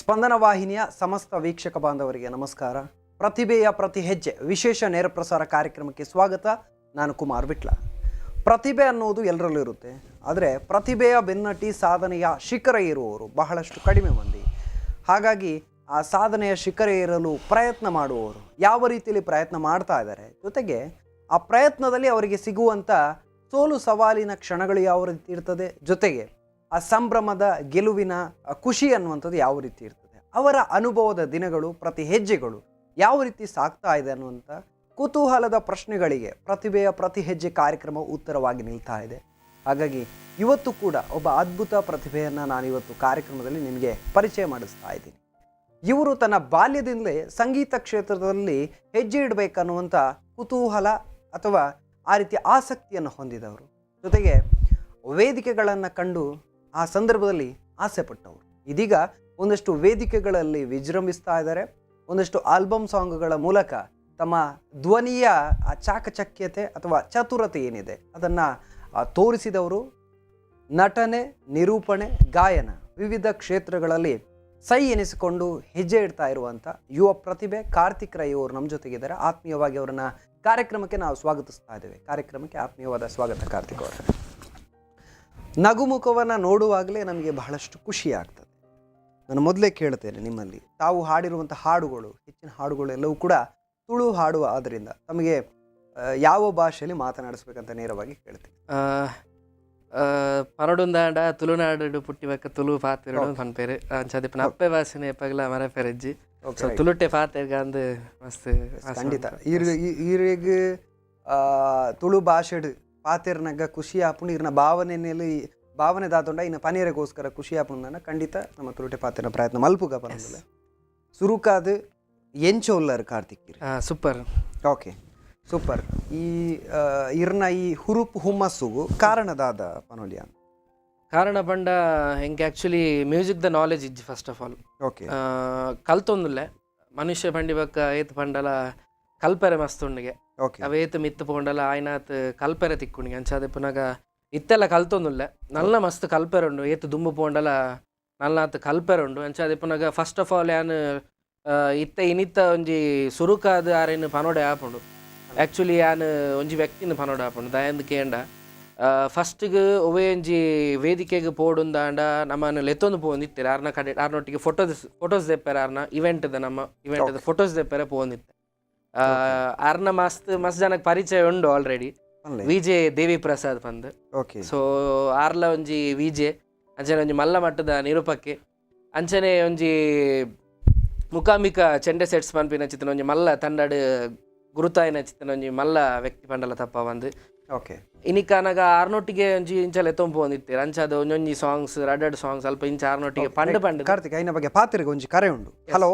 ಸ್ಪಂದನ ವಾಹಿನಿಯ ಸಮಸ್ತ ವೀಕ್ಷಕ ಬಾಂಧವರಿಗೆ ನಮಸ್ಕಾರ. ಪ್ರತಿಭೆಯ ಪ್ರತಿ ಹೆಜ್ಜೆ ವಿಶೇಷ ನೇರ ಪ್ರಸಾರ ಕಾರ್ಯಕ್ರಮಕ್ಕೆ ಸ್ವಾಗತ. ನಾನು ಕುಮಾರ್ ವಿಟ್ಲ. ಪ್ರತಿಭೆ ಅನ್ನುವುದು ಎಲ್ಲರಲ್ಲೂ ಇರುತ್ತೆ, ಆದರೆ ಪ್ರತಿಭೆಯ ಬೆನ್ನಟ್ಟಿ ಸಾಧನೆಯ ಶಿಖರ ಏರುವವರು ಬಹಳಷ್ಟು ಕಡಿಮೆ ಮಂದಿ. ಹಾಗಾಗಿ ಆ ಸಾಧನೆಯ ಶಿಖರ ಏರಲು ಪ್ರಯತ್ನ ಮಾಡುವವರು ಯಾವ ರೀತಿಯಲ್ಲಿ ಪ್ರಯತ್ನ ಮಾಡ್ತಾ ಇದ್ದಾರೆ, ಜೊತೆಗೆ ಆ ಪ್ರಯತ್ನದಲ್ಲಿ ಅವರಿಗೆ ಸಿಗುವಂಥ ಸೋಲು ಸವಾಲಿನ ಕ್ಷಣಗಳು ಯಾವ ರೀತಿ ಇರ್ತದೆ, ಜೊತೆಗೆ ಆ ಸಂಭ್ರಮದ ಗೆಲುವಿನ ಆ ಖುಷಿ ಅನ್ನುವಂಥದ್ದು ಯಾವ ರೀತಿ ಇರ್ತದೆ, ಅವರ ಅನುಭವದ ದಿನಗಳು ಪ್ರತಿ ಹೆಜ್ಜೆಗಳು ಯಾವ ರೀತಿ ಸಾಗ್ತಾ ಇದೆ ಅನ್ನುವಂಥ ಕುತೂಹಲದ ಪ್ರಶ್ನೆಗಳಿಗೆ ಪ್ರತಿಭೆಯ ಪ್ರತಿ ಹೆಜ್ಜೆ ಕಾರ್ಯಕ್ರಮ ಉತ್ತರವಾಗಿ ನಿಲ್ತಾ ಇದೆ. ಹಾಗಾಗಿ ಇವತ್ತು ಕೂಡ ಒಬ್ಬ ಅದ್ಭುತ ಪ್ರತಿಭೆಯನ್ನು ನಾನಿವತ್ತು ಕಾರ್ಯಕ್ರಮದಲ್ಲಿ ನಿಮಗೆ ಪರಿಚಯ ಮಾಡಿಸ್ತಾ ಇದ್ದೀನಿ. ಇವರು ತನ್ನ ಬಾಲ್ಯದಿಂದಲೇ ಸಂಗೀತ ಕ್ಷೇತ್ರದಲ್ಲಿ ಹೆಜ್ಜೆ ಇಡಬೇಕನ್ನುವಂಥ ಕುತೂಹಲ ಅಥವಾ ಆ ರೀತಿಯ ಆಸಕ್ತಿಯನ್ನು ಹೊಂದಿದವರು. ಜೊತೆಗೆ ವೇದಿಕೆಗಳನ್ನು ಕಂಡು ಆ ಸಂದರ್ಭದಲ್ಲಿ ಆಸೆ ಪಟ್ಟವರು. ಇದೀಗ ಒಂದಷ್ಟು ವೇದಿಕೆಗಳಲ್ಲಿ ವಿಜೃಂಭಿಸ್ತಾ ಇದ್ದಾರೆ. ಒಂದಷ್ಟು ಆಲ್ಬಮ್ ಸಾಂಗ್ಗಳ ಮೂಲಕ ತಮ್ಮ ಧ್ವನಿಯ ಆ ಚಾಕಚಕ್ಯತೆ ಅಥವಾ ಚತುರತೆ ಏನಿದೆ ಅದನ್ನು ತೋರಿಸಿದವರು. ನಟನೆ, ನಿರೂಪಣೆ, ಗಾಯನ ವಿವಿಧ ಕ್ಷೇತ್ರಗಳಲ್ಲಿ ಸೈ ಎನಿಸಿಕೊಂಡು ಹೆಜ್ಜೆ ಇಡ್ತಾ ಇರುವಂಥ ಯುವ ಪ್ರತಿಭೆ ಕಾರ್ತಿಕ್ ರೈ ಅವರು ನಮ್ಮ ಜೊತೆಗಿದ್ದಾರೆ. ಆತ್ಮೀಯವಾಗಿ ಅವರನ್ನ ಕಾರ್ಯಕ್ರಮಕ್ಕೆ ನಾವು ಸ್ವಾಗತಿಸ್ತಾ ಇದ್ದೇವೆ. ಕಾರ್ಯಕ್ರಮಕ್ಕೆ ಆತ್ಮೀಯವಾದ ಸ್ವಾಗತ ಕಾರ್ತಿಕ್ ಅವರೇ. ನಗುಮುಖವನ್ನು ನೋಡುವಾಗಲೇ ನಮಗೆ ಬಹಳಷ್ಟು ಖುಷಿ ಆಗ್ತದೆ. ನಾನು ಮೊದಲೇ ಕೇಳ್ತೇನೆ ನಿಮ್ಮಲ್ಲಿ, ತಾವು ಹಾಡಿರುವಂಥ ಹಾಡುಗಳು, ಹೆಚ್ಚಿನ ಹಾಡುಗಳು ಎಲ್ಲವೂ ಕೂಡ ತುಳು ಹಾಡು. ಆದ್ದರಿಂದ ತಮಗೆ ಯಾವ ಭಾಷೆಯಲ್ಲಿ ಮಾತನಾಡಿಸ್ಬೇಕಂತ ನೇರವಾಗಿ ಕೇಳ್ತೀನಿ. ಪನೊಡುಂದಾಂಡ ತುಳುನಾಡು ಪುಟ್ಟಿ ಬೊಕ್ಕ ತುಳು ಪಾತೆರೊಡು ಪನ್ಪೆರ್. ಅಂಚಾದ್ ಅಪ್ಪೆ ಭಾಷೆನೆ ಏಪಗ್ಲ ಮರಪೆರೆಜ್ಜಿ. ಸೊ ತುಳುಟೆ ಪಾತೆರ್ಗ ಅಂದ್ ಮಸ್ತ್ ಆಸೆ. ಖಂಡಿತ. ಉಂಟು. ಈರ್ ಈರೆಗ್ ತುಳು ಭಾಷೆಡ್ ಪಾತೆರ್ನಗ ಖುಷಿ ಆಪುಂಡು. ಇರ್ನ ಭಾವನೆಯಲ್ಲಿ ಭಾವನೆ ದಾತುಂಡ ಇನ್ನ ಪನೀರೆಗೋಸ್ಕರ ಖುಷಿ ಆಪುಂಡು. ಖಂಡಿತ ನಮ್ಮ ತುಳುಟೆ ಪಾತೆರ್ನ ಪ್ರಯತ್ನ ಮಲ್ಪುಗ ಪನೊಂದುಲ್ಲೆ. ಸುರುಕಾದ್ ಎಂಚ ಉಲ್ಲರ್ ಕಾರ್ತಿಕ್ ಇರ್? Super. Okay, super. ಈ ಇರ್ನ ಈ ಹುರುಪು ಹುಮ್ಮಸ್ಸುಗು ಕಾರಣದಾದ ಪನೊಲಿಯ? ಕಾರಣ ಪಂಡ ಎಂಕ್ actually music the knowledge ಇಜ್ಜಿ first of all. ಕಲ್ತೊಂದುಲ್ಲೆ. ಮನುಷ್ಯ ಪಂಡಿ ಬೊಕ್ಕ ಏತ್ ಪಂಡಲ ಕಲ್ಪೆರೆ ಮಸ್ತ್ ಉಂಡುಗೆ. ಅವ ಏತ್ ಮಿತ್ತ್ ಪೋಂಡಲ ಆಯ್ನಾತ್ ಕಲ್ಪೆರೆ ತಿಕ್ಕುಂಡಿಗೆ. ಅಂಚಾದ್ ಪುನಗ ಇತ್ತೆಲ್ಲ ಕಲ್ತೊಂದುಲ್ಲೆ. ನಲ್ಲ ಮಸ್ತ್ ಕಲ್ಪೆರೆ ಉಂಡು. ಏತ್ ದುಂಬು ಪೋಂಡಲ ನಲ್ನಾತ್ ಕಲ್ಪೆರೆ ಉಂಡು. ಅಂಚಾದ್ ಪುನಗ first of all ಯಾನ್ ಇತ್ತೆ ಇನಿತ್ತ ಒಂಜಿ ಸುರುಕಾದ್ ಆರೆನ್ ಪನೊಡೆ ಆಪುಂಡು. ಆ್ಯಕ್ಚುಲಿ ಯಾನ್ ಒಂಜಿ ವ್ಯಕ್ತಿನ ಪನೊಡೆ ಆಪುಂಡು. ದಾಯೆಂದ್ ಕೇಂಡ, ಫಸ್ಟ್ಗ್ ಒವ್ವೇ ಒಂಜಿ ವೇದಿಕೆಗ್ ಪೋಡುಂದಾಂಡ ನಮನ್ ಲೆತ್ತೊಂದು ಪೋವೊಂದಿತ್ತೆರ್. ಆರ್ನ ಕಡೆ ಆರ್ನೊಟ್ಟಿಗೆ ಫೋಟೋಸ್ ಫೋಟೋಸ್ ದೆಪ್ಪೆರೆ, ಆರ್ನ ಇವೆಂಟ್ದ, ನಮ್ಮ ಇವೆಂಟ್ದ ಫೋಟೋಸ್ ದೆಪ್ಪೆರೆ ಪೋವೊಂದಿತ್ತೆ. ಆರ್ನ ಮಸ್ತ್ ಮಸ್ತ್ ಜನಕ್ ಪರಿಚಯ ಉಂಡು ಆಲ್ರೆಡಿ. ಪನ್ಲೆ. ವಿಜೆ ದೇವಿ ಪ್ರಸಾದ್ ಪಂದ್. ಸೊ ಆರ್ಲ ಒಂಜಿ ವಿಜೆ, ಅಂಚನೆ ಒಂಜಿ ಮಲ್ಲ ಮಟ್ಟದ ನಿರೂಪಕ್ಕೆ, ಅಂಚನೆ ಒಂಜಿ ಮುಕಾಂಬಿಕ ಚೆಂಡೆ ಸೆಟ್ಸ್ ಪನ್ಪಿನ ಚಿತ್ತನ ಒಂಜಿ ಮಲ್ಲ ತಂಡಡ್ ಗುರುತಾಯಿನ ಚಿತ್ತನ ಒಂಜಿ ಮಲ್ಲ ವ್ಯಕ್ತಿ ಪಂಡಲ ತಪ್ಪ ಬಂದು. ಇನಿಕಾನಗ ಆರ್ನೊಟ್ಟಿಗೆ ಒಂಜಿ ಇಂಚ ಲೆತ್ತೊಂದು ಪೋವೊಂದಿತ್ತೆರ್. ಅಂಚಾದ್ ಒಂಜೊಂಜಿ ಸಾಂಗ್ಸ್, ರಡ್ಡ್ ರಡ್ಡ್ ಸಾಂಗ್ಸ್ ಅಲ್ಪ ಇಂಚ ಆರ್ನೊಟ್ಟಿಗೆ ಪಂಡ್ ಪಂಡ್. ಕಾರ್ತಿಕ್, ಐನ ಬಗ್ಗೆ ಪಾತೆರ್ಗ ಒಂಜಿ ಕರೆ ಉಂಡು. Hello,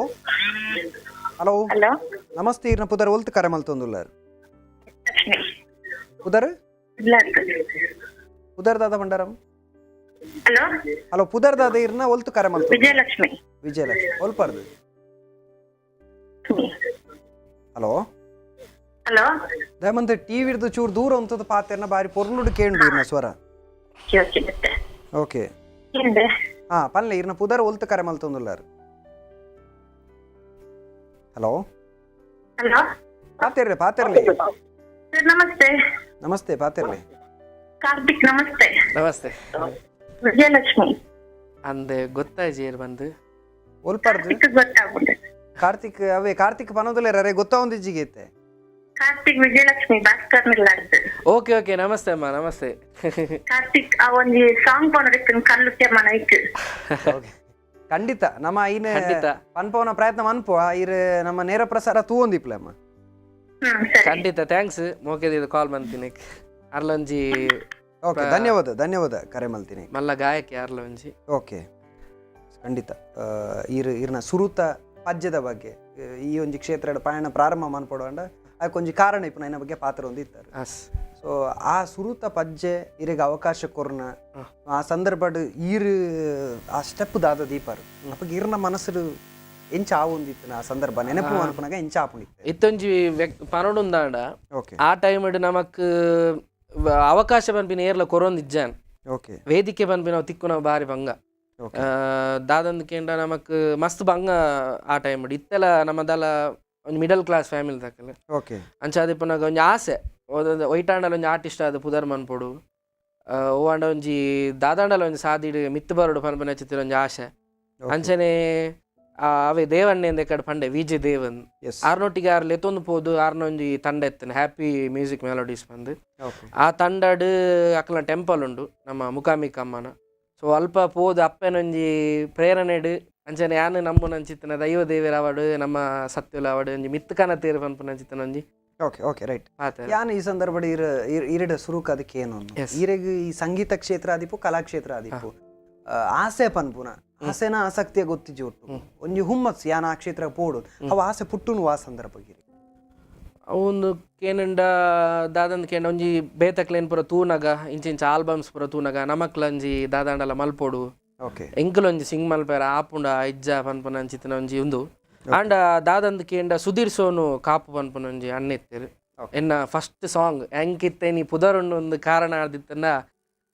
hello. Hello. ನಮಸ್ತೆ, ಇರ್ನ ಪುದರ್, ಒಲ್ತು ಕರೆ ಮಲ್ತೊಂದುಲ್ಲಾರ್? ಲಕ್ಷ್ಮಿ. ಪುದರ್? ಕುಡ್ಲಾರ್ದು. ಪುದರ್ ದಾದ ಭಂಡಾರಂ? ಹಲೋ. ಹಲೋ, ಪುದರ್ ದಾದ ಇರ್ನ, ಒಲ್ತು ಕರೆ ಮಲ್ತೊಂದು? ವಿಜಯಲಕ್ಷ್ಮಿ. ವಿಜಯಲಕ್ಷ್ಮಿ, ಒಲ್ಪರ್ದು? ಹಲೋ. ಹಲೋ. ದಯಮಂತ ಟಿವಿರ್ದು ಚೂರು ದೂರ ಉಂತದ ಪಾತೆರ್ನ ಬಾರಿ ಪೊರ್ಲುಡು ಕೇಂಡು ಇರ್ನ ಸ್ವರ. ಓಕೆ, ಮತ್ತೆ? ಓಕೆ. ಹಿಂದೆ. ಹಾ, ಪಲ್ಲೆ, ಇರ್ನ ಪುದರ್, ಒಲ್ತು ಕರೆ ಮಲ್ತೊಂದುಲ್ಲಾರ್? ಹಲೋ. ಹಲೋ. ಪಾತೆರ್ಲೆ, ಪಾತೆರ್ಲೆ. ಸರ್, ನಮಸ್ತೆ. ನಮಸ್ತೆ, ಪಾತೆರ್ಲೆ. ಕಾರ್ತಿಕ್, ನಮಸ್ತೆ. ನಮಸ್ತೆ. ವಿಜಯಲಕ್ಷ್ಮಿ. ಅಂದೆ ಗೊತ್ತಾಯ್ಜಿ ಏರ್ ಬಂದು. ಒಲ್ಪರ್ದು? ಕಾರ್ತಿಕ್ ಗೊತ್ತಾಗ್ಬಿಟ್ಟೆ. ಕಾರ್ತಿಕ್, ಅವೇ ಕಾರ್ತಿಕ್ ಪನೊಂದುಲ್ಲೇರ್, ಅರೆ ಗೊತ್ತಾವೊಂದಿಜ್ಜಿಗೆ ಇತ್ತೆ. ಕಾರ್ತಿಕ್, ವಿಜಯಲಕ್ಷ್ಮಿ ಭಾಸ್ಕರ್ ಮಿಲ್ಲಾರ್ದು. ಓಕೆ ಓಕೆ, ನಮಸ್ತೆ ಅಮ್ಮ, ನಮಸ್ತೆ. ಕಾರ್ತಿಕ್, ಆ ಒಂಜಿ ಸಾಂಗ್ ಪನೊಡಿತ್ತು, ಕಲ್ಲು ಕೆಮ್ಮನ ಐಕ್. ಓಕೆ, ಖಂಡಿತ ನಮ್ಮ ಐನ ಖಂಡಿತ. ಪನ್ಪವನ ಪ್ರಯತ್ನ ಮನ್ಪುವ. ಇರ್ ನಮ್ಮ ನೇರ ಪ್ರಸಾರ ತೂವೊಂದಿಪ್ಲೆ ಅಮ್ಮ. ಸರಿ. ಖಂಡಿತ, thanks ಮೋಕೆದ ಕಾಲ್ ಮಂತಿನಿ ಅರ್ಲೊಂಜಿ. ಓಕೆ, ಧನ್ಯವಾದ, ಧನ್ಯವಾದ ಕರೆ ಮಲ್ತೀನಿ. ಮಲ್ಲ ಗಾಯಕಿ ಅರ್ಲೊಂಜಿ. ಓಕೆ, ಖಂಡಿತ. ಈರ್ ಇರ್ನ ಸುರುತ ಪದ್ಯದ ಬಗ್ಗೆ, ಈ ಒಂಜಿ ಕ್ಷೇತ್ರದ ಪಯಣ ಪ್ರಾರಂಭ ಮನ್ಪೊಡು ಅದಕ್ಕೊಂಜಿ ಕಾರಣ ಇಪ್ಪುನ ಐನ ಬಗ್ಗೆ ಪಾತ್ರ ಒಂದು ಇತ್ತಾರೆ. ಅಸ್. ಸೊ ಆ ಸುರುತ ಪಜ್ಜೆ ಇರೆಗ್ ಅವಕಾಶ ಕೊರ್ನ ಆ ಸಂದರ್ಭಡ್ ಈರ್ ಆ ಸ್ಟೆಪ್ ದಾದ ದೀಪರ್? ಅಪಗ ಇರ್ನ ಮನಸ್ಸು ಎಂಚ ಆವೊಂದಿತ್ತು? ಆ ಸಂದರ್ಭ ನೆನಪು ಅನ್ಪುನಾಗ ಎಂಚ ಆಪುಂಡಿತ್ತೆ? ಇತ್ತೊಂಜಿ ಪನೊಡುಂದಾಂಡ ಆ ಟೈಮ್ ನಮಕ್ ಅವಕಾಶ ಪನ್ಪಿನ ಏರ್ಲ ಕೊರೊಂದಿಜ್ಜಾನ್. ವೇದಿಕೆ ಪನ್ಪಿನವು ತಿಕ್ಕುನವು ಬಾರಿ ಬಂಗ. ದಾದಂದ್ ಕೇಂಡ ನಮಕ್ ಮಸ್ತ್ ಬಂಗ ಆ ಟೈಮ್ ಇತ್ತೆಲ ನಮ್ಮದಲ ಒಂಜಿ ಮಿಡಲ್ ಕ್ಲಾಸ್ ಫ್ಯಾಮಿಲಿ ದಕಲ್. ಅಂಚಾದಿಪ್ಪುನಗ ಒಂಜಿ ಆಸೆ ಒಯ್ಟಾಂಡಲ ಒಂಜಿ ಆರ್ಟಿಸ್ಟ್ ಆದ್ ಪುದರ್ ಮನ್ಪೊಡು, ಓವಾಂಡ ಒಂಜಿ ದಾದಾಂಡಲ ಒಂಜಿ ಸಾದಿಡ್ ಮಿತ್ತ್ ಬರೊಡು ಪನ್ಪುನ ಚಿತ್ರ ಒಂಜಿ ಆಸೆ. ಅಂಚನೆ ಅವೇ ದೇವಣ್ಣೆ ಕಡೆ ಪಂಡೆ ವಿ ಜೆ ದೇವನ್ ಆರ್ನೊಟ್ಟಿಗೆ ಆರ್ ಲೆತ್ತೊಂದು ಪೋದು ಆರ್ನ ಒಂಜಿ ತಂಡ ಎತ್ತನೆ ಹ್ಯಾಪಿ ಮ್ಯೂಸಿಕ್ ಮೆಲೋಡೀಸ್ ಬಂದು. ಆ ತಂಡಡ್ ಅಕ್ಲ ಟೆಂಪಲ್ ಉಂಡು ನಮ್ಮ ಮುಕಾಮಿಕ್ ಅಮ್ಮನ. ಸೊ ಅಲ್ಪ ಪೋದು ಅಪ್ಪನೊಂಜಿ ಪ್ರೇರಣೆಡ್ ಅಂಚನೆ ಯಾನ್ ನಂಬುನಂಚಿತ್ತಿನ ದೈವ ದೇವೆರ್ ಅವಡು ನಮ್ಮ ಸತ್ಯುಲ ಅವಡು ಒಂಜಿ ಮಿತ್ತ್ ಕನ ತೇರು ಪನ್ಪುನಂಚಿತ್ತಿನ ಒಂಜಿ ಓಕೆ ಓಕೆ ರೈಟ್. ಪಾತೆರ. ಯಾನ್ ಈ ಸಂದರ್ಭಡ್ ಇರ್ ಇರಡ ಸುರುಕ್ ಅದಕ್ಕೆ ಏನು ಈರೆಗ್ ಈ ಸಂಗೀತ ಕ್ಷೇತ್ರ ಆದಿಪ್ಪು, ಕಲಾಕ್ಷೇತ್ರ ಆದಿಪ್ಪು, ಆಸೆ ಪನ್ಪುನ ಆಸೆನ ಆಸಕ್ತಿಯ ಗೊತ್ತಿಜ್ಜಿ ಒಟ್ಟು ಒಂಜಿ ಹುಮ್ಮಸ್ ಯಾನ್ ಆ ಕ್ಷೇತ್ರ ಪೋಡು ಅವು ಆಸೆ ಪುಟ್ಟುನು ಆ ಸಂದರ್ಭ ಒಂದು ಕೇನಂಡ ದಾದಂದ್ ಕೇಂಡ ಒಂಜಿ ಬೇತಕ್ಲೇನ್ ಪೂರ ತೂನಗ ಇಂಚ ಇಂಚ ಆಲ್ಬಮ್ಸ್ ಪೂರ ತೂನಗ ನಮಕ್ಲಂಜಿ ದಾದಾಂಡಲ ಮಲ್ಪೊಡು, ಎಂಕುಲೊಂಜಿ ಸಿಂಗ್ ಮಲ್ಪೆರ ಆಪುಂಡ ಇಜ್ಜ ಪನ್ಪುನ ಅಂಚಿತ್ತಿನ ಒಂಜಿ ಉಂದು. ಆಂಡ ದಾದಂದ್ ಕೇಂಡ ಸುಧೀರ್ ಸೋನು ಕಾಪು ಪನ್ಪುನ ಒಂಜಿ ಅಣ್ಣ ಇತ್ತೆರ್. ಎನ್ನ ಫಸ್ಟ್ ಸಾಂಗ್ ಎಂಕಿತ್ತೆ ನೀ ಪುದರುಂಡು ಒಂದು ಕಾರಣ ಆದಿತ್ತಂಡ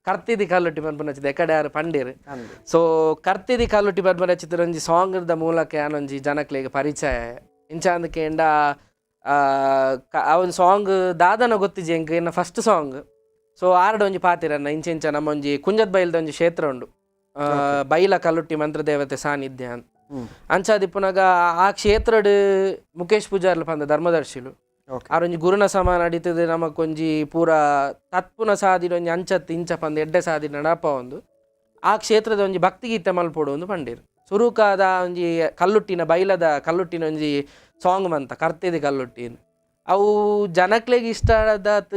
ಕರ್ತಿದಿ ಕಲ್ಲುಟ್ಟಿ ಪನ್ಪುನ ಅಂಚಿದ ಎಕಡೆ ಯಾರು ಪಂಡೇರು. ಸೊ ಕರ್ತಿದಿ ಕಲ್ಲುಟ್ಟಿ ಪನ್ಪುನ ಚಿತ್ರ ಒಂಜಿ ಸಾಂಗ್ದ ಮೂಲಕ ಯಾನೊಂಜಿ ಜನಕ್ಲೆಗ್ ಪರಿಚಯ ಇಂಚ ಅಂದ್ ಕೇಂಡ ಆ ಒಂದು ಸಾಂಗ್ ದಾದನ ಗೊತ್ತಿಜಿ ಎಂಕ್ ಎನ್ನ ಫಸ್ಟ್ ಸಾಂಗ್. ಸೊ ಆರ್ಡ ಒಂಜಿ ಪಾತಿರನ್ನ ಇಂಚ ಇಂಚ ನಮ್ಮ ಒಂಜಿ ಕುಂಜತ್ ಬೈಲ್ದ ಒಂಜಿ ಕ್ಷೇತ್ರ ಉಂಡು, ಬೈಲ ಕಲ್ಲುಟ್ಟಿ ಮಂತ್ರದೇವತೆ ಸಾನ್ನಿಧ್ಯ ಅಂತ. ಅಂಚಾದಿಪ್ಪುನಗ ಆ ಕ್ಷೇತ್ರಡ್ ಮುಕೇಶ್ ಪೂಜಾರ್ಲು ಪಂದ ಧರ್ಮದರ್ಶಿಲು ಆರೊಂಜಿ ಗುರುನ ಸಮಾನ ಅಡಿತದೆ ನಮಕೊಂಜಿ ಪೂರ ತತ್ಪುನ ಸಾದಿಡ್ ಒಂಜಿ ಅಂಚತ್ ಇಂಚ ಪಂದ್ ಎಡ್ಡೆ ಸಾದಿ ನಡಪ ಒಂದು ಆ ಕ್ಷೇತ್ರದ ಒಂಜಿ ಭಕ್ತಿಗೀತೆ ಮಲ್ಪೊಡು ಒಂದು ಪಂಡೀರ್. ಸುರುಕಾದ ಒಂಜಿ ಕಲ್ಲುಟ್ಟಿನ ಬೈಲದ ಕಲ್ಲುಟ್ಟಿನ ಒಂಜಿ ಸಾಂಗ್ ಮಂತ ಕರ್ತಿದಿ ಕಲ್ಲುಟ್ಟಿ ಅವು ಜನಕ್ಲೆಗ್ ಇಷ್ಟ ಆದಾತ್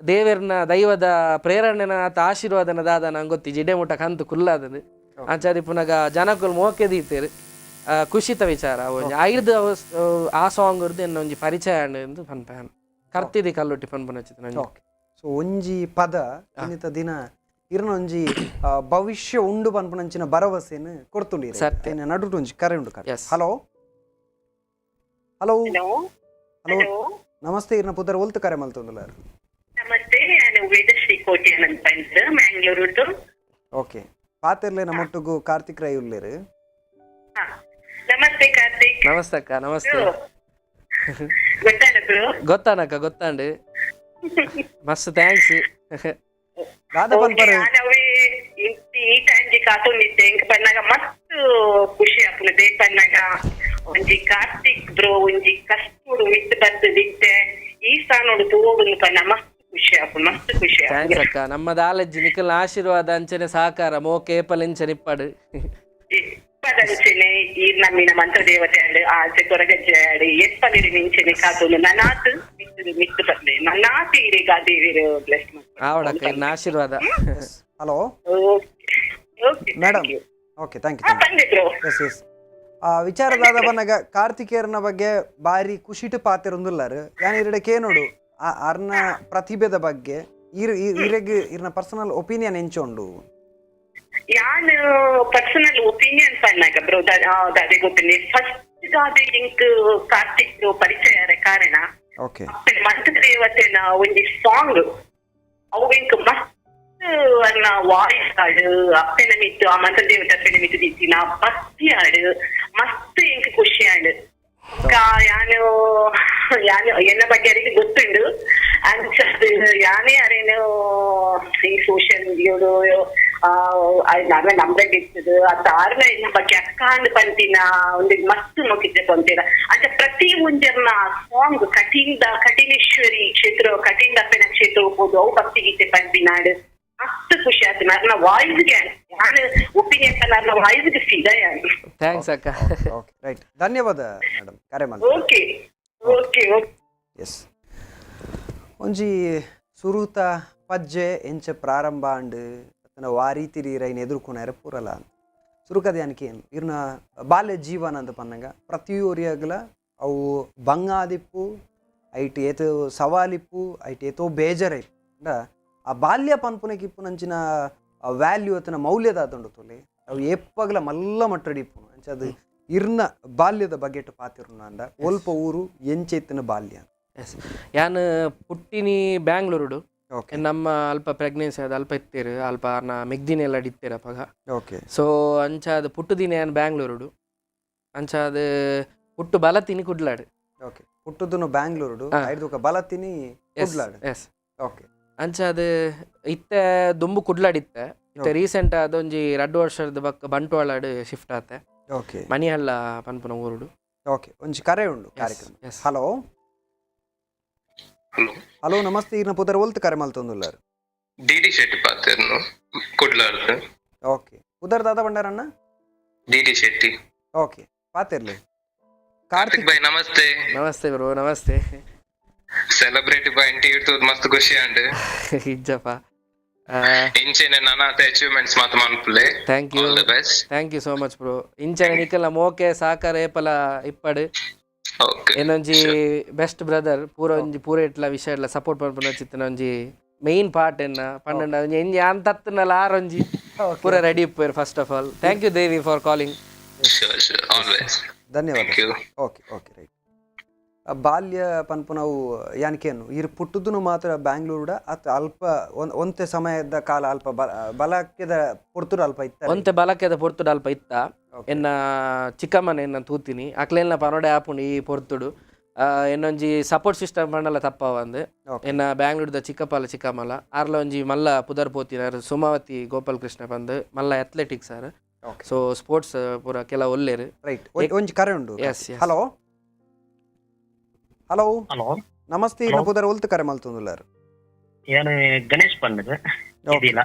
ದೇವೆರ್ನ ದೈವದ ಪ್ರೇರಣೆನ ಆತ ಆಶೀರ್ವಾದನ ದಾದ ನಂಗೆ ಗೊತ್ತಿ ಜಿಡೆ ಮುಟ್ಟ ಕಂತು ಕುಲ್ಲಾದದು. ಅಂಚಾದಿಪ್ಪುನಗ ಜನಕುಲು ಮೋಕೆ ದೀತೆರ್. ಖುಷಿತ ವಿಚಾರ ಒಂಜಿ ಐರ್ದ್ ಆ ಸಾಂಗ್ ಎನ್ನ ಒಂಜಿ ಪರಿಚಯ ಎಂದು ಪನ್ಪೆ ಕರ್ತಿದಿ ಕಲ್ಲುಟ್ಟಿ ಪನ್ಪುನ ಚಿತ್ರ. ಸೊ ಒಂಜಿ ಪದ ಇನ್ನಿತ ದಿನ ಇರ್ನ ಒಂಜಿ ಭವಿಷ್ಯ ಉಂಡು ಪನ್ಪುನಂಚಿನ ಭರವಸೆನ್ ಕೊಡ್ತುಂಡು. ಸತ್ಯ. ನಡುಟು ಒಂಜಿ ಕರೆ ಉಂಡು. ಹಲೋ ಹಲೋ ಹಲೋ ನಮಸ್ತೆ, ಇರ್ನ ಪುದರ್ ಒಲ್ತು ಕರೆ ಮಲ್ತೊಂದುಲ್ಲಾರ್? ನಮಸ್ತೆ, ನಾನು ವೇದಶ್ರೀ ಕೋಟೆ ಅಂತ ಮ್ಯಾಂಗ್ಳೂರು. ಓಕೆ, ಪಾತೆರ್ಲೆ ನಮ್ಮೊಟ್ಟುಗು ಕಾರ್ತಿಕ್ ರೈ ಉಲ್ಲೇರು. ನಮಸ್ತೆ ಕಾರ್ತಿಕ್. ನಮಸ್ತೆ ಅಕ್ಕ, ನಮಸ್ತೆ. ಗೊತ್ತಾನ? ಗೊತ್ತಾನಕ್ಕ, ಗೊತ್ತಾಂಡು. ಮಸ್ತ್ thanks. ದಾದ ಪನ್ಪರು? ಈ ಟೈಮ್ ಕಾತೊಂದಿತ್ತೆ ಇಂಕ್ ಪನ್ನಾಗ ಮಸ್ತ್ ಖುಷಿ ಆಪುಂಡು. They ಪನ್ನಾಗ ಒಂಜಿ ಕಾರ್ತಿಕ್ ಬ್ರೋ ಒಂಜಿ ಕಷ್ಟೋಡು ಮಿತ್ತ್ ಬತ್ತದಿತ್ತೆ ಈ ಸ್ಥಾನೋಡು ತೂವೊಡು ಪನ್ನ ಮಸ್ತ್ ಖುಷಿ ಆಪುಂಡು, ಮಸ್ತ್ ಖುಷಿ. Thanks ಅಕ್ಕ, ನಮ್ಮ ದಾಲಜ್ಜಿ ನಿಖಲ್ನ ಆಶೀರ್ವಾದ ಅಂಚನೆ ಸಹಕಾರ ಮೋಕೆ ಏಪಲ್ ಇಂಚನೆ ಇಪ್ಪಡು. ಪದಂಚನೆ ಈ ನಮ್ಮಿನ ಮಂತ್ರ ದೇವತೆ ಆಡು ಆಚೆ ಕೊರಗಜ್ಜೆ ಆಡು ಎಪ್ಪಲಿರಿ ನಿಂಚನೆ ಕಾತೊಂದು ನನಾತ್ ಮಿತ್ತು ಮಿತ್ತು ಬಂದೆ ನನ್ನಾತ್ ಈರೀಗ ದೇವಿರು ಬ್ಲೆಸ್. ಆವಡಕ್ಕ, ಇರ್ನ ಆಶೀರ್ವಾದ. Hello okay madam, okay thank you. ಬಂದೆ bro. S S ವಿಚಾರದಾದ ಬನ್ನಗ ಕಾರ್ತಿಕೇಯರನ ಬಗ್ಗೆ ಬಾರಿ ಖುಷಿಟ್ ಪಾತೆರೊಂದುಲ್ಲಾರು. ಯಾನ್ ಇರಡೆ ಕೇನೋಡು ಅರ್ನ ಪ್ರತಿಭೆದ ಬಗ್ಗೆ ಇರ್ ಇರೆಗ್ ಇರ್ನ ಪರ್ಸನಲ್ ಒಪಿನಿಯನ್ ಎಂಚ ಉಂಡು? ಯಾನ್ ಪರ್ಸನಲ್ ಒಪಿನಿಯನ್ ಪನ್ನಾಗ ಬ್ರೋ ದಾದೆ ಗೊತ್ತುಂಡೆ ಫಸ್ಟ್ ಗಾದೆ ಎಂಕ್ ಕಾರ್ತಿಕ್ ಬ್ರೋ ಪರಿಚಯ ಆರೆ ಕಾರಣ ಮಂತ್ರ ದೇವತೆನ ಒಂಜಿ ಸಾಂಗ್ ಅವು ಎಂಕ್ ಮಸ್ತ್ ಅನ್ನ ವಾಯ್ಸ್ ಆಡು ಅಪ್ಪೆನ ಮಿತ್ತು ಆ ಮಂತ್ರ ದೇವತೆ ಅಪ್ಪೆನ ಮಿತ್ತು ದಿತ್ತಿನ ಭಕ್ತಿ ಆಡು ಮಸ್ತ್ ಎಂಕ್ ಖುಷಿ ಆಂಡ್. ಯಾನು ಯಾನು ಎನ್ನ ಬಗ್ಗೆ ಅರಿಗೆ ಗೊತ್ತುಂಡು ಅಂಚ ಯಾನೇ ಅರೇನು ಈ ಸೋಷಿಯಲ್ ಮೀಡಿಯಾಡು ನನ್ನ ನಂಬರ್ ಇರ್ತದೆ ಆ ತಾರ್ನ ಎನ್ನ ಬಗ್ಗೆ ಅಕ್ಕಾಂಡ್ ಪಂತಿನ ಒಂದು ಮಸ್ತ್ ಮೊಕಿದ್ದೆ ಪಂತಿನ ಅಂಚ ಪ್ರತಿ ಒಂಜರ್ನ ಸಾಂಗ್ ಕಟೀಲ್ದ ಕಟೀಲೇಶ್ವರಿ ಕ್ಷೇತ್ರ ಕಟೀಲ್ ಅಪ್ಪೆನ ಕ್ಷೇತ್ರ ಹೋಗ್ಬೋದು ಅವು ಭಕ್ತಿ ಗೀತೆ ಪಂಪಿನಾಡು ಮಸ್ತ್ ಖುಷಿ ಆಯ್ತು. ನನ್ನ ವಾಯ್ಸ್ಗೆ ನಾನು ಒಪಿನಿಯನ್ ನನ್ನ ವಾಯ್ಸ್ಗೆ ಫಿದಾ ಯಾನು. Thanks ಅಕ್ಕ. ಓಕೆ ರೈಟ್, ಧನ್ಯವಾದ ಮೇಡಮ್ ಕರೆ ಮಾಡಿ. Okay okay okay. ಎಸ್, ಒಂಜಿ ಸುರೂತ ಪಜ್ಜೆ ಎಂಚ ಪ್ರಾರಂಭ ಆಂಡ್ ಅತ್ತನ ವಾ ರೀತಿ ರೈನ್ ಎದುರ್ಕೊನಾರ ಪೂರಲ ಸುರುಕದ ಯಾನಕ್ಕೆ ಏನು ಇರ್ನ ಬಾಲ್ಯ ಜೀವನ ಅಂತ ಪನ್ನಗ ಪ್ರತಿಯೊರಿಯಾಗಲ ಅವು ಬಂಗಾದಿಪ್ಪು ಐಟ್ ಏತೋ ಸವಾಲಿಪ್ಪು ಐಟ್ ಏತೋ ಬೇಜಾರೈಪು. ಅಂಡ ಆ ಬಾಲ್ಯ ಪನ್ಪುನಕ್ಕೆ ಇಪ್ಪುನಂಚಿನ ವ್ಯಾಲ್ಯೂ ಅತನ ಮೌಲ್ಯದ ತೊಲೆ ಅವು ಏಪ್ಪಗಲ ಮಲ್ಲ ಮಟ್ಟಡಿ ಇಪ್ಪುನು. ಅಂಚ ಅದು ಇರ್ನ ಬಾಲ್ಯದ ಬಗೆಟ್ ಪಾತಿರುನ ಅಂಡ ಒಲ್ಪ ಊರು ಎಂಚೆತ್ತಿನ ಬಾಲ್ಯ? ಎಸ್, ಯಾನ್ ಪುಟ್ಟಿನಿ ಬ್ಯಾಂಗ್ಳೂರುಡು. ನಮ್ಮ ಅಲ್ಪ ಪ್ರೆಗ್ನೆನ್ಸಿ ಅದು ಅಲ್ಪ ಇತ್ತೀರು, ಅಲ್ಪ ನಾ ಮೆಗ್ದಿನೆಲ್ಲ ಇತ್ತೀರ ಅಪಗ. ಸೊ ಅಂಚಾದ ಪುಟ್ಟುದಿನ ಯಾನ್ ಬ್ಯಾಂಗ್ಳೂರುಡು, ಅಂಚಾದ ಪುಟ್ಟು ಬಲತಿನಿ ಕುಡ್ಲಾಡು. ಓಕೆ, ಪುಟ್ಟುದುನು ಬ್ಯಾಂಗ್ಳೂರುಡು, ಐಡ್ದುಕ ಬಲತಿನಿ ಕುಡ್ಲಾಡು. ಎಸ್. ಅಂಚಾದ ಇತ್ತೆ ದುಂಬು ಕುಡ್ಲಾಡ್ ಇತ್ತೆ, ಇತ್ತೆ ರೀಸೆಂಟ್ ಅದೊಂಜಿ 2 ವರ್ಷದ ಬಕ್ಕ ಬಂಟ್ವಾಳಡ್ ಶಿಫ್ಟ್ ಆತೆ. ಮನಿಹಳ್ಳ ಪನ್ಪುನ ಊರುಡು. ಓಕೆ, ಒಂಜಿ ಕರೆ ಉಂಡು ಕಾರ್ಯಕ್ರಮ. ಹಲೋ. ಹಲೋ. ಹಲೋ, ನಮಸ್ತೆ. ಈರ್ನ ಪುದರ್, ಒಲ್ತು ಕರೆ ಮಲ್ತೊಂದುಲ್ಲಾರು? ಡಿ ಡಿ ಶೆಟ್ಟಿ ಪಾತೆರ್ನು ಕುಡ್ಲಾರ್ದು. ಓಕೆ, ಪುದರ್ ದಾದ ಬಂಡಾರಣ್ಣ? D D Shetty. ಓಕೆ, ಪಾತಿರ್ಲಿ. ಕಾರ್ತಿಕ್ ಭಾಯ್, ನಮಸ್ತೆ. ನಮಸ್ತೆ ಬ್ರೋ, ನಮಸ್ತೆ. ಸೆಲೆಬ್ರಿಟಿ ಬಾಯ್ ಇಂಟಿ ಇರ್ತದ, ಮಸ್ತ್ ಖುಷಿ ಅಂಡ್. ಇಜ್ಜಪ್ಪ. ಇಂಚೆನೆ ನಾನಾತ ಅಚೀವ್ಮೆಂಟ್ಸ್ ಮಾತ ಮನ್ಪುಲೆ. Thank you. All the best. Thank you so much bro. ಇಂಚನೆ ನಿಕಲ್ನ ಮೋಕೆ ಸಾಕಾರ ಏಪಲ ಇಪ್ಪಡು. ಏನೊಂಜಿ ಬೆಸ್ಟ್ ಬ್ರದರ್, ಪೂರ ಒಂಜಿ ಪೂರ ಇಟ್ಲ ವಿಷಯ ಇಟ್ಲ ಸಪೋರ್ಟ್ ಪನ್ಪುನ ಚಿತ್ತನ ಒಂಜಿ ಮೇನ್ ಪಾರ್ಟ್ ಎನ್ನ ಪಂಡ ಒಂಜಿ ಎಂಜಿ ಆನ್ ತತ್ತುನಲ ಆರೊಂಜಿ ಪೂರ ready ಇಪ್ಪೇರು. First of all thank you Devi for calling. Sure sure, always. ಧನ್ಯವಾದ. Thank you. Okay okay, right. ಬಾಲ್ಯ ಪನ್ಪುನವು ಯಾನಿಕೇನು ಇರ್ ಪುಟ್ಟುದುನು ಮಾತ್ರ ಬ್ಯಾಂಗ್ಳೂರುಡ ಅತ್ ಅಲ್ಪ ಒಂತೆ ಸಮಯದ ಕಾಲ ಅಲ್ಪ ಬಲಕ್ಕೆದ ಪೊರ್ತುಡು ಅಲ್ಪ ಇತ್ತ? ಒಂತೆ ಬಲಕೆದ ಪೊರ್ತುಡು ಅಲ್ಪ ಇತ್ತ. ಎನ್ನ ಚಿಕ್ಕಮ್ಮನ ಎನ್ನ ತೂತಿನಿ, ಅಕ್ಲೆಲ್ಲ ಪನೋಡೆ ಆಪುಂಡು ಈ ಪೊರ್ತುಡು. ಎನ್ನೊಂಜಿ ಸಪೋರ್ಟ್ ಸಿಸ್ಟಮ್ ಪಂಡಲ ತಪ್ಪವಂದು. ಎನ್ನ ಬ್ಯಾಂಗ್ಳೂರ್ದ ಚಿಕ್ಕಪ್ಪಲ ಚಿಕ್ಕಮ್ಮಲ ಆರ್ಲ ಒಂಜಿ ಮಲ್ಲ ಪುದರ್ ಪೋತಿನ ಸುಮಾವತಿ ಗೋಪಾಲ್ ಕೃಷ್ಣ ಪಂದ್, ಮಲ್ಲ ಅಥ್ಲೆಟಿಕ್ಸ್ ಆರ್. ಸೊ ಸ್ಪೋರ್ಟ್ಸ್ ಪೂರ ಕೆಲ ಒಲ್ಲೇರು. ರೈಟ್, ಒಂಜಿ ಕರೆ ಉಂಡು. S S. Hello hello. Hello. Namaste, ಇನ್ನ ಪುದರ್, ಒಲ್ತು ಕರೆ ಮಲ್ತೊಂದುಲ್ಲಾರು? ಏನು ಗಣೇಶ್ ಪಂಡದು ಇದಿಲ್ಲ.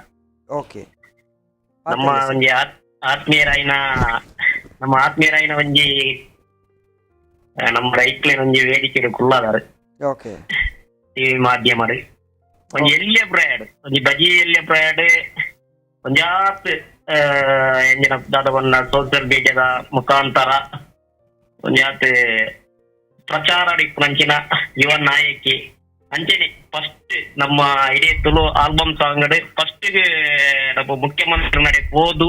ನಮ್ಮ ಒಂಜಿ ಆತ್ಮೀಯರಾಯಿನ, ನಮ್ಮ ಆತ್ಮೀಯರಾಯಿನ ಒಂಜಿ ನಮ್ಮ ರೈಕ್ಲಿನ ಒಂಜಿ ವೇದಿಕೆ ಕುಲ್ಲಾದಾರು. ಟಿವಿ ಮಾಧ್ಯಮ ಒಂಜಿ ಎಲ್ಯ ಪ್ರಯಾಡ್, ಒಂಜಿ ಬಜಿ ಎಲ್ಯ ಪ್ರಯಾಡ್, ಒಂಜಾತ್ ಎಂಜಿನ ದಾದ ಬಣ್ಣ ಸೋಷಿಯಲ್ ಮೀಡಿಯಾದ ಮುಖಾಂತರ ಒಂಜಾತ್ ಪ್ರಚಾರ ಇಪ್ಪುನಂಚಿನ ಯುವ ನಾಯಕಿ. ಅಂಚನೆ ಫಸ್ಟ್ ನಮ್ಮ ಇಡೀ ತುಳು ಆಲ್ಬಮ್ ಸಾಂಗ್ ಫಸ್ಟ್ ನಮ್ಮ ಮುಖ್ಯಮಂತ್ರಿ ನಡೆ ಪೋದು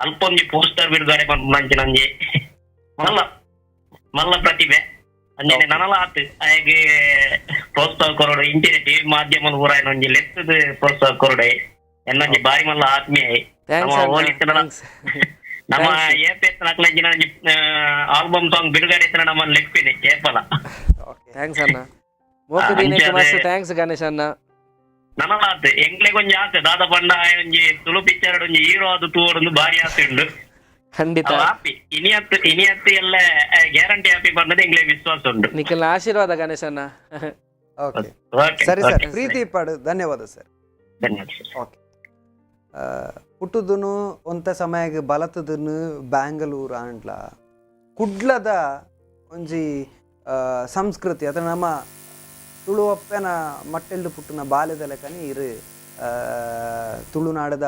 ಅಲ್ಪ ಒಂಜಿ ಪೋಸ್ಟರ್ ಬಿಡುಗಡೆ ಮನ್ಪುನಂಚಿನ ಒಂಜಿ ಮಲ್ಲ ಮಲ್ಲ ಪ್ರತಿಭೆ. ಅಂಚನೆ ನನಲ ಆತ್ ಆಯಗ್ ಪ್ರೋತ್ಸಾಹ ಕೊರಡು. ಇಂಚನೆ ಟಿವಿ ಮಾಧ್ಯಮ ಊರಾಯನ ಒಂಜಿ ಲೆತ್ತದ ಪ್ರೋತ್ಸಾಹ ಕೊರಡೆ ಎನ್ನೊಂಜಿ ಬಾರಿ ಮಲ್ಲ ಆತ್ಮೀಯ. Thanks. ನಮ್ಮ ಹೋಲಿಸಿದ ನಮ್ಮ ಏಪ ಎತ್ತನ ಒಂಜಿ ಆಲ್ಬಮ್ ಸಾಂಗ್ ಬಿಡುಗಡೆ ಎತ್ತನ ನಮ್ಮ ಲೆಕ್ಪಿದೆ ಏಪಲ. Thanks ಅಣ್ಣ, ಮೋಕ ದಿನಕ್ಕೆ ಮಸ್ತ್ thanks Ganesh ಅಣ್ಣ. ನನಲ ಆತ್ ಎಂಗ್ಲೆಗ್ ಒಂಜಿ ಆಸೆ ದಾದ ಪಂಡ ಆಯ್ ಒಂಜಿ ತುಳು ಪಿಕ್ಚರ್ ಒಂಜಿ ಹೀರೋ ಅದು ತೂವೊಡೊಂದು ಬಾರಿ ಆಸೆ ಉಂಡು. ಖಂಡಿತ. ಅವ್ ಆಪಿ ಇನಿಯತ್ ಇನಿಯತ್ ಎಲ್ಲ ಗ್ಯಾರಂಟಿ ಆಪಿ ಪಂಡದು ಎಂಗ್ಲೆ ವಿಶ್ವಾಸ ಉಂಡು. ನಿಖಲ್ನ ಆಶೀರ್ವಾದ ಗಣೇಶ್ ಅಣ್ಣ. ಓಕೆ. ಓಕೆ. ಸರಿ ಸರ್. ಓಕೆ. ಪ್ರೀತಿ ಪಾಡು, ಧನ್ಯವಾದ ಸರ್. ಧನ್ಯವಾದ ಸರ್. ಓಕೆ. ಪುಟ್ಟುದುನು ಒಂತ ಸಮಯಗ್ ಬಲತದನು ಬ್ಯಾಂಗ್ಳೂರ್ ಆಂಡ್ಲ ಕುಡ್ಲದ ಒಂಜಿ ಸಂಸ್ಕೃತಿ ಅಥವಾ ನಮ್ಮ ತುಳುವಪ್ಪನ ಮಟ್ಟೆಲ್ದು ಪುಟ್ಟುನ ಬಾಲ್ಯದ ಲೆಕ್ಕನೆ ಇರು ತುಳುನಾಡದ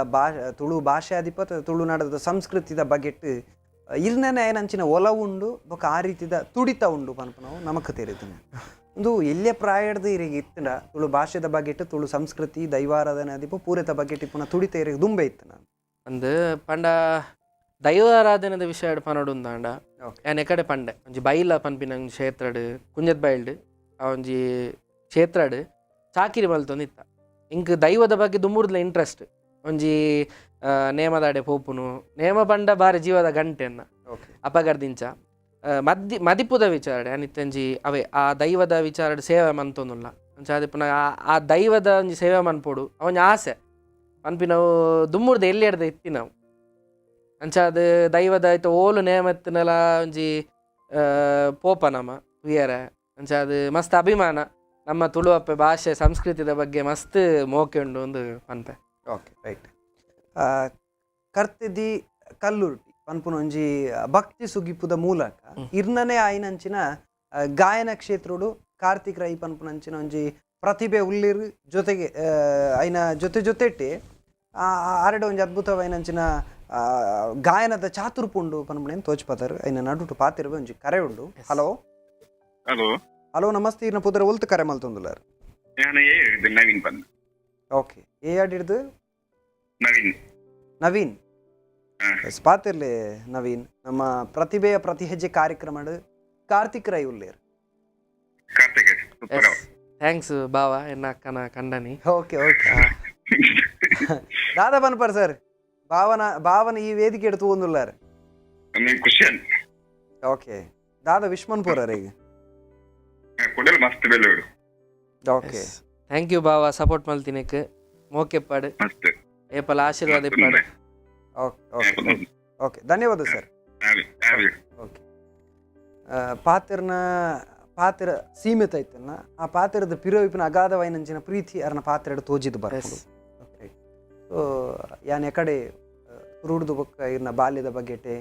ತುಳು ಭಾಷೆ ಅಧಿಪತ ತುಳುನಾಡದ ಸಂಸ್ಕೃತಿದ ಬಗೆಟ್ ಇರ್ನನೆ ಅಂಚಿನ ಒಲವು ಉಂಡು, ಬೊಕ ಆ ರೀತಿದ ತುಡಿತ ಉಂಡು ಪನ್ಪುನವು ನಮಕ್ ತೆರಿದು. ಒಂದು ಎಲ್ಲೇ ಪ್ರಾಯಡ್ದು ಇರಿಗೆ ಇತ್ತಂಡ ತುಳು ಭಾಷೆದ ಬಗೆಟ್, ತುಳು ಸಂಸ್ಕೃತಿ, ದೈವಾರಾಧನೆ ಅದಿಪ ಪೂರೆತ ಬಗೆಟ್ ಇಪ್ಪುನ ತುಡಿತ ಇರಿಗೆ ದುಂಬೆ ಇತ್ತು ನಾನು. ಅಂದ್ ಪಂಡ ದೈವಾರಾಧನೆದ ವಿಷಯ ಪನೊಡು ಉಂದಾಂಡ ಯಾನ್ ಎಕಡೆ ಪಂಡೆ ಒಂಜಿ ಬೈಲ ಪನ್ಪಿನ ಒಂಜಿ ಕ್ಷೇತ್ರಡ್, ಕುಂಜತ್ ಬೈಲ್ಡ್ ಆ ಒಂಜಿ ಕ್ಷೇತ್ರಡ್ ಚಾಕಿರಿ ಮಲ್ತೊಂದಿತ್ತ. ಇಂಕ್ ದೈವದ ಬಗ್ಗೆ ದುಂಬುರ್ದ್ಲ ಇಂಟ್ರೆಸ್ಟ್. ಒಂಜಿ ನೇಮದಾಡೆ ಪೋಪುನು, ನೇಮ ಪಂಡ ಬಾರಿ ಜೀವದ ಗಂಟೆನ್ನ. ಅಪಗರ್ದಿಂಚ ಮದ್ದಿ ಮದಿಪುದ ವಿಚಾರಡೆ ಅನಿತ್ತಂಜಿ ಅವೇ ಆ ದೈವದ ವಿಚಾರಡ್ ಸೇವೆ ಮಂತೊಂದುಲ್ಲ. ಅಂಚ ಆದಿಪ್ಪುನ ಆ ದೈವದ ಒಂಜಿ ಸೇವೆ ಮನ್ಪೊಡು ಅವೊಂಜಿ ಆಸೆ ಪನ್ಪಿನವು ದುಮ್ಮುರ್ದ ಎಲ್ಲಿ ಎಡ್ದ ಇತ್ತಿನವು. ಅಂಚ ಅದು ದೈವದ ಐತ ಓಲು ನೇಮತ್ತಿನಲ ಒಂಜಿ ಪೋಪ ನಮ ತೂಯರೆ. ಅಂಚ ಅದು ಮಸ್ತ್ ಅಭಿಮಾನ, ನಮ್ಮ ತುಳುವಪ್ಪೆ ಭಾಷೆ ಸಂಸ್ಕೃತಿದ ಬಗ್ಗೆ ಮಸ್ತ್ ಮೋಕೆ ಉಂಡು ಒಂದು ಪನ್ಪೆ. Okay, right. ಕರ್ತಿದಿ ಕಲ್ಲುರ್ಟಿ ಪನ್ಪುನ ಒಂಜಿ ಭಕ್ತಿ ಸುಗಿಪುದ ಮೂಲಕ ಇರ್ನನೆ ಆಯಿನಂಚಿನ ಗಾಯನ ಕ್ಷೇತ್ರಡು ಕಾರ್ತಿಕ್ ರೈ ಪನ್ಪುನಂಚಿನ ಒಂಜಿ ಪ್ರತಿಭೆ ಉಲ್ಲಿರು. ಜೊತೆಗೆ ಐನ ಜೊತೆ ಜೊತೆಟ್ಟಿ ಆರಡೆ ಒಂಜಿ ಅದ್ಭುತವಾಯಿನಂಚಿನ ಗಾಯನದ ಚಾತುರ್ಪುಂಡು ಪನ್ಪುನೇನು ತೋಚ್ಪತಾರು. ಐನ ನಡುಟು ಪಾತಿರುವ ಒಂಜಿ ಕರೆ ಉಂಡು. ಹಲೋ. ಹಲೋ. ಹಲೋ, ನಮಸ್ತೆ. ಇರ್ನ ಪುದರ್, ಒಲ್ತು ಕರೆ ಮಲ್ತೊಂದುಲ್ಲಾರು? ನಾನು ಎ ಹಿಡ್ದು ನವೀನ್ ಬಂದು. ಓಕೆ, ಏ ಹಿಡ್ದು? ನವೀನ್. ನವೀನ್. ಎಸ್, ಪಾತಿರ್ಲಿ ನವೀನ್. ನಮ್ಮ ಪ್ರತಿಭೆಯ ಪ್ರತಿ ಹೆಜ್ಜೆ ಕಾರ್ಯಕ್ರಮ ಕಾರ್ತಿಕ್ ರೈ ಉಲ್ಲೇರ್. ಕಾರ್ತಿಕ್ ಸೂಪರ್. Thanks ಬಾವ, ಎನ್ನ ಅಕ್ಕನ ಕಂಡನಿ. ಓಕೆ ಓಕೆ, ದಾದಾ ಪನ್ಪರ್ ಸರ್, ಭಾವನ ಭಾವನ ಈ ವೇದಿಕೆ ತೂವೊಂದುಲ್ಲಾರ್. ಖುಷಿ. ಓಕೆ, ದಾದಾ ವಿಶ್ಮನ್ ಪೂರ ಈಗ. ಕುಡಲ್ ಮಸ್ತ್ ಬೆಲ್ಲೋಡು. ಓಕೆ. Thank you ಬಾವ, ಸಪೋರ್ಟ್ ಮಲ್ತಿನಕ್ ಮೋಕೆಪ್ಪಾಡು. ಮಸ್ತ್. ಏಪಲ ಆಶೀರ್ವಾದ ಇಪ್ಪಾಡು. ಓಕೆ ಓಕೆ ಓಕೆ, ಧನ್ಯವಾದ ಸರ್. ಓಕೆ, ಪಾತ್ರನ ಪಾತ್ರ ಸೀಮಿತ ಐತನ್ನ, ಆ ಪಾತ್ರದ ಪಿರೋಯಿಪಿನ ಅಗಾಧವಾಯಿನಂಚಿನ ಪ್ರೀತಿ ಅರ್ನ ಪಾತ್ರೆಡ್ ತೋಜಿದ್ ಬರ್ಪುಂಡು. ಸೊ ಯಾನ್ ಎಕಡೆ ರೂಡ್ದು ಬೊಕ್ಕ ಇರ್ನ ಬಾಲ್ಯದ ಬಗ್ಗೆಟೆ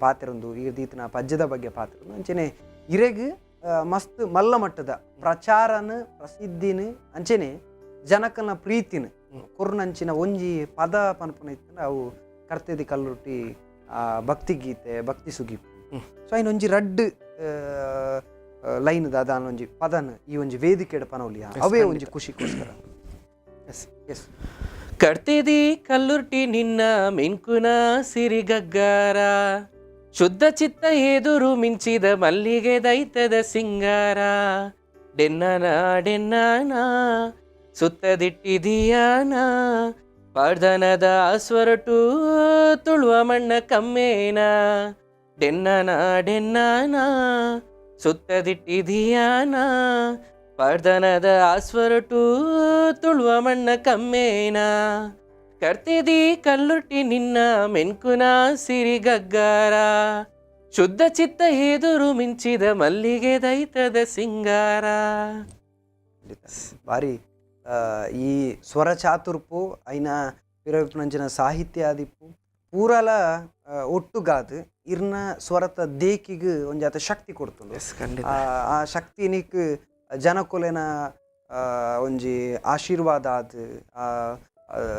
ಪಾತ್ರಂದು ಈರ್ದೀತನ ಪಜ್ಜದ ಬಗ್ಗೆ ಪಾತ್ರ ಅಂಚನೆ ಇರೆಗ್ ಮಸ್ತ್ ಮಲ್ಲ ಮಟ್ಟದ ಪ್ರಚಾರನ ಪ್ರಸಿದ್ಧಿನ ಅಂಚನೆ ಜನಕನ ಪ್ರೀತಿನ ಕೊರ್ನಂಚಿನ ಒಂಜಿ ಪದ ಪನ್ಪುನ ಇತ್ತಂಡ ಅವು ಕರ್ತೆದಿ ಕಲ್ಲುಟ್ಟಿ ಭಕ್ತಿ ಗೀತೆ ಭಕ್ತಿ ಸುಗಿಪು. ಸೊ ಐನ್ ಒಂಜಿ ರಡ್ಡ್ ಲೈನ್ ದಾದಾನ ಒಂಜಿ ಪದನ್ ಈ ಒಂಜಿ ವೇದಿಕೆಡ್ ಪನೌಲಿಯ ಅವೇ ಒಂಜಿ ಖುಷಿಗೋಸ್ಕರ. ಎಸ್. ಎಸ್. ಕರ್ತೆದಿ ಕಲ್ಲುರ್ಟಿ ನಿನ್ನ ಮಿಂಕುನ ಸಿರಿಗಗ್ಗಾರ, ಶುದ್ಧ ಚಿತ್ತ ಎದುರು ಮಿಂಚಿದ ಮಲ್ಲಿಗೆ ದೈತದ ಸಿಂಗಾರ, ಡೆನ್ನನ ಡೆನ್ನನ ಸುತ್ತದಿಟ್ಟಿದೀಯಾನ, ಪಾರ್ದನದ ಸ್ವರಟು ತುಳುವ ಮಣ್ಣ ಕಮ್ಮೇನ, ಡೆನ್ನನ ಡೆನ್ನನ ಸುತ್ತದಿಟ್ಟಿದೀಯಾನ, ಪಾರ್ದನದ ಆಸ್ವರಟು ತುಳುವ ಮಣ್ಣ ಕಮ್ಮೇನ, ಕರ್ತೆದಿ ಕಲ್ಲುಟ್ಟಿ ನಿನ್ನ ಮೆನ್ಕುನ ಸಿರಿಗಗ್ಗಾರ, ಶುದ್ಧ ಚಿತ್ತ ಎದುರು ಮಿಂಚಿದ ಮಲ್ಲಿಗೆ ದೈತದ ಸಿಂಗಾರ. ಬಾರಿ ಈ ಸ್ವರ ಚಾತುರ್ಪು ಐನ ಪಿರವಿಪುನಂಚಿನ ಸಾಹಿತ್ಯಾದಿಪ್ಪು ಪೂರಲ ಒಟ್ಟುಗಾದ್ ಇರ್ನ ಸ್ವರತ ದೇಕಿಗ್ ಒಂಜಾತ ಶಕ್ತಿ ಕೊಡ್ತುಂಡು. ಖಂಡಿತ. ಆ ಶಕ್ತಿ ನಿಕ್ ಜನಕುಲೆನ ಒಂಜಿ ಆಶೀರ್ವಾದ ಆದ್,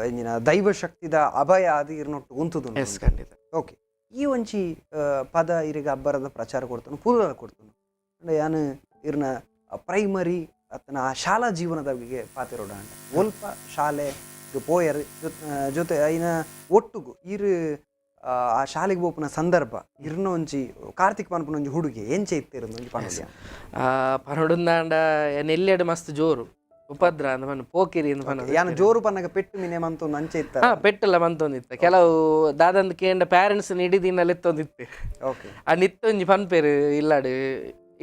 ಎಂಜಿನ ದೈವ ಶಕ್ತಿದ ಅಭಯ ಆದ್ ಇರ್ನೊಟ್ಟು ಉಂತುದುಂಡು. ಖಂಡಿತ. ಓಕೆ, ಈ ಒಂಜಿ ಪದ ಇರಿಗ ಅಬ್ಬರದ ಪ್ರಚಾರ ಕೊಡ್ತನು ಪೂರ್ವ ಕೊಡ್ತನು ಅಂದ್ರೆ ಯಾನ್ ಇರ್ನ ಪ್ರೈಮರಿ ಅತ್ತನ ಆ ಶಾಲಾ ಜೀವನದ ಬಗ್ಗೆ ಪಾತಿರೋಡ ಅಂಡ ಒಲ್ಪ ಶಾಲೆ ಪೋಯರ್ ಜೊತೆ ಐನ ಒಟ್ಟುಗು ಇರು ಆ ಶಾಲೆಗೆ ಪೋಪುನ ಸಂದರ್ಭ ಇರ್ನ ಒಂಜಿ ಕಾರ್ತಿಕ್ ಪನ್ಪುನ ಒಂಜಿ ಹುಡುಗಿ ಎಂಚೆ ಇತ್ತಿರಂದು ಒಂಜಿ ಪನೊಲಿಯ. ಪನೊಡುಂದಾಂಡ ನೆಲ್ಲೆಡ್ ಮಸ್ತ್ ಜೋರು ಉಪದ್ರ ಅಂದ್ ಪನ್ನ ಪೋಕಿರಿ ಅಂದ್ ಪನ್ನ. ಯಾನ್ ಜೋರು ಪನ್ನಗ ಪೆಟ್ಟು ಮಿನೆ ಮಂತೊಂದು ಅಂಚೆ ಇತ್ತ? ಹಾ, ಪೆಟ್ಟೆಲ್ಲ ಮಂತೊಂದಿತ್ತ. ಕೆಲವು ದಾದಂದ್ ಕೇಂಡ ಪ್ಯಾರೆಂಟ್ಸ್ ಇಡೀ ದಿನ ಲೆತ್ತೊಂದಿತ್ತೆ. ಆ ನಿತ್ತೊಂಜಿ ಪನ್ಪೇರು ಇಲ್ಲಾಡು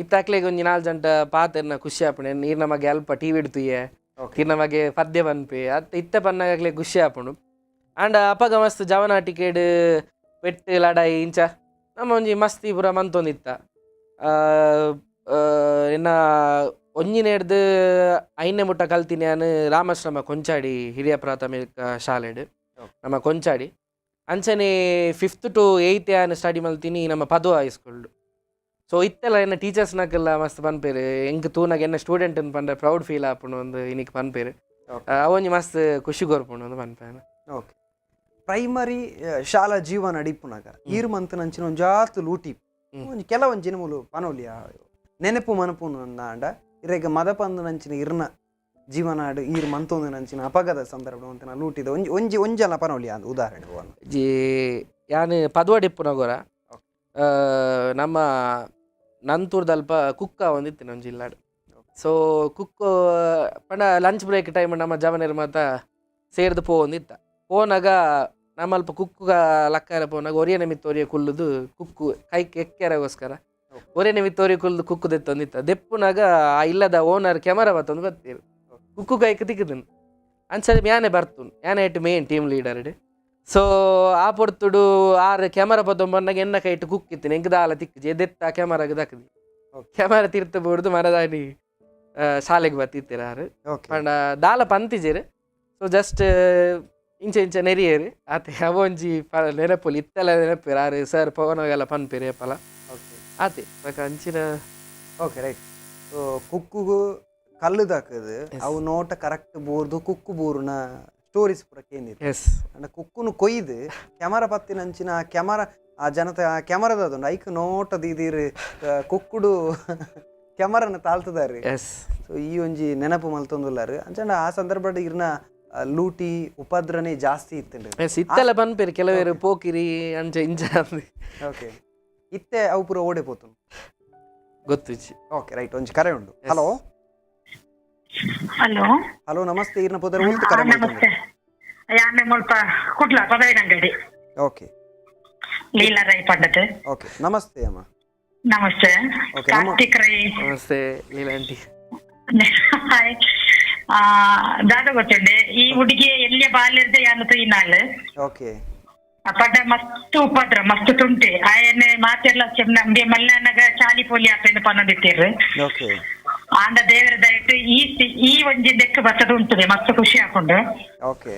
ಇತ್ತಾಕ್ಲೆಗ್ ಒಂಜಿ ನಾಲ್ ಜಂಟ ಪಾತೆರ್ನ ಖುಷಿ ಆಪುಂಡು. ನೀರ್ನ ಮಗೆ ಅಲ್ಪ ಟಿವಿ ತುಯ್ಯೆ, ಕಿರ್ನ ಮಗೆ ಪದ್ಯ ಪನ್ಪೆ ಅತ್ತ ಇತ್ತ ಪನ್ನಗಕ್ಲೆ ಖುಷಿ ಆಪುಂಡು. ಆಂಡ ಅಪಗ ಮಸ್ತ್ ಜವನಾಟಿಕೆಡ್ ಪೆಟ್ಟು ಲಡಾಯಿ ಇಂಚ ನಮ್ಮ ಒಂಜಿ ಮಸ್ತಿ ಪೂರ ಮಂತೊಂದಿತ್ತ. ಎನ್ನ ಒಂಜಿನೆಡ್ದ್ ಐನೇ ಮುಟ್ಟ ಕಲ್ತಿನಿ ಯಾನ್ ರಾಮಾಶ್ರಮ ಕೊಂಚಾಡಿ ಹಿರಿಯ ಪ್ರಾಥಮಿಕ ಶಾಲೆಡ್ ನಮ್ಮ ಕೊಂಚಾಡಿ. ಅಂಚನೆ ಫಿಫ್ತ್ ಟು ಏಯ್ತ್ ಯಾನ್ ಸ್ಟಡಿ ಮಲ್ತೀನಿ ನಮ್ಮ ಪದವ ಹೈಸ್ಕೂಲ್ಡ್. ಸೊ ಇತ್ತೆಲ್ಲ ಎನ್ನ ಟೀಚರ್ಸ್ನಕ್ಕೆಲ್ಲ ಮಸ್ತ್ ಪನ್ಪೇರು, ಎಂಕ್ ತೂನಾಗ ಎನ್ನ ಸ್ಟೂಡೆಂಟ್ ಪಂಡ ಪ್ರೌಡ್ ಫೀಲ್ ಆಪುಂಡು ಒಂದು ಇನಿಕ್ ಪನ್ಪೇರು. ಅವೊಂಜಿ ಮಸ್ತ್ ಖುಷಿ ಕೊರ್ಪುಂಡು ಅಂದ್ ಪನ್ಪೆ. ಓಕೆ, ಪ್ರೈಮರಿ ಶಾಲಾ ಜೀವನ ಇಪ್ಪುನಾಗ ಈರ್ ಮಂತನಂಚಿನ ಒಂಜಾತ್ ಲೂಟಿ ಒಂಜಿ ಕೆಲವೊಂಜಿ ಮೂಲು ಪನೊಲಿಯ ನೆನಪು ಮನಪು ಅಂಡ ಇರೆಗ ಮದಪಂದು ನಂಚಿನ ಇರ್ನ ಜೀವನಾಡು ಈರ್ ಮಂತೊಂದು ನಂಚಿನ ಅಪಗದ ಸಂದರ್ಭ ಅಂತ ಲೂಟಿದ ಒಂಜಿ ಒಂಜಿ ಒಂಜಲ ಪನೊಲಿಯ ಅಂದ್ ಉದಾಹರಣೆ ಒನ್. ಜಿ ಯಾನ್ ಪದ್ವಾಡಿಪ್ಪುನಗೊರ ನಮ್ಮ ನಂತೂರ್ದಲ್ಪ ಕುಕ್ಕ ಒಂದಿತ್ತಿನ ಒಂಜಿ ಇಲ್ಲಾಡ್. ಸೊ ಕುಕ್ಕು ಪಂಡ ಲಂಚ್ ಬ್ರೇಕ್ ಟೈಮ್ ನಮ್ಮ ಜವನೆರ್ ಮಾತ ಸೇರ್ದು ಪೋವೊಂದಿತ್ತ. ಪೋನಾಗ ನಮ್ಮಲ್ಪ ಕುಕ್ಕುಗ ಲಕ್ಕಾರ ಪೋನಾಗ ಒರಿಯನ ಮಿತ್ತ ಒರಿಯ ಕುಲ್ಲುದು ಕುಕ್ಕು ಕೈಕ್ ಎಕ್ಕೆರಗೋಸ್ಕರ ಒರಿಯನ ಮಿತ್ತ ಒರಿಯ ಕುಲ್ಲುದು ಕುಕ್ಕು ದೆತ್ತೊಂದಿತ್ತ. ದೆಪ್ಪುನಾಗ ಆ ಇಲ್ಲದ ಓನರ್ ಕ್ಯಾಮರಾ ಬತ್ತೊಂದು ಬತ್ತೀರು ಕುಕ್ಕು ಕೈಕ್ ತಿಕ್ಕುದನ್ ಅಂಚನೆ ಯಾನೆ ಬರ್ತುನ್ ಯಾನೆ ಇಟ್ಟು ಮೇನ್ ಟೀಮ್ ಲೀಡರ್. ಸೊ ಆ ಪೊರ್ತುಡು ಆರು ಕ್ಯಾಮರಾ ಪತ್ತೊಂಬನ್ನಾಗ ಎನ್ನ ಕೈಟ್ ಕುಕ್ಕಿತ್ತು ಎಂಕ್ ದಾಲ ತಿಕ್ಕುಜಿ ದೆತ್ತ ಕ್ಯಾಮರಾಗ ದಕ್ಕದಿ ಕ್ಯಾಮರಾ ತಿರ್ತ ಬೋಡ್ದು ಮರದಾನಿ ಶಾಲೆಗೆ ಬತ್ತಿತ್ತೀರ ಆರು. ಪಂಡ ದಾಲ ಪಂತಿಜೆರ್. ಸೊ ಜಸ್ಟ್ ಇಂಚ ಇಂಚ ನೆರಿಯರು ಆತೆ. ಅವೊಂಜಿ ನೆನಪುಲಿ ಇತ್ತೆಲ್ಲ ನೆನಪೇರು ಆರು ಸರ್ ಪವನಗೆಲ್ಲ ಪನ್ಪೇರು ಏಪಲ ಆತೆ ಬೊಕ ಅಂಚಿನ. ಓಕೆ ರೈಟ್, ಸೊ ಕುಕ್ಕುಗು ಕಲ್ಲು ದಾಕದು ಅವು ನೋಟ ಕರೆಕ್ಟ್ ಬೋರ್ದು ಕುಕ್ಕು ಬೋರುನ ಸ್ಟೋರೀಸ್ ಪೂರ ಕೇಂದಿತ್ತು. ಅಂಡ ಕುಕ್ಕುನು ಕೊಯ್ದು ಕ್ಯಾಮರಾ ಪತ್ತಿನಂಚಿನ ಆ ಕ್ಯಾಮರಾ ಆ ಜನತೆ ಆ ಕ್ಯಾಮರಾದ ಅದುಂಡು ಐಕ್ ನೋಟ ದೀದಿರು ಕುಕ್ಕುಡು ಕ್ಯಾಮರಾನ ತಾಳ್ತದಾರು. ಸೊ ಈ ಒಂಜಿ ನೆನಪು ಮಲ್ತೊಂದುಲ್ಲಾರು. ಅಂಚಂಡ ಆ ಸಂದರ್ಭಡ್ ಇರ್ನ ಲೂಟಿ ಉಪದ್ರನೆ ಜಾಸ್ತಿ ಇತ್ತುಂಡು. ಎಸ್, ಇತ್ತೆಲ್ಲ ಪನ್ಪೇರು ಕೆಲವೇರು ಪೋಕಿರಿ ಅಂಚ ಇಂಚ ಅಂದ್. ಓಕೆ, ಇತ್ತೆ ಅವು ಪೂರ ಓಡೆ ಪೋತುಂಡು? ಗೊತ್ತುಜ್ಜಿ. ಓಕೆ ರೈಟ್, ಒಂಜಿ ಕರೆ ಉಂಡು. ಹಲೋ. Hello. Hello ನಮಸ್ತೆ, ಈರ್ನ ಪುದರ್ ಒಲ್ತು ಕರೆ ನಮಸ್ತೆ, ಯಾನೆ ಮುಲ್ಪ ಕುಡ್ಲ ಪದವಿನಂಗಡಿ. ಓಕೆ. ಲೀಲಾ ರೈ ಪಂಡತ್. ಓಕೆ, ನಮಸ್ತೆ ಅಮ್ಮ. ನಮಸ್ತೆ. Okay, Karthik Rai. ನಮಸ್ತೆ ಲೀಲಾ ಆಂಟಿ. ಹಾಯ್. ದಾದ ಗೊತ್ತುಂಡೆ, ಈ ಹುಡುಗಿ ಎಲ್ಲಿಯ ಬಾಲ್ಯದ ಯಾನು ತುಯ್ನಾಲ್. ಓಕೆ. ಪಂಡ ಮಸ್ತ್ ಉಪದ್ರ ಮಸ್ತ್ ತುಂಟೆ ಆಯನೆ ಮಾತೆಲ್ಲ ನಮ್ಗೆ ಮಲ್ಲನಗ ಚಾಲಿ ಪೋಲಿ ಆಪೇನು ಪನ್ನೊಂದಿತ್ತೀರ್. ಓಕೆ. ಆಂಡ ದೇವರ ದಯಟ್ಟು ಈ ಈ ಒಂಜಿ ದೆಕ್ಕು ಬತ್ತದ ಉಂಟುದೆ, ಮಸ್ತ್ ಖುಷಿ ಹಾಕೊಂಡು. ಓಕೆ.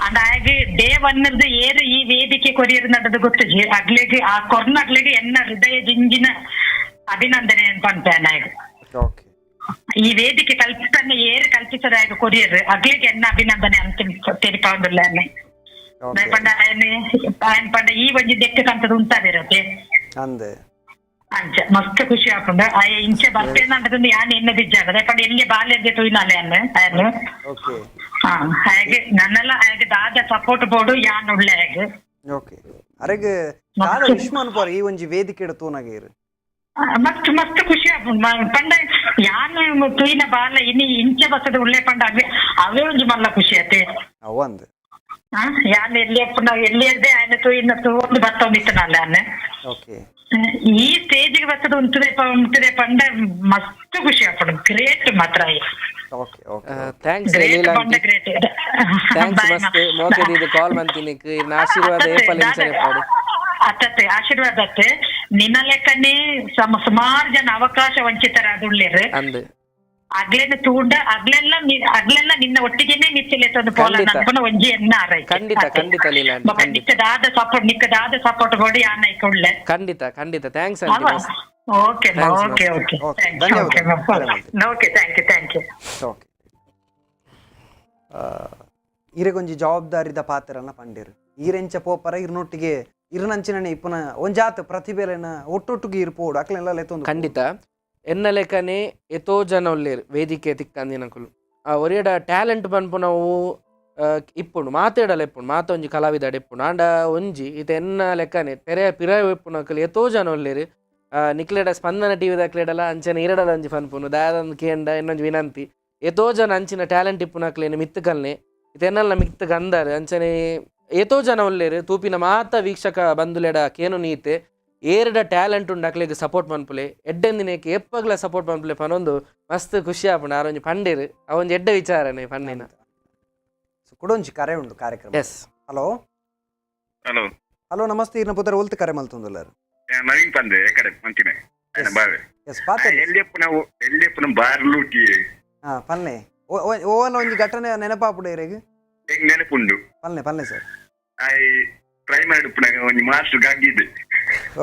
ಅಂಡ ಆಗ ಡೇ ಒನ್ ಏರು ಈ ವೇದಿಕೆ ಕೊರಿಯರ್ ನಡದು ಗೊತ್ತುಜಿ ಅಗ್ಲಿಗೆ, ಆ ಕೊರ್ನ ಅಗ್ಲಿಗೆ ಎನ್ನ ಹೃದಯ ಜಿಂಜಿನ ಅಭಿನಂದನೆ ಪನ್ಪೆ ನಾಯಕ. ಓಕೆ. ಈ ವೇದಿಕೆ ಕಲ್ಪಿಸನ್ನ ಏರು ಕಲ್ಪಿಸದಾಗ ಕೊರಿಯರ್ ಅಗ್ಲಿಗೆ ಎನ್ನ ಅಭಿನಂದನೆ ಅಂತ ತೆರಿಪಾವಂದಿಲ್ಲ. ಓಕೆ. ಪಂಡ ಆಯನ್ ಆಯನ್ ಪಂಡ ಈ ಒಂಜಿ ದೆಕ್ಕು ಕಂತದ ಉಂಟಾದಿರತ್ತೆ. ಅಂದೆ. ಅಂಚ ಮಸ್ತ್ ಖುಷಿ ಆಪುಂಡು. ಆಯ ಇಂಚ ಬರ್ತೇನೆ ಯಾನ್ ಎನ್ನ ಬಿಜ್ಜಾಗದೆ ಪಂಡ ಎಲ್ಲಿ ಬಾಲ್ಯದ ತುಯ್ನಾಲೆ ಅನ್ನ ಆಯನ್. ಓಕೆ. ಹಾ, ಹಾಗೆ ನನ್ನೆಲ್ಲ ಹಾಗೆ ದಾದ ಸಪೋರ್ಟ್ ಬೋರ್ಡು ಯಾನ್ ಉಳ್ಳೆ ಹಾಗೆ. ಓಕೆ, ಅರೆಗ್ ದಾದ ವಿಶ್ ಮನ್ಪುವರ್ ಈ ಒಂಜಿ ವೇದಿಕೆ ತೂನಗ ಇರು? ಮಸ್ತ್ ಮಸ್ತ್ ಖುಷಿ ಆಪುಂಡು. ಪಂಡ ಯಾನ್ ತುಯ್ನ ಬಾಲ ಇನಿ ಇಂಚ ಬಸದ ಉಳ್ಳೆ ಪಂಡ ಅವೇ ಅವೇ ಒಂಜಿ ಮಲ್ಲ ಖುಷಿ ಆತೆ. ಅವಂದ್. ಯಾನ್ ಎಲ್ಲಿ ಅಪ್ಪನ ಎಲ್ಲಿ ಇರ್ದೆ ಆಯನ ತುಯ್ನ ತೂವೊಂದು ಬತ್ತೊಂದಿತ್ತನಲ್ಲ ಯಾನ್. ಓಕೆ. ಈ ಸ್ಟೇಜಿಗೆ ಬತ್ತದ ಉಂತುದೆ ಉಂತುದೆ ಪಂಡ ಮಸ್ತ್ ಖುಷಿ ಆಪುಂಡು, ಗ್ರೇಟ್ ಮಾತ್ರ. Okay okay. Thanks great Leela ಪಂಡ aunty. Great. Thanks ಮಸ್ತ್ ಮೋಕೆ ಇದು ಕಾಲ್ ಮಂತಿನಿಕ್ ಇರ್ನ ಆಶೀರ್ವಾದ ಏಪಲ್ ಇಂಚನೆ ಪಾಡು. ಅತ್ತತ್ತೆ ಆಶೀರ್ವಾದ ಅತ್ತೆ. ನಿನ್ನ ಲೆಕ್ಕನೆ ಸುಮಾರು ಜನ ಅವಕಾಶ ವಂಚಿತರಾದುಳ್ಳೇರು. ಅಂದ್. ಅಗ್ಲೇನ ತೂಂಡ ಅಗ್ಲೆಲ್ಲ ಅಗ್ಲೆಲ್ಲ ನಿನ್ನ ಒಟ್ಟಿಗೆನೆ ನಿಚ್ಚಲೆ ತಂದು ಪೋಲ ಖಂಡಿತ. ನನ್ಪನ ಒಂಜಿ ಎನ್ನ ಆರೈಕೆ. ಖಂಡಿತ, ಅತ್ತೆ. ಖಂಡಿತ ಲೀಲಾ ಆಂಟಿ, ಬೊಕ್ಕ ಖಂಡಿತ. ನಿಕ್ಕದಾದ ಸಪೋರ್ಟ್, ನಿಕ್ಕದಾದ ಸಪೋರ್ಟ್ ಬೋಡಿ ಯಾನ್ ಐಕೊಳ್ಳೆ. ಖಂಡಿತ ಖಂಡಿತ, thanks aunty ಮಸ್ತ್. Okay. Thanks, okay. ಮಸ್ತ್. ಓಕೆ. Okay, ಧನ್ಯವಾದ. Okay, thank you thank you. Okay. ಈರೆಗೊಂಜಿ ಜವಾಬ್ದಾರಿದ ಪಾತ್ರನ ಪಂಡೇರು ಈರೆಂಚ ಪೋಪರ ಇರ್ನೊಟ್ಟಿಗೆ ಇರ್ನಂಚಿನ ಇಪ್ಪನ ಒಂಜಾತ ಪ್ರತಿಭೆಲೆನ ಒಟ್ಟೊಟ್ಟಿಗೆ ಇರ್ಪೋಡು ಅಕ್ಲೆಲ್ಲ ಲೆತ್ತೊಂದು. ಖಂಡಿತ, ಎನ್ನ ಲೆಕ್ಕನೆ ಎತೋ ಜನ ಉಲ್ಲೇರು ವೇದಿಕೆ ತಿಕ್ಕಂದಿನಕುಲು. ಆ ಒರಿಯಡ ಟ್ಯಾಲೆಂಟ್ ಪನ್ಪುನವು ಇಪ್ಪುಂಡು, ಮಾತೇಡಲ ಇಪ್ಪುಂಡು, ಮಾತ ಒಂಜಿ ಕಲಾವಿದಡ ಇಪ್ಪುಂಡು. ಆಂಡ ಒಂಜಿ ಇತ್ತೆ ಎನ್ನ ಲೆಕ್ಕನೆ ತೆರೆ ಪಿರ ಇಪ್ಪುನಕುಲು ಎತೋ ಜನ ಉಲ್ಲೇರು. ನಿಕ್ಲೆಡ ಸ್ಪಂದನ ಟಿವಿ ದಕ್ಲೆಡಲ ಅಂಚನೆ ಇರಡಲ ಒಂಜಿ ಪನ್ಪುನು ದಾದಂದು ಕೇಂಡ ಇನ್ನೊಂಜಿ ವಿನಂತಿ, ಎತೋ ಜನ ಅಂಚಿನ ಟ್ಯಾಲೆಂಟ್ ಇಪ್ಪುನಕ್ಲೇನು ಮಿತ್ತು ಕಲ್ನೆ ಇತ್ತೆ ಎನ್ನಲ್ಲ ಮಿತ್ತು ಗಂದಾರು. ಅಂಚನೆ ಏತೋ ಜನ ಉಲ್ಲೇರು ತೂಪಿನ ಮಾತ ವೀಕ್ಷಕ ಬಂಧುಲೆಡ ಕೇನು ನೀತೆ ಏರಡ ಟ್ಯಾಲೆಂಟ್ ಉಂಡು ಅಕ್ಲೆಗ್ ಸಪೋರ್ಟ್ ಮನ್ಪುಲೆ, ಎಡ್ಡೆಂದಿನೇಕೆ ಎಪ್ಪಗ್ಲ ಸಪೋರ್ಟ್ ಮನ್ಪುಲೆ ಪನೊಂದು ಮಸ್ತ್ ಖುಷಿ ಆಪುಂಡು. ಆರೊಂಜಿ ಪಂಡೇರು ಅವೊಂಜಿ ಎಡ್ಡೆ ವಿಚಾರನೆ ಪನ್ನಿನ. ಕುಡೊಂಜಿ ಕರೆ ಉಂಡು ಕಾರ್ಯಕ್ರಮ. S. Hello. Hello. Hello namaste, ಈರ್ನ ಪುದರ್ ಒಲ್ತು ಕರೆ ಮಲ್ತೊಂದುಲ್ಲಾರು? ನವೀನ್ ಪಂದೆ ಕಡೆ ಮಂತಿನೆ ಬಾವೆ. ಎಸ್ ಪಾತೆ. ಎಲ್ಲಿಯಪ್ಪನ ಎಲ್ಲಿಯಪ್ಪನ ಬಾರ್ ಲೂಟಿ. ಹಾ ಪಲ್ಲೆ, ಓವಲ್ಲ ಒಂಜಿ ಘಟನೆ ನೆನಪಾಪುಡು ಇರೆಗ್? ಹೆಂಗ್ ನೆನಪುಂಡು. ಪಲ್ಲೆ ಪಲ್ಲೆ sir. I primary ಉಪ್ಪುನಾಗ ಒಂಜಿ ಮಾಸ್ಟರ್ ಗಂಗಿದೆ.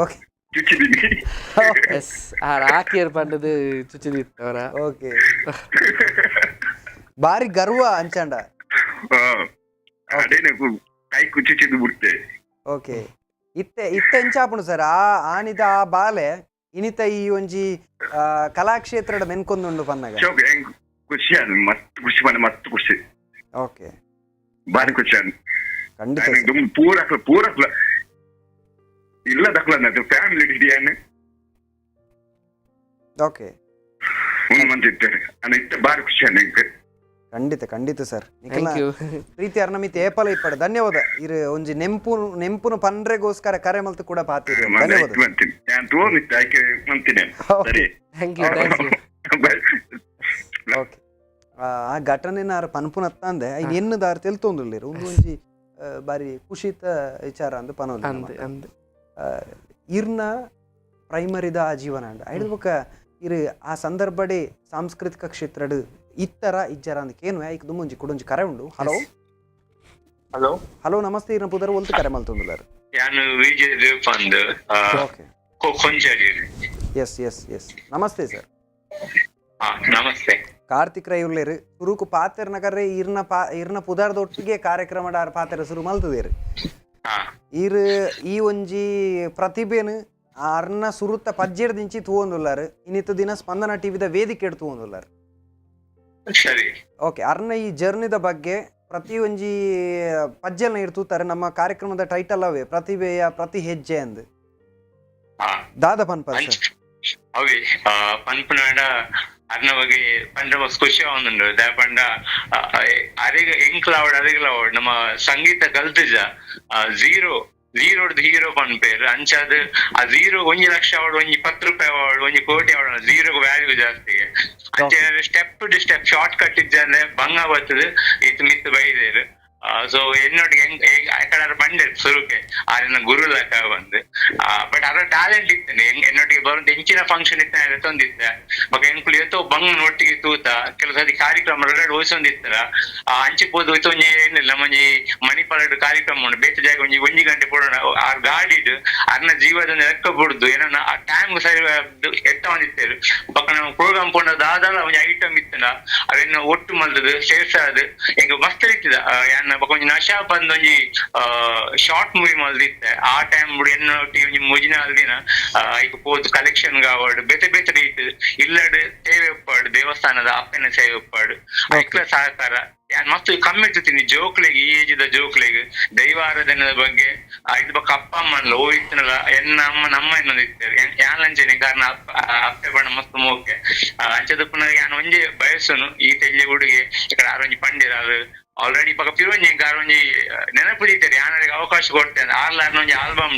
ಓಕೆ. ಚುಚ್ಚಿದ್ದೀನಿ. ಎಸ್, ಆರ್ ಆಕಿಯರ್ ಪಂಡದು ಚುಚ್ಚಿದಿತ್ತವರ. ಓಕೆ, ಬಾರಿ ಗರ್ವ ಅಂಚಾಂಡ. ಅದೇನೆ ಕೈ ಕುಚ್ಚುಚಿದ್ದು ಬಿಡ್ತೆ. ಓಕೆ, ಇತ್ತೆ ಇತ್ತೆ ಎಂಚಾಪುಂಡು ಸರ್ ಆ ಆನಿದ ಆ ಬಾಲೆ ಇನಿತ ಈ ಒಂಜಿ ಕಲಾಕ್ಷೇತ್ರದ ಮೆನ್ಕೊಂದುಂಡು ಪನ್ನಗ? ಶೋಕ್, ಹೆಂಗ್ ಖುಷಿ ಆದ, ಮಸ್ತ್ ಖುಷಿ ಪಂಡ ಮಸ್ತ್ ಖುಷಿ. ಓಕೆ. ಬಾರಿ ಖುಷಿ ಆದ. ಖಂಡಿತ ಸರ್. ಪೂರ ಪೂರ ಇಲ್ಲ ದಕ್ಲ ಫ್ಯಾಮಿಲಿ ಹಿಡಿಯಾನೆ. ಓಕೆ. ಒಂದು ಮಂತ್ ಇತ್ತೇನೆ ಅನ್ನ ಇತ್ತ ಬಾರಿ ಖುಷಿ ಆದ ಎಂಕ್. ಖಂಡಿತ ಖಂಡಿತ sir. Thank you. ಪ್ರೀತಿ ಅರ್ನಮಿತಿ ಏಪಲ ಇಪ್ಪಡ ಧನ್ಯವಾದ. ಇರು ಒಂಜಿ ನೆಂಪು ನೆಂಪುನು ಪನ್ರೆಗೋಸ್ಕರ ಕರೆ ಮಲ್ತು ಕೂಡ ಪಾತಿರಿ, ಧನ್ಯವಾದ. ಮಂತೀನಿ ನಾನು ತೋಮಿತ್ತು ಆಯ್ಕೆ ಮಂತೀನಿ. ಸರಿ. Thank you thank you. Bye. Okay. ಆ ಘಟನೆನ ಆರ್ ಪನ್ಪುನತ್ತ ಅಂದೆ ಐನ್ ಎನ್ನು ದಾರ್ ತೆಲ್ತೊಂದುಲ್ಲೇರು ಒಂದು ಒಂಜಿ ಬಾರಿ ಖುಷಿತ ವಿಚಾರ ಅಂದ್ ಪನೊಂದು. ಅಂದ್ ಅಂದ್. ಇರ್ನ ಪ್ರೈಮರಿದ ಆ ಜೀವನ ಅಂಡ್ ಐದು ಬೊಕ್ಕ ಇರು ಆ ಸಂದರ್ಭಡೆ ಸಾಂಸ್ಕೃತಿಕ ಕ್ಷೇತ್ರಡ್ ಇತ್ತರ ಇಜ್ಜರ ಅಂದ್ ಕೇನು ಐಕ್ ದುಮ್ಮೊಂಜಿ ಕುಡೊಂಜಿ ಕರೆ ಉಂಡು. Hello. Hello. Hello ನಮಸ್ತೆ, ಇರ್ನ ಪುದರ್ ಒಲ್ತು ಕರೆ ಮಲ್ತೊಂದುಲ್ಲಾರು? ಯಾನು ವಿಜಯ್ ದೇವಪಂದ್. Okay. Konjadi. S S S, ನಮಸ್ತೆ ಸರ್. ನಮಸ್ತೆ. ಕಾರ್ತಿಕ್ ರೈ ಉಲ್ಲೇರು ಸುರುಕು ಪಾತೆರ್ನ ಕರೆ ಇರ್ನ ಪಾ ಇರ್ನ ಪುದರ್ದೊಟ್ಟಿಗೆ ಕಾರ್ಯಕ್ರಮ ಆರ್ ಪಾತೆರ ಸುರು ಮಲ್ತದೇರು. ಈರ್ ಈ ಒಂಜಿ ಪ್ರತಿಭೆನು ಅರ್ನ ಸುರುತ್ತ ಪಜ್ಜೆಡ್ ದಿಂಚಿ ತೂವೊಂದುಲ್ಲಾರು, ಇನ್ನಿತ್ತ ದಿನ ಸ್ಪಂದನ ಟಿವಿದ ವೇದಿಕೆ ತೂವೊಂದುಲ್ಲಾರು. ಸರಿ. ಓಕೆ, ಅರ್ನ ಈ ಜರ್ನಿದ ಬಗ್ಗೆ ಪ್ರತಿ ಒಂಜಿ ಪಜ್ಜೆಲ್ನ ಇರ್ ತೂತಾರೆ. ನಮ್ಮ ಕಾರ್ಯಕ್ರಮದ ಟೈಟಲ್ ಅವೇ ಪ್ರತಿಭೆಯ ಪ್ರತಿ ಹೆಜ್ಜೆ ಅಂದ್. ದಾದ ಪನ್ಪ ಸರ್. ಅವೇ ಪನ್ಪುನಾಡ ಅರ್ನ ಬಗ್ಗೆ ಪಂಡ ಮಸ್ತ್ ಖುಷಿ ಆವೊಂದುಂಡು. ದಾಯೆ ಪಂಡ ಅರೆಗ್ ಎಂಕ್ಲ ಆವಡ್ ಅರೆಗ್ಲ ಆವಡ್ ನಮ್ಮ ಸಂಗೀತ ಕಲ್ತಿಜ ಝೀರೋ ಝೀರೋಡ್ದು ಹೀರೋ ಪನ್ಪೇರ್. ಅಂಚಾದ್ ಆ ಝೀರೋ 1 ಲಕ್ಷ ಆವಡ್, ಒಂಜಿ 10 ರೂಪಾಯಿ ಆವಡ್, 1 ಕೋಟಿ ಆವಡ್, ಝೀರೋ ವ್ಯಾಲ್ಯೂ ಜಾಸ್ತಿ. ಅಂಚ step to step short cut ಇಜ್ಜಂದೆ ಬಂಗ ಬತ್ತದ್ ಇತ್ ಮಿತ್ತ್ ಬೈದೇರ್. ಸೊ ಎನ್ನೊಟ್ಟಿಗೆ ಹೆಂಗ್ ಕಡೆ ಬಂಡೆರ್ ಸುರುಕೆ ಆರೆನ ಗುರು ಲೆಕ್ಕ ಬಂದು. ಬಟ್ ಅರ ಟ್ಯಾಲೆಂಟ್ ಇತ್ತನೆ ಎನ್ನೊಟ್ಟಿಗೆ ಬರುವಂತ ಎಂಚಿನ ಫಂಕ್ಷನ್ ಇತ್ತ ಎತ್ತೊಂದಿತ್ತೆ. ಬೊಕ ಎಂಕುಲು ಏತೋ ಬಂಗ್ ಒಟ್ಟಿಗೆ ತೂತ ಕೆಲವು ಸತಿ ಕಾರ್ಯಕ್ರಮ ರಗಡ್ ವಹಿಸೊಂದಿತ್ತರ. ಅಂಚೆ ಪೋದು ಒಂಜಿ ಏನಿಲ್ಲ ಒಂಜಿ ಮಣಿಪಾಲಡ್ ಕಾರ್ಯಕ್ರಮ ಉಂಡು ಬೇತೆ ಜಾಗ ಒಂಜಿ 1 ಗಂಟೆ ಪೋಡೋಣ ಆ ಗಾಡಿಡ್ ಅರ್ನ ಜೀವದ ಲೆಕ್ಕ ಬುಡ್ದು ಏನೋ ಆ ಟೈಮ್ ಸರಿ ಎತ್ತೊಂದಿತ್ತೇರು. ಬೊಕ ನಾವು ಪ್ರೋಗ್ರಾಮ್ ಪೋಂಡ ದಾದಾಲ ಒಂಜಿ ಐಟಮ್ ಇತ್ತನ ಅವೆನ್ನ ಒಟ್ಟು ಮಲ್ದದು ಸೇರ್ಸಾದ್ ಎಂಕ್ ಮಸ್ತ್ ಇತ್ತಿದ. ಯಾನ್ ಬೊಕ ಒಂಜಿ ನಶಾ ಬಂದ್ ಒಂಜಿ ಶಾರ್ಟ್ ಮೂವಿ ಮಲ್ದಿತ್ತೆ. ಆ ಟೈಮ್ ಬುಡು ಎನ್ನೊಟ್ಟಿಗೆ ಒಂಜಿ 3-4 ದಿನ ಐಕ್ ಪೋದು ಕಲೆಕ್ಷನ್ ಗಾವಡ್ ಬೇತೆ ಬೇತೆ ರೀತಿ ಇಲ್ಲಡ್ ಸೇವೆ ಉಪ್ಪಾಡು, ದೇವಸ್ಥಾನದ ಅಪ್ಪನ ಸೇವೆ ಉಪ್ಪಾಡು, ಐಕ್ಲ ಸಹಕಾರ. ಯಾನ್ ಮಸ್ತ್ ಕಮ್ಮಿ ಇರ್ತೀನಿ ಜೋಕ್ಲೆಗ್, ಈ ಏಜ್ ದ ಜೋಕ್ಲೆಗ್ ದೈವಾರಾಧನೆದ ಬಗ್ಗೆ. ಐದ್ ಬೊಕ್ಕ ಅಪ್ಪ ಅಮ್ಮನ್ಲ ಓ ಇತ್ತನಲ್ಲ ಎನ್ನ ಅಮ್ಮ ನಮ್ಮ ಇನ್ನೊಂದು ಇತ್ತಾರೆ ಯಾನ್ ಅಂಚನೆ ಕಾರಣ ಅಪ್ಪೆ ಬಣ್ಣ ಮಸ್ತ್ ಮೋಕೆ. ಅಂಚದ ಪುನಃ ಯಾನ್ ಒಂಜಿ ಬಯಸುನು ಈ ತೆಲ್ಲೆ ಹುಡುಗೆ ಈ ಆರೊಂಜಿ ಪಂಡಿರ ಅದು ಆಲ್ರೆಡಿ ಪಕ್ಕ ಪಿರೊಂಜಿ ಆರೊಂಜಿ ನೆನಪು ದೀತಾರೆ ಯಾನರಿಗೆ ಅವಕಾಶ ಕೊಡ್ತೇನೆ. ಆರ್ಲಾರ್ನ ಒಂಜಿ ಆಲ್ಬಮ್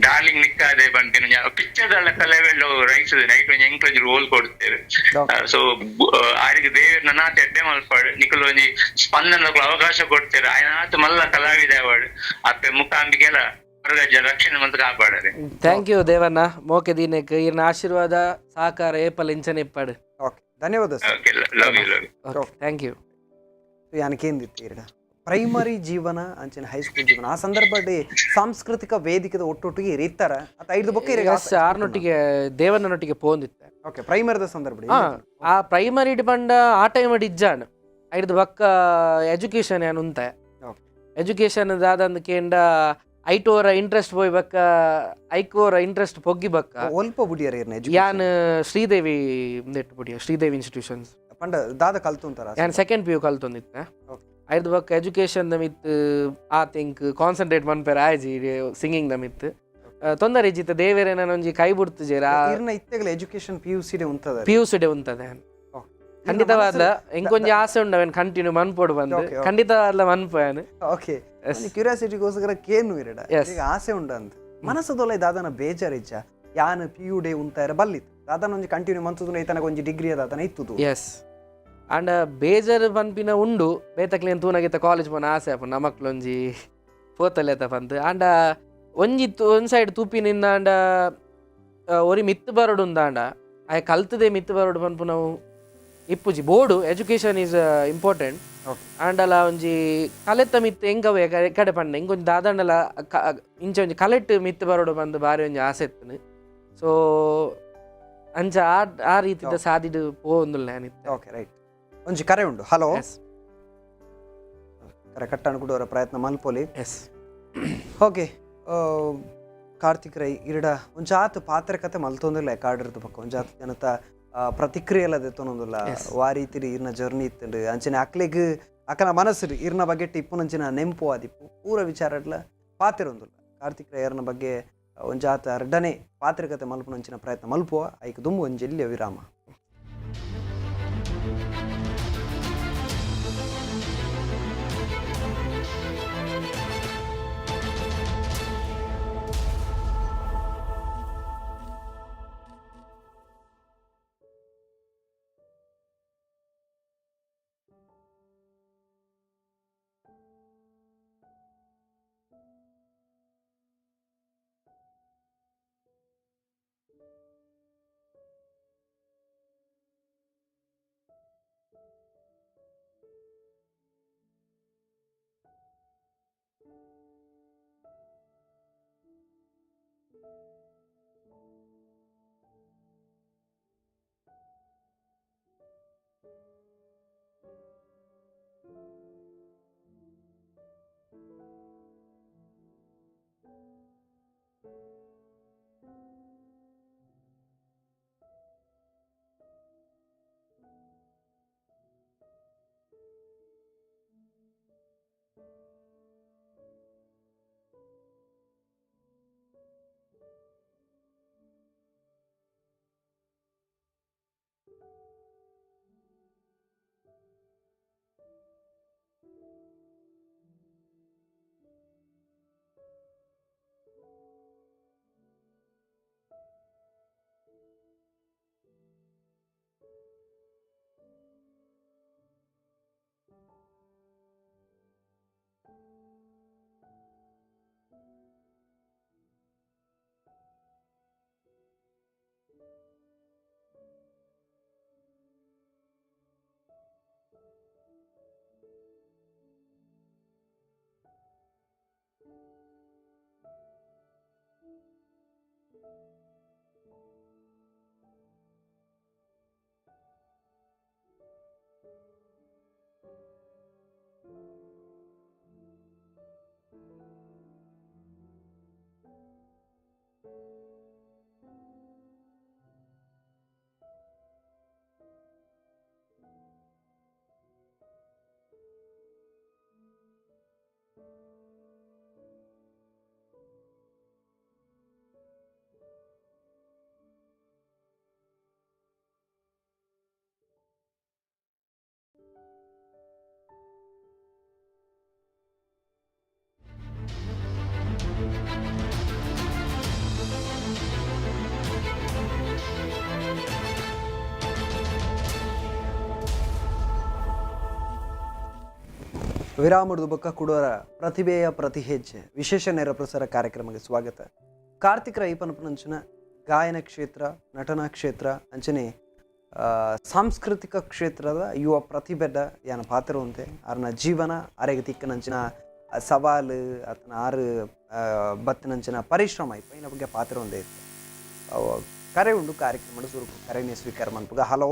ಡಾರ್ಲಿಂಗ್ ನಿಕ್ಕಾದೆ ಪನ್ಪಿನ ಒಂಜಿ ಪಿಕ್ಚರ್ ಲೆಕ್ಕ ಲೆವೆಲ್ ರೈಸ್ ನೈಟ್ ಒಂಜಿ ಎಂಕ್ಲೊಂಜಿ ರೋಲ್ ಕೊಡ್ತೇವೆ. ಸೊ ಆರಿಗೆ ದೇವೆರ್ ನನಾತ್ ಎಡ್ಡೆ ಮಲ್ಪಾಡು ನಿಕುಲು ಒಂಜಿ ಸ್ಪಂದನಕ್ಕೂ ಅವಕಾಶ ಕೊಡ್ತೇವೆ. ಆಯನಾತ್ ಮಲ್ಲ ಕಲಾವಿದ ಅವಾರ್ಡ್ ಅಪ್ಪೆ ಮುಖಾಂಬಿಕೆಲ್ಲ ಹೊರಗಜ್ಜ ರಕ್ಷಣೆ ಮಂತ್ ಕಾಪಾಡರೆ. Thank you Devanna ಮೋಕೆ ದೀನೆಕ್ ಇರ್ನ ಆಶೀರ್ವಾದ ಸಹಕಾರ ಏಪಲ್ ಇಂಚನೆ ಇಪ್ಪಾಡು. ಓಕೆ, ಧನ್ಯವಾದ sir. Okay, love you, love you. Okay, thank you. ಯಾನಕೇಂದಿತ್ತು ಇರಡ ಪ್ರೈಮರಿ ಜೀವನ ಅಂಚಿನ ಹೈಸ್ಕೂಲ್ ಜೀವನ ಆ ಸಂದರ್ಭದಲ್ಲಿ ಸಾಂಸ್ಕೃತಿಕ ವೇದಿಕೆದ ಒಟ್ಟೊಟ್ಟಿಗೆ ಇರ್ತಾರ ಅತ್ತ ಐದು ಬೊಕ್ಕ ಇರ ಎಸ್, ಆರ್ನೊಟ್ಟಿಗೆ ದೇವಣ್ಣನೊಟ್ಟಿಗೆ ಪೋಂದಿತ್ತೆ. ಓಕೆ, ಪ್ರೈಮರಿದ ಸಂದರ್ಭ. ಆ ಪ್ರೈಮರಿ ಬಂಡ ಆ ಟೈಮ್ ಇಜ್ಜಾನ್ ಐದು ಬೊಕ್ಕ ಎಜುಕೇಶನ್ ಏನ್ ಉಂತೆ ಎಜುಕೇಶನ್ ದಾದಂದು ಕೇಂಡ ಐಟೋರ ಇಂಟ್ರೆಸ್ಟ್ ಪೋಯ್ ಬಕ್ಕ ಐಕೋರ ಇಂಟ್ರೆಸ್ಟ್ ಪೊಗ್ಗಿ ಬಕ್ಕ ಒಲ್ಪ ಬುಡಿಯರ್ ಇರ್ನ ಯಾನ್ ಶ್ರೀದೇವಿ ನೆಟ್ ಬುಡಿಯ ಶ್ರೀದೇವಿ ಇನ್ಸ್ಟಿಟ್ಯೂಷನ್ಸ್ ಪಂಡ ದಾದ ಕಲ್ತುಂತಾರ. ಯಾನ್ ಸೆಕೆಂಡ್ ಪಿ ಯು ಕಲ್ತೊಂದಿತ್ತೆ. ಐದು ಬೊಕ್ಕ ಎಜುಕೇಶನ್ the ಮಿತ್ ಆ ಥಿಂಕ್ ಕಾನ್ಸಂಟ್ರೇಟ್ ಮನ್ಪೆರ ಆಯ್ಜಿ ಸಿಂಗಿಂಗ್ the ಮಿತ್ ತೊಂದರೆ ಇಜ್ಜಿತ್ತ ದೇವೆರೆ ಒಂಜಿ ಕೈ ಬುಡ್ತುಜೆರ್. ಇರ್ನ ಇತ್ತೆಗಲ ಎಜುಕೇಶನ್ ಪಿ ಯು ಸಿ ಡೆ ಉಂತದ. ಪಿ ಯು ಸಿ ಡೆ ಉಂತದೆ. ಖಂಡಿತವಾದ ಎಂಕೊಂಜಿ ಆಸೆ ಉಂಡು ಅವೇನ್ ಕಂಟಿನ್ಯೂ ಮನ್ಪೋಡು ಬಂದು ಖಂಡಿತವಾದ್ಲ ಮನ್ಪು. ಓಕೆ, ಕ್ಯೂರಿಯಾಸಿಟಿಗೋಸ್ಕರ ಕೇನು ಇರಡ ಈಗ ಆಸೆ ಉಂಡು ಅಂತ ಮನಸ್ಸದೊಲ್ಲ ದಾದನ ಬೇಜಾರಿಜ್ಜ ಯಾನ್ ಪಿ ಯು ಡೇ ಉಂತಾರ ಬಲ್ಲಿತ್ತು ದಾದನ ಒಂಜಿ ಕಂಟಿನ್ಯೂ ಮಂತುದು ಐತನಗ ಒಂಜಿ ಡಿಗ್ರಿ ದಾದನ ಇತ್ತುದು. ಎಸ್, ಅಂಡ್ ಬೇಜಾರು ಪನ್ಪಿನ ಉಂಡು ಬೇತಕ್ಲೇನ್ ತೂನಗಿತ್ತ ಕಾಲೇಜ್ ಪೋನ ಆಸೆ ಅಪ್ಪ ನಮಕ್ಲೊಂಜಿ ಪೋತಲೇತ ಪಂತ್. ಅಂಡ ಒಂಜಿ ಒಂದ್ ಸೈಡ್ ತೂಪಿನಿಂದ ಅಂಡ ಒರಿ ಮಿತ್ತು ಬರೋಡು ಉಂದಾಂಡ ಆಯ್ ಕಲ್ತದೆ ಮಿತ್ತು ಬರೋಡು ಪನ್ಪು ನಾವು ಇಪ್ಪುಜಿ ಬೋಡು ಎಜುಕೇಶನ್ is important. ಆಂಡಲ ಒಂಜಿ ಕಲೆತ ಮಿತ್ತು ಎಂಕವೇ ಕಡೆ ಪಂಡ ಎಂಕೊಂಜಿ ದಾದಂಡಲ ಇಂಚ ಒಂಜಿ ಕಲೆಟ್ ಮಿತ್ತು ಬರೋಡು ಬಂದು ಬಾರಿ ಒಂಜಿ ಆಸೆ ಇತ್ತು. ಸೊ ಅಂಚ ಆ ಆ ರೀತಿದ ಸಾದಿಡು ಪೋವೊಂದುಲ್ಲ ಯಾನಿತ್ತೆ. Okay, right. ಒಂಜಿ ಕರೆ ಉಂಡು. ಹಲೋ, ಕರೆ ಕಟ್ಟಣ ಕೊಡುವರ ಪ್ರಯತ್ನ ಮಲ್ಪೊಲಿ. ಎಸ್. ಓಕೆ, ಕಾರ್ತಿಕ್ ರೈ ಇರಡ ಒಂಜಾತ್ ಪಾತ್ರ ಕತೆ ಮಲ್ತೊಂದಿಲ್ಲ ಕಾಡಿರ್ದು ಪಕ್ಕ ಒಂಜಾತ್ ಜನತ ಪ್ರತಿಕ್ರಿಯೆಲ್ಲ ದೆತ್ತೊಂದುಲ್ಲ ವಾ ರೀತಿಡ್ ಇರ್ನ ಜರ್ನಿ ಇತ್ತುಂಡು ಅಂಚನೆ ಅಕ್ಲೆಗ್ ಅಕನ ಮನಸ್ಸು ಇರ್ನ ಬಗ್ಗೆ ಇಪ್ಪುನಂಚಿನ ನೆಂಪು ಆದಿಪ್ಪು ಪೂರ ವಿಚಾರಡ್ಲ ಪಾತಿರೊಂದುಲ್ಲ. ಕಾರ್ತಿಕ್ ರೈಯರ್ನ ಬಗ್ಗೆ ಒಂಜಾತ ಅರ್ಡನೆ ಪಾತ್ರಕತೆ ಮಲ್ಪುನಂಚಿನ ಪ್ರಯತ್ನ ಮಲ್ಪುವ. ಐಕ್ ದುಂಬು ಒಂಜೆಲ್ಲಿಯ ವಿರಾಮ. ವಿರಾಮದ ಬೊಕ್ಕ ಕುಡೋರ ಪ್ರತಿಭೆಯ ಪ್ರತಿ ಹೆಜ್ಜೆ ವಿಶೇಷ ನೇರ ಪ್ರಸಾರ ಕಾರ್ಯಕ್ರಮಕ್ಕೆ ಸ್ವಾಗತ. ಕಾರ್ತಿಕ್ ರೈ ಪನ್ಪುನಂಚಿನ ಗಾಯನ ಕ್ಷೇತ್ರ, ನಟನಾ ಕ್ಷೇತ್ರ ಅಂಚನೆ ಸಾಂಸ್ಕೃತಿಕ ಕ್ಷೇತ್ರದ ಯುವ ಪ್ರತಿಭೆದ ಯಾನ ಪಾತ್ರವಂತೆ ಆರ್ನ ಜೀವನ ಅರೆಗೆ ತಿಕ್ಕನಂಚಿನ ಸವಾಲು ಆತನ ಆರು ಬತ್ತಿನಂಚಿನ ಪರಿಶ್ರಮ ಇಪ್ಪ ಬಗ್ಗೆ ಪಾತ್ರ ಒಂದೇ ಇತ್ತು. ಕರೆ ಉಂಡು ಕಾರ್ಯಕ್ರಮ ಸುರುಕು ಕರೆನೇ ಸ್ವೀಕಾರ ಮನ್ಪುಗ. ಹಲೋ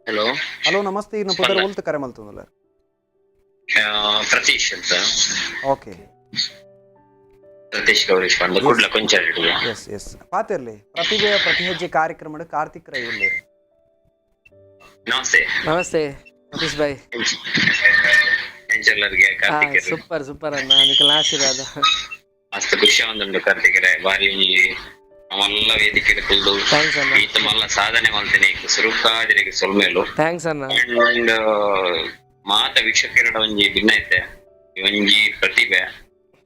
ಹಲೋ ಹಲೋ ನಮಸ್ತೆ, ಇನ್ನು ಪುದರ್ ಒಲ್ತು ಕರೆ ಮಲ್ತೊಂದುಲ್ಲ? ಪ್ರತೀಶ್ ಅಂತ. ಓಕೆ ಪ್ರತೀಶ್ ಗೌರೀಶ್ ಪಂಡ ಕುಡ್ಲ ಕೊಂಚ. ಎಸ್ ಎಸ್ ಪಾತಿರ್ಲಿ ಪ್ರತಿಭೆಯ ಪ್ರತಿ ಹೆಜ್ಜೆ ಕಾರ್ಯಕ್ರಮದ ಕಾರ್ತಿಕ್ ರೈ ಉಲ್ಲೇರು. ನಮಸ್ತೆ. ನಮಸ್ತೆ ಪ್ರತೀಶ್ ಭಾಯ್. ಎಂಚೆಲ್ಲರಿಗೆ ಕಾರ್ತಿಕ್ ಸೂಪರ್ ಸೂಪರ್ ಅಣ್ಣ, ನಿಖಲ್ ಆಶೀರ್ವಾದ. ಮಸ್ತ್ ಖುಷಿ ಒಂದುಂಡು ಕಾರ್ತಿಕರೆ, ಬಾರಿ ಮಲ್ಲ ವೇದಿಕೆ ಕುಲ್ದು thanks ಅಣ್ಣ. ಈತ ಮಲ್ಲ ಸಾಧನೆ ಮಲ್ತೇನೆ ಸುರುಕಾದಿರಿಗೆ ಸೊಲ್ಮೇಲು. Thanks ಅಣ್ಣ. ಅಂಡ್ ಮಾತ ವೀಕ್ಷಕರ ಒಂಜಿ ಭಿನ್ನ ಐತೆ ಒಂಜಿ ಪ್ರತಿಭೆ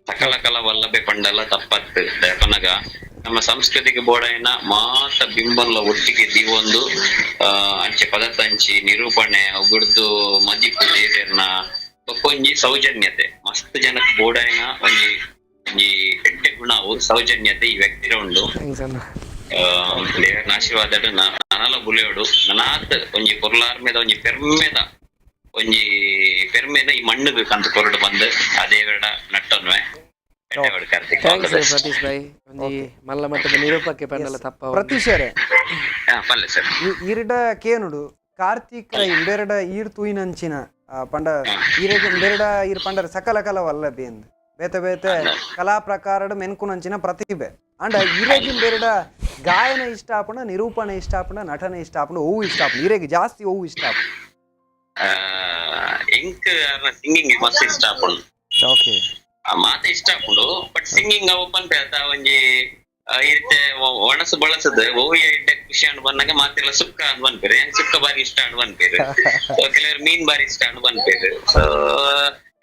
ಸಕಲ ಕಲ ವಲ್ಲಭೆ ಪಂಡಲ ತಪ್ಪತ್ತು ಪನಗ ನಮ್ಮ ಸಂಸ್ಕೃತಿಗೆ ಬೋಡೈನ ಮಾತ ಬಿಂಬನ್ಲ ಒಟ್ಟಿಗೆ ದೀವೊಂದು ಅಂಚೆ ಪದತಂಚಿ ನಿರೂಪಣೆ ಒಬ್ಬರದ್ದು ಮದಿಪು ದೇವೆರ್ನ ಬೊಕ್ಕೊಂಜಿ ಸೌಜನ್ಯತೆ ಮಸ್ತ್ ಜನಕ್ಕೆ ಬೋಡೈನ ಒಂಜಿ ಒಂಜಿ ಎಡ್ಡೆ ಗುಣ ಅವು ಸೌಜನ್ಯತೆ ಈ ವ್ಯಕ್ತಿರ ಉಂಡು. Thanks ಅಣ್ಣ. ದೇವರ ಆಶೀರ್ವಾದ ನನಲ ಬುಲೆಯೋಡು ನನಾತ್ ಒಂಜಿ ಪೊರ್ಲಾರ್ಮೆದ ಒಂಜಿ ಪೆರ್ಮೆದ ಒಂಜಿ ಪೆರ್ಮೆದ ಈ ಮಣ್ಣು ಕಂತ ಕೊರಡು ಬಂದು ಆ ದೇವರ ನಟ್ಟನ್ವೆ. Karthik thanks Pratheesh Bhai. ಒಂಜಿ ಮಲ್ಲ ಮಟ್ಟದ ನಿರೂಪಕ್ಕೆ ಪಂಡಲ ತಪ್ಪ. ಪ್ರತೀಶರೇ ಪಲ್ಲೆ ಸರ್. ಈರಿಡ ಕೇನುಡು ಕಾರ್ತಿಕ್ ರೈ ಇಂಬೆರಡ ಈರ್ ತೂಯಿನಂಚಿನ ಪಂಡ ಈರೆಗ್ ಇಂಬೆರಡ ಈರ್ ಪಂಡರ ಸಕಲ ಕಲ ವಲ್ಲಭಿ ಅಂದ್ ಬೇತೆ ಬೇತೆ ಕಲಾ ಪ್ರಕಾರದ ಮೆನ್ಕುನಂಚಿನ ಪ್ರತಿಭೆ ಅಂಡ ಈರೆಗ್ ಇಂಬೆರಡ ಗಾಯನ ಇಷ್ಟ ಆಪುಂಡ, ನಿರೂಪಣೆ ಇಷ್ಟ ಆಪುಂಡ, ನಟನೆ ಇಷ್ಟ ಆಪುಂಡ, ಹೂವು ಇಷ್ಟ ಆಪುಂಡ, ಈರೆಗ್ ಜಾಸ್ತಿ ಹೂವು ಇಷ್ಟ ಆಪುಂಡು? ಎಂಕ್ ಸಿಂಗಿಂಗ್ ಮಸ್ತ್ ಇಷ್ಟ ಆಪುಂಡು. ಓಕೆ. ಮಾತ ಇಷ್ಟ ಆಪುಂಡು, ಬಟ್ ಸಿಂಗಿಂಗ್ ಅವು ಪನ್ಪೆ ಆತ ಒಂಜಿ ಇತ್ತೆ ಒಣಸು ಬಳಸದು ಓವಿಯ ಇಡ್ಡೆ ಖುಷಿ ಅಂಡ್ ಬಂದಾಗ ಮಾತೆಲ್ಲ ಸುಕ್ಕ ಅಂದ್ ಪನ್ಪೇರು, ಹೆಂಗ್ ಸುಕ್ಕ ಬಾರಿ ಇಷ್ಟ ಅಂಡ್ ಪನ್ಪೇರು. ಸೊ ಕೆಲವರು ಮೀನ್ ಬಾರಿ ಇಷ್ಟ ಅಂಡ್ ಪನ್ಪೇರು. ಸೊ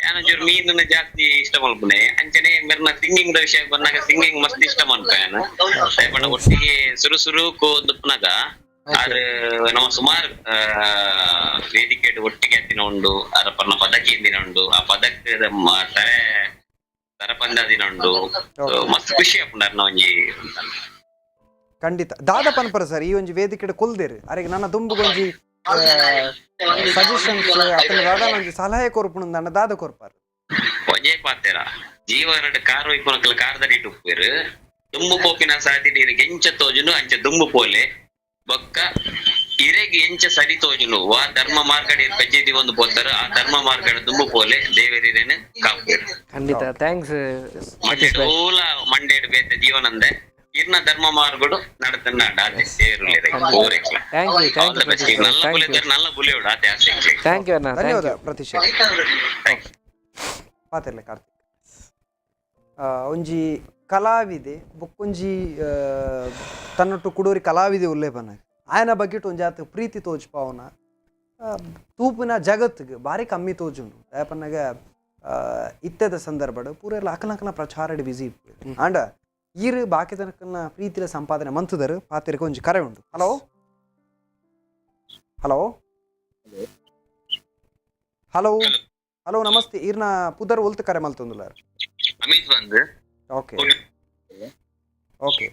ಯಾನೊಂಚೂರು ಮೀನನ್ನ ಜಾಸ್ತಿ ಇಷ್ಟ ಮಲ್ಪುನೆ. ಅಂಚನೆ ಮೆರ್ನ ಸಿಂಗಿಂಗ್ the ವಿಷಯ ಬಂದಾಗ ಸಿಂಗಿಂಗ್ ಮಸ್ತ್ ಇಷ್ಟ ಮನ್ಪೆ ಯಾನ್. ಪಂಡ ಒಟ್ಟಿಗೆ ಸುರು ಸುರು ಕೋದುಪ್ನಾಗ ಆರ್ ನಮ್ಮ ಸುಮಾರು ವೇದಿಕೆ ಒಟ್ಟಿಗೆ ಹತ್ತಿನ ಉಂಡು, ಅರ ಪರ್ನ ಪದಕಿ ದಿನ ಉಂಡು, ಆ ಪದಕದ ತರೆ ತರಪಂದ ದಿನ ಉಂಡು, ಮಸ್ತ್ ಖುಷಿ ಆಪುಂಡು ಒಂಜಿ. ಖಂಡಿತ ದಾದ ಪನ್ಪರ ಸರ್ ಈ ಒಂಜಿ ವೇದಿಕೆ ಕೊಲ್ದೇರು ಅರೆಗೆ ನನ್ನ ದುಂಬುಗೊಂಜಿ ಸಜೆಷನ್ಸ್ ಅತನ ದಾದ ಒಂಜಿ ಸಲಹೆ ಕೊರ್ಪುಣು ದಾದ ಕೊರ್ಪಾರು. ಒಂಜೇ ಪಾತೆರ ಜೀವನಡ್ ಕಾರ್ ಒಯ್ಪುನಕಲ್ ಕಾರ್ ದಡಿ ಉಪ್ಪೇರು ದುಂಬು ಪೋಪಿನ ಸಾದಿಡ್ ಇರೆಗ್ ಎಂಚ ತೋಜುನು ಅಂಚ ದುಂಬು ಪೋಲೆ, ಬೊಕ್ಕ ಇರೆಗ್ ಎಂಚ ಸರಿ ತೋಜುನು ವಾ ಧರ್ಮ ಮಾರ್ಗಡ್ ಇರ್ ಪೆಜ್ಜೆದಿ ಒಂದು ಪೋತಾರ ಆ ಧರ್ಮ ಮಾರ್ಗಡ್ ದುಂಬು ಪೋಲೆ ದೇವೆರಿರೇನು ಕಾಪೇರು. ಖಂಡಿತ thanks. ಮಂಡೇಡ್ ಓಲ ಮಂಡೇಡ್ ಬೇತೆ ಜೀವನಂದೆ ಇರ್ನ ಧರ್ಮ ಮಾರ್ಗಡು ನಡತನ್ನ ಆತೆ ದೇವರುಲ್ಲೆರ್ ಊರೆಕ್ಲ. Thank you, thank you Pratheesh. Nalla thank you. ಬುಲೆದರ್ ನಲ್ಲ ಬುಲೆಯೋಡು ಆತೆ ಆಸೆ. Thank you ಅಣ್ಣ. ಧನ್ಯವಾದ ಪ್ರತೀಶ್. ಪಾತಿರ್ಲೆ ಕಾರ್ತಿಕ್. ಒಂಜಿ ಕಲಾವಿದೆ ಬೊಕ್ಕೊಂಜಿ ತನ್ನೊಟ್ಟು ಕುಡೋರಿ ಕಲಾವಿದೆ ಉಲ್ಲೆ ಪನ್ನ ಆಯನ ಬಗ್ಗೆಟ್ ಒಂಜಿ ಆತ ಪ್ರೀತಿ ತೋಜ್ಪಾವನ ತೂಪಿನ ಜಗತ್ತಿಗೆ ಬಾರಿ ಕಮ್ಮಿ ತೋಜುಂಡು. ದಾಯಪನ್ನಗ ಇತ್ತೆದ ಸಂದರ್ಭಡ್ ಪೂರೆಲ್ಲ ಅಕಲಕನ ಪ್ರಚಾರಡ್ ಬಿಸಿ ಇಪ್ಪು ಆಂಡ ಈರು ಬಾಕಿ ತನಕನ ಪ್ರೀತಿಯ ಸಂಪಾದನೆ ಮಂತದರು. ಪಾತಿರ್ಗೆ ಒಂಜಿ ಕರೆ ಉಂಡು. ಹಲೋ ಹಲೋ ಹಲೋ ಹಲೋ ನಮಸ್ತೆ, ಈರ್ನ ಪುದರ್ ಒಲ್ತು ಕರೆ ಮಲ್ತೊಂದುಲ್ಲಾರ್? ಅಮಿತ್ ಬಂದು. ಓಕೆ ಓಕೆ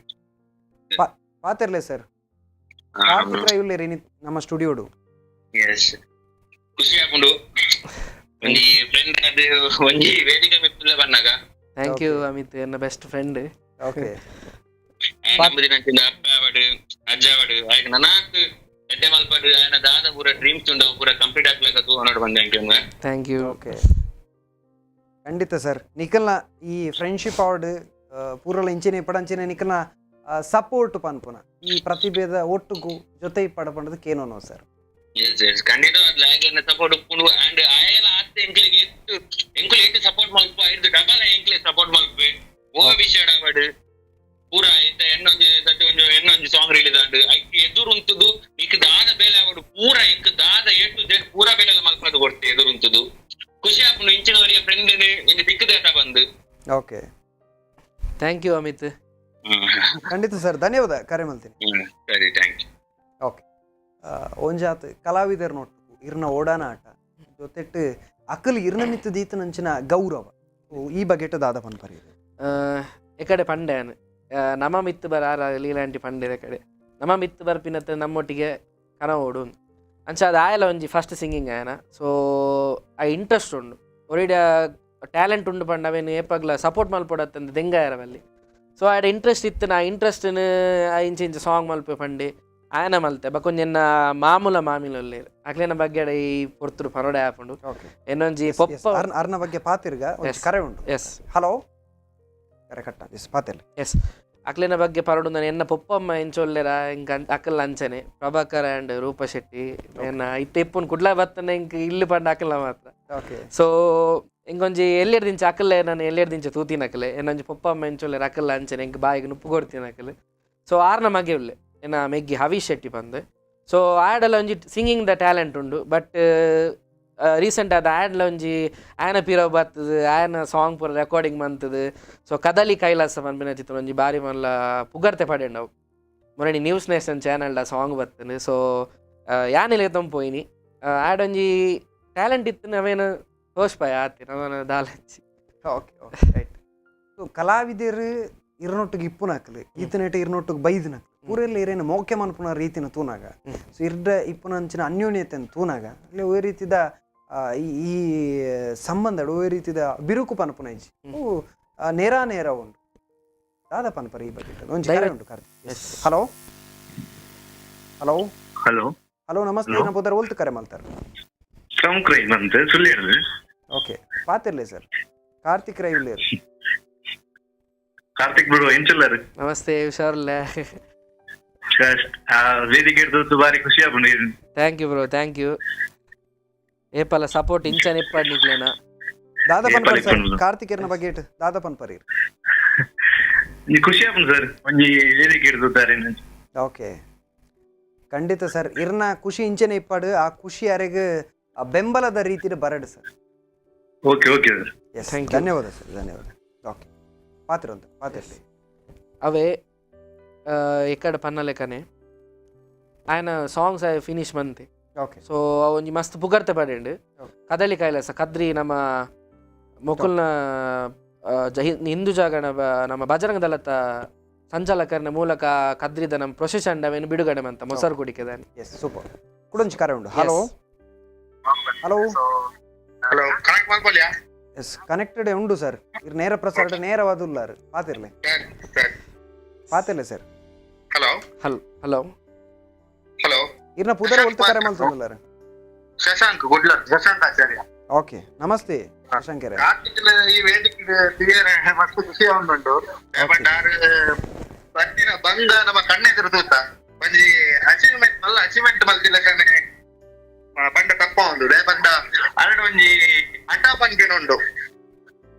ಪಾತಿರ್ಲೆ ಸರ್. ಕಾರ್ತಿಕ್ ರೈ ಉಲ್ಲೇರಿ ನಮ್ಮ ಸ್ಟುಡಿಯೋಡು. ಎಸ್ ಖುಷಿ ಆಪುಂಡು ಒಂಜಿ ಫ್ರೆಂಡ್ ಅದು ಒಂಜಿ ವೇದಿಕೆ ಮಿತ್ತುಲೆ ಬನ್ನಾಗ. Thank you Amit, ಎನ್ನ ಬೆಸ್ಟ್ ಫ್ರೆಂಡ್. ಓಕೆ. ನಂಬುದಿನಂಚಿನ ಅಪ್ಪ ಆವಡ್, ಅಜ್ಜ ಆವಡ್, ಆಯ್ಕೆ ನನಾತ್ ಎಡ್ಡೆ ಮಲ್ಪಡ್. ಆಯನ ದಾದ ಪೂರ ಡ್ರೀಮ್ಸ್ ಉಂಡು, ಅವು ಪೂರ ಕಂಪ್ಲೀಟ್ ಆಗ್ಲಕ್ಕ ತೂ ನೋಡ್ ಬಂದೆ ಅಂಕೆ. Thank you. Okay, ಖಂಡಿತ ಸರ್. ನಿಖಲ್ನ ಈ ಫ್ರೆಂಡ್ಶಿಪ್ ಅವಾರ್ಡ್ ಪೂರಲ ಇಂಚಿನ ಇಪ್ಪಡಂಚಿನ ನಿಖಲ್ನ ಸಪೋರ್ಟ್ ಪನ್ಪುನ ಈ ಪ್ರತಿಭೆದ ಒಟ್ಟುಗು ಜೊತೆ ಇಪ್ಪಡ ಪಂಡದು ಕೇನೋನೋ ಸರ್. ಎಸ್ ಎಸ್ ಖಂಡಿತ ಲಾಗ್ ಸಪೋರ್ಟ್ ಉಪ್ಪುಂಡು. ಅಂಡ್ ಆಯಲ ಆತ್ತೆ ಎಂಕ್ಲೆಗ್ ಎತ್ತು ಎಂಕುಲು ಏತ್ ಸಪೋರ್ಟ್ ಮಲ್ಪ, ಐದು ಡಬಲ್ ಎಂಕ್ಲೆ ಸಪೋರ್ಟ್ ಮಲ್ಪೆ. ಓ ವಿಷಯ ಆವಡ್ ಪೂರ ಇತ್ತ ಎಣ್ಣೊಂಜಿ ಸದ್ಯ ಒಂಜಿ ಎಣ್ಣೊಂಜಿ ಸಾಂಗ್ ರಿಲೀಸ್ ಆಂಡ್. ಐಕ್ ಎದುರುಂತುದು ಇಕ್ ದಾದ ಬೇಲೆ ಆವಡು ಪೂರ, ಇಕ್ ದಾದ ಎ ಟು ಜೆಡ್ ಪೂರ ಬೇಲೆ ಮಲ್ಪದು ಕೊಡ್ತೆ ಎದುರುಂತುದು. ಖುಷಿ ಆಪುಂಡು ಇಂಚಿನವರಿಗೆ ಫ್ರೆಂಡ್ ಇಂದು ತಿಕ್ಕದೇಟ ಬಂದು. ಓಕೆ. Thank you Amit. ಖಂಡಿತ ಸರ್, ಧನ್ಯವಾದ ಕರೆ ಮಲ್ತೀನಿ. ಸರಿ, thank you. Okay, ಒಂಜಾತ್ ಕಲಾವಿದರ್ ನೋಟ್ಟು ಇರ್ನ ಓಡಾನಾಟ ಜೊತೆಟ್ಟು ಅಕಲ್ ಇರ್ನ ಮಿತ್ತು ದೀತನಂಚಿನ ಗೌರವ, ಈ ಬಗೆಟ್ ದಾದ ಪನ್ಪರಿ? ಎಕಡೆ ಪಂಡೆ ನಮ ಮಿತ್ತು ಬರ ಆರ ಲೀಲಾಂಟಿ ಪಂಡೆ ಕಡೆ ನಮ ಮಿತ್ತು ಬರ್ಪಿನತ್ತ ನಮ್ಮೊಟ್ಟಿಗೆ ಕನ ಓಡು ಅಂಚ ಅದು ಆಯಲ ಒಂಜಿ ಫಸ್ಟ್ ಸಿಂಗಿಂಗ್ ಆಯನ. ಸೊ ಆ ಇಂಟ್ರೆಸ್ಟ್ ಉಂಡು, ಒರಿಡ ಟ್ಯಾಲೆಂಟ್ ಉಂಡು ಪಂಡ ಅವೇನು ಏಪಗ್ಲ ಸಪೋರ್ಟ್ ಮಲ್ಪೊಡತ್ತಂದು ದೆಂಗಾಯರವಲ್ಲಿ. ಸೊ ಆಡ ಇಂಟ್ರೆಸ್ಟ್ ಇತ್ತು, ನಾ ಇಂಟ್ರೆಸ್ಟ್ ಇಂಚ ಇಂಚ ಸಾಂಗ್ ಮಲ್ಪೆ ಪಂಡೆ ಆಯನ ಮಲ್ತೆ. ಬಕೊಂಜಿ ಎನ್ನ ಮಾಮೂಲ ಮಾಮಿಲಲ್ಲಿ ಅಕ್ಲೇನ ಬಗ್ಗೆ ಈ ಪೊರ್ತುಡು ಪರೋಡೆ ಆಪುಂಡು. ಎನ್ನೊಂಜಿ ಪೊಪ್ಪ ಅರ್ನ ಬಗ್ಗೆ ಪಾತಿರ್ಗ ಒಂಜಿ ಕರೆ ಉಂಟು. ಎಸ್. ಹಲೋ, ಕರೆ ಕಟ್ಟ. ಎಸ್, ಪಾತಿರ್ಲಿ. ಎಸ್, ಅಕ್ಲೆನ ಬಗ್ಗೆ ಪರಡು ನಾನು ಎನ್ನ ಪೊಪ್ಪಮ್ಮ ಎಂಚೊಲ್ಲೆರ ಇಂಕ ಅಕಲ್ ಅಂಚನೆ ಪ್ರಭಾಕರ್ ಆ್ಯಂಡ್ ರೂಪ ಶೆಟ್ಟಿ ಎನ್ನ ಇತ್ತೆ ಇಪ್ಪುನ್ ಕುಡ್ಲ ಬತ್ತನೆ ಇಂಕ್ ಇಲ್ಲು ಪಂಡ ಅಕಲ್ನ ಮಾತ್ರ. ಸೊ ಇಂಕೊಂಜಿ ಎಲ್ಲೆರ್ ದಿಂಚ ಅಕಲ್ಲೆ ನಾನು ಎಲ್ಲೆರ್ ದಿಂಚ ತೂತಿನ ಅಕಲೆ ಎನ್ನೊಂಜಿ ಪೊಪ್ಪಮ್ಮ ಎಂಚೊಲ್ಲೆರ ಅಕಲ್ ಅಂಚನೆ ಇಂಕ್ ಬಾಯಿಗೆ ನುಪ್ಪು ಕೊಡ್ತೀನಿ ಅಕಲ್. ಸೊ ಆರ್ನ ಮಗೆ ಉಲ್ಲೆ ಎನ್ನ ಮೆಗ್ಗಿ ಹವೀಶ್ ಶೆಟ್ಟಿ ಪಂದ್. ಸೊ ಆ್ಯಡಲ್ಲ ಒಂಜಿ ಸಿಂಗಿಂಗ್ ದ ಟ್ಯಾಲೆಂಟ್ ಉಂಡು. ಬಟ್ ರೀಸೆಂಟ್ ಆದ ಆ್ಯಡ್ಲ ಒಂಜಿ ಆಯನ ಪೀರೋ ಬರ್ತದೆ, ಆಯನ ಸಾಂಗ್ ಪೂರ ರೆಕಾರ್ಡಿಂಗ್ ಮಂತದು. ಸೊ ಕದಲಿ ಕೈಲಾಸ ಪನ್ಪಿನ ಚಿತ್ರ ಒಂಜಿ ಬಾರಿ ಮಲ್ಲ ಪುಗರ್ತೆ ಪಡೆಂಡವು. ಮೊನ್ನೆ ನ್ಯೂಸ್ ನೇಷನ್ ಚಾನಲ್ಡ ಸಾಂಗ್ ಬರ್ತದೆ. ಸೊ ಯಾನಿಲೆ ತಂಪೋಯಿನಿ ಆ್ಯಡ್ ಒಂಜಿ ಟ್ಯಾಲೆಂಟ್ ಇತ್ತು, ನಾವೇನು ತೋಷ್ಪಾಯ ಆತಿ ನವನ ದಾಲಚ್ಚಿ. Okay okay right. ಸೊ ಕಲಾವಿದರು ಇರ್ನೊಟ್ಟಿಗೆ ಇಪ್ಪುನಾಕಲು ಈತನೇಟ ಇರ್ನೊಟ್ಟಿಗೆ ಬೈದಿನಕಲು ಊರಲ್ಲಿ ಇರೇನು ಮೋಕೆ ಮನ್ಪುನ ರೀತಿನ ತೂನಾಗ, ಸೊ ಇರ್ಡ ಇಪ್ಪುನಂಚಿನ ಅನ್ಯೋನ್ಯತೆಯನ್ನು ತೂನಾಗ ಅಲ್ಲಿ ಒಳ್ಳೆ ರೀತಿದ ಈ ಈ ಸಂಬಂಧ ಒಳ್ಳೆ ರೀತಿದ ಬಿರುಕು ಪನ್ಪುನ ಇಜ್ಜಿ. ಅವು ನೇರ ನೇರ ಉಂಡು. ದಾದ ಪನ್ಪರ ಈ ಬಗ್ಗೆ? ಒಂಜಿ ಕರೆ ಉಂಟು Karthik. Hello hello. Hello. Hello, ನಮಸ್ತೆ. Hello. ನಮ್ಮ ಪುದರ್, ಒಲ್ತು ಕರೆ ಮಲ್ತಾರೆ? ಪ್ರಮುಖ ಬಂತು ಸುಳ್ಳು. ಓಕೆ, ಪಾತಿರ್ಲಿ ಸರ್. ಕಾರ್ತಿಕ್ ರೈ ಉಳ್ಳೇರು. ಕಾರ್ತಿಕ್ ಬಿಡು ಎಂಚುಲ್ಲಾರು? ನಮಸ್ತೆ, ಹುಷಾರುಲ್ಲ? ಆ ವೇದಿಕೆ ಹಿಡ್ದು ಬಾರಿ ಖುಷಿ ಆಪುಂಡು. Thank you bro, thank you. ಏಪಲ ಸಪೋರ್ಟ್ ಇಂಚನ ಇಪ್ಪಡ್ ನಿಕ್ಲೇನ. ದಾದ ಪನ್ಪರ್ ಸರ್? ಇಪ್ಪಡು. ಕಾರ್ತಿಕೇರ್ನ ಬಗ್ಗೆ ಇಟ್ಟು ದಾದ ಪನ್ಪರಿ? ಒಂಜಿ ಖುಷಿ ಆಪುಂಡು ಸರ್, ಒಂಜಿ ವೇದಿಕೆ ಹಿಡ್ದು. ಓಕೆ, ಖಂಡಿತ ಸರ್. ಇರ್ನ ಖುಷಿ ಇಂಚನೆ ಇಪ್ಪಾಡು, ಆ ಖುಷಿ ಅರೆಗ್ ಆ ಬೆಂಬಲದ ರೀತಿಯ ಬರಡು sir. Okay okay sir. S. Thank you. ಧನ್ಯವಾದ ಸರ್, ಧನ್ಯವಾದ. ಓಕೆ, ಪಾತ್ರ ಅಂತ ಪಾತಿರ್ಲಿ. ಅವೇ ಎಕ್ಕಡ ಪನ್ನಲೆಕ್ಕನೆ ఆయన ಸಾಂಗ್ಸ್ I finish ಮಂತೆ. ಸೊ ಒಂಜಿ ಮಸ್ತ್ ಪುಗರ್ತೆ ಪಡೆಂಡು. ಕದಲಿ ಕೈಲಾಸ ಕದ್ರಿ ನಮ್ಮ ಮೊಕುಲ್ನ ಹಿಂದೂ ಜಾಗರಣ ನಮ್ಮ ಬಜರಂಗ ದಳತ ಸಂಚಾಲಕರನ ಮೂಲಕ ಕದ್ರಿದ ನಮ್ಮ ಪ್ರೊಸೆಷನ್ ಅವೇನು ಬಿಡುಗಡೆ ಮಂತ ಮೊಸರು ಕುಡಿಕೆದಾನೆ. S, super. ಕುಡೊಂಜಿ ಕರೆ ಉಂಡು. Hello hello. ಹಲೋ, ಕನೆಕ್ಟ್ ಮಾಡ್ಕೊಳ್ಳಿಯಾ? ಎಸ್, ಕನೆಕ್ಟೆಡ್ ಉಂಡು ಸರ್. ಇರ್ ನೇರ ಪ್ರಸಾರ ನೇರವಾದ ಉಲ್ಲಾರು. ಪಾತಿರ್ಲೆ. ಸರಿ ಸರಿ. ಪಾತಿರ್ಲೆ sir. Hello. Hello hello. Hello. ಇರ್ನ ಪುದರ, ಒಲ್ತು ಕರೆ ಮಲ್ತೊಂದುಲ್ಲಾರು? ಶಶಾಂಕ್ ಗುಡ್ಲರ್, ಶಶಾಂಕ್ ಆಚಾರ್ಯ. ಓಕೆ, ನಮಸ್ತೆ ಶಂಕರ. ಕಾರ್ತಿಕ್ ಈ ವೇದಿಕೆ ಮಸ್ತ್ ಖುಷಿ ಉಂಟು. ಬಟ್ ಆರ್ ಬತ್ತಿನ ಬಂಗ ನಮ್ಮ ಕಣ್ಣೆದುರು ತೂತ ಒಂಜಿ ಅಚೀವ್ಮೆಂಟ್ ಮಲ್ಲ ಅಚೀವ್ಮೆಂಟ್ ಮಲ್ತಿಲ್ಲ ಕಣ್ಣೆ ಬಂಡ ತಪ್ಪ ಉಂಡು they ಬಂಡ ಅರಡು ಒಂಜಿ ಹಠ ಪನ್ಪಿನ ಉಂಡು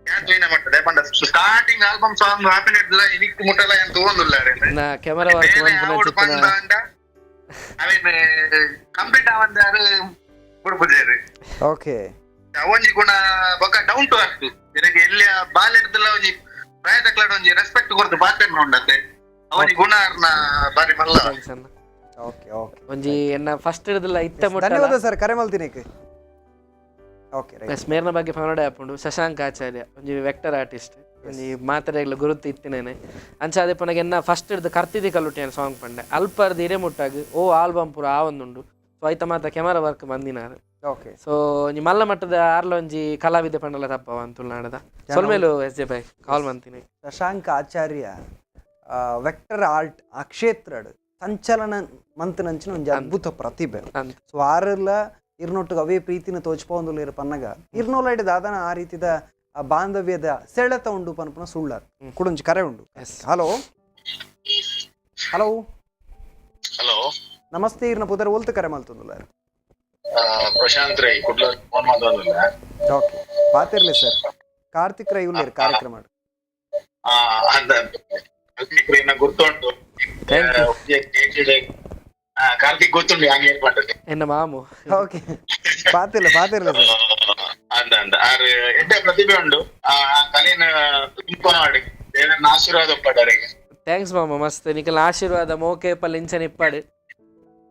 ಯಾನ್ ತೂಯಿನ ಮಟ್ಟ ಪಂಡ ಸ್ಟಾರ್ಟಿಂಗ್ ಆಲ್ಬಮ್ ಸಾಂಗ್ ಹಾಪಿನ ಇನಿಕ್ ಮುಟ್ಟಲ ಏನ್ ತೂವೊಂದುಲ್ಲ. ನಾ ಕೆಮರಾ ವರ್ಕ್ ಬೇಲೆ ಆವೊಡು ಮನ್ಪುನ ಪಂಡ ಅಂಡ ಅವೇನ್ ಕಂಪ್ಲೀಟ್ ಆವಂದಾರು ಬುಡ್ಪುಜೇರು. ಒಂಜಿ ಗುಣ ಬೊಕ್ಕ ಡೌನ್ ಟು ಅರ್ತ್. ಇರಗೆ ಎಲ್ಲಿ ಬಾಲ್ಯಡ್ದಲ್ಲ ಒಂಜಿ ಪ್ರಾಯದಕ್ಲಡ ಒಂಜಿ ರೆಸ್ಪೆಕ್ಟ್ ಕೊರ್ದು ಪಾತೆರ್ನ ಉಂಡತೆ. ಅವನಿ ಗುಣ ಅರ್ನ ಬಾರಿ ಮಲ್ಲ. Thanks ಅಣ್ಣ. Okay okay. ಒಂಜಿ ಎನ್ನ ಫಸ್ಟ್ ಹಿಡಿದಿಲ್ಲ ಇತ್ತ ಮುಟ್ಟ. ಧನ್ಯವಾದ ಸರ್, ಕರೆ ಮಲ್ತೀನಿ. Okay right. ಎಸ್, ಮೇರ್ನ ಬಗ್ಗೆ ಪನೋಡೆ ಆಪುಂಡು. ಶಶಾಂಕ್ ಆಚಾರ್ಯ ಒಂಜಿ ವೆಕ್ಟರ್ ಆರ್ಟಿಸ್ಟ್, ಒಂಜಿ ಮಾತೆರೆಗ್ಲ ಗುರುತು ಇತ್ತಿನೇನೆ. ಅಂಚ ಅದೇ ಪನಗ ಎನ್ನ ಫಸ್ಟ್ ಹಿಡ್ದು ಕರ್ತಿದಿ ಕಲ್ಲುಟ್ಟಿನ ಸಾಂಗ್ ಪಂಡೆ ಅಲ್ಪರ್ದು ಹಿರೇ ಮುಟ್ಟಾಗ ಓ ಆಲ್ಬಮ್ ಪೂರ ಆವೊಂದುಂಡು. ಸೊ ಐತ ಮಾತ ಕೆಮರಾ ವರ್ಕ್ ಬಂದಿನಾರು. ಸೊ ಒಂಜಿ ಮಲ್ಲ ಮಟ್ಟದ ಆರ್ಲ ಒಂಜಿ ಕಲಾವಿದ ಪಂಡಲ ತಪ್ಪವ ತುಳುನಾಡದ. ಸೊಲ್ಮೇಲು ಎಸ್ ಜೆ ಬಾಯ್ ಕಾಲ್ ಮಂತಿನಿ. ಶಶಾಂಕ್ ಆಚಾರ್ಯ ವೆಕ್ಟರ್ ಆರ್ಟ್ ಆ ಕ್ಷೇತ್ರಡ್ ಸಂಚಲನ ಮಂತನಂಚಿನ ಒಂಜಿ ಅದ್ಭುತ ಪ್ರತಿಭೆ. ಸೊ ಆರೆಲ್ಲ ಇರ್ನೊಟ್ಟಿಗೆ ಅವೇ ಪ್ರೀತಿನ ತೋಚ್ಪೊಂದುಲ್ಲೆರ್ ಪನ್ನಗ ಇರ್ನೋಲೈಡ್ ದಾದನ ಆ ರೀತಿದ ಆ ಬಾಂಧವ್ಯದ ಸೆಳೆತ ಉಂಡು ಪನ್ಪುನ ಸುಳ್ಳ ಕುಡೊಂಜಿ ಕರೆ ಉಂಡು. ಹಲೋ ಹಲೋ ಹಲೋ, ನಮಸ್ತೆ, ಇರ್ನ ಪುದರ್, ಒಲ್ತು ಕರೆ ಮಲ್ತೊಂದುಲ್ಲೆರ್? ಪ್ರಶಾಂತ್ ರೈ, ಕುಡ್ಲ ಫೋನ್ ಮಾತೊಂದುಲ್ಲೆ. ಓಕೆ, ಪಾತಿರ್ಲಿ ಸರ್, ಕಾರ್ತಿಕ್ ರೈ ಉಲ್ಲೇರ್ ಕಾರ್ಯಕ್ರಮ. ಅಂದ ಕಾರ್ತಿಕ್ ಗುರ್ತುಂಟು. Thank you. Karthik ಗೊತ್ತುಂಟು ಹಂಗೆ ಏನ್ ಪಂಡದೆ. ಎನ್ನ ಮಾಮು. Okay, ಪಾತಿರ್ಲೆ ಪಾತಿರ್ಲೆ sir. ಅಂದ ಅಂದ ಆರ್ ಎಡ್ಡೆ ಪ್ರತಿಭೆ ಉಂಡು, ಆ ಕಲೆನ ತುಂಬ ಮಾಡಿ ದೇವರನ್ನ ಆಶೀರ್ವಾದ ಉಪ್ಪಡರಿಗೆ. Thanks ಮಾಮ, ಮಸ್ತ್ ನಿಕಲ್ನ ಆಶೀರ್ವಾದ ಮೋಕೆ ಪಲ್ ಇಂಚನ ಇಪ್ಪಾಡು.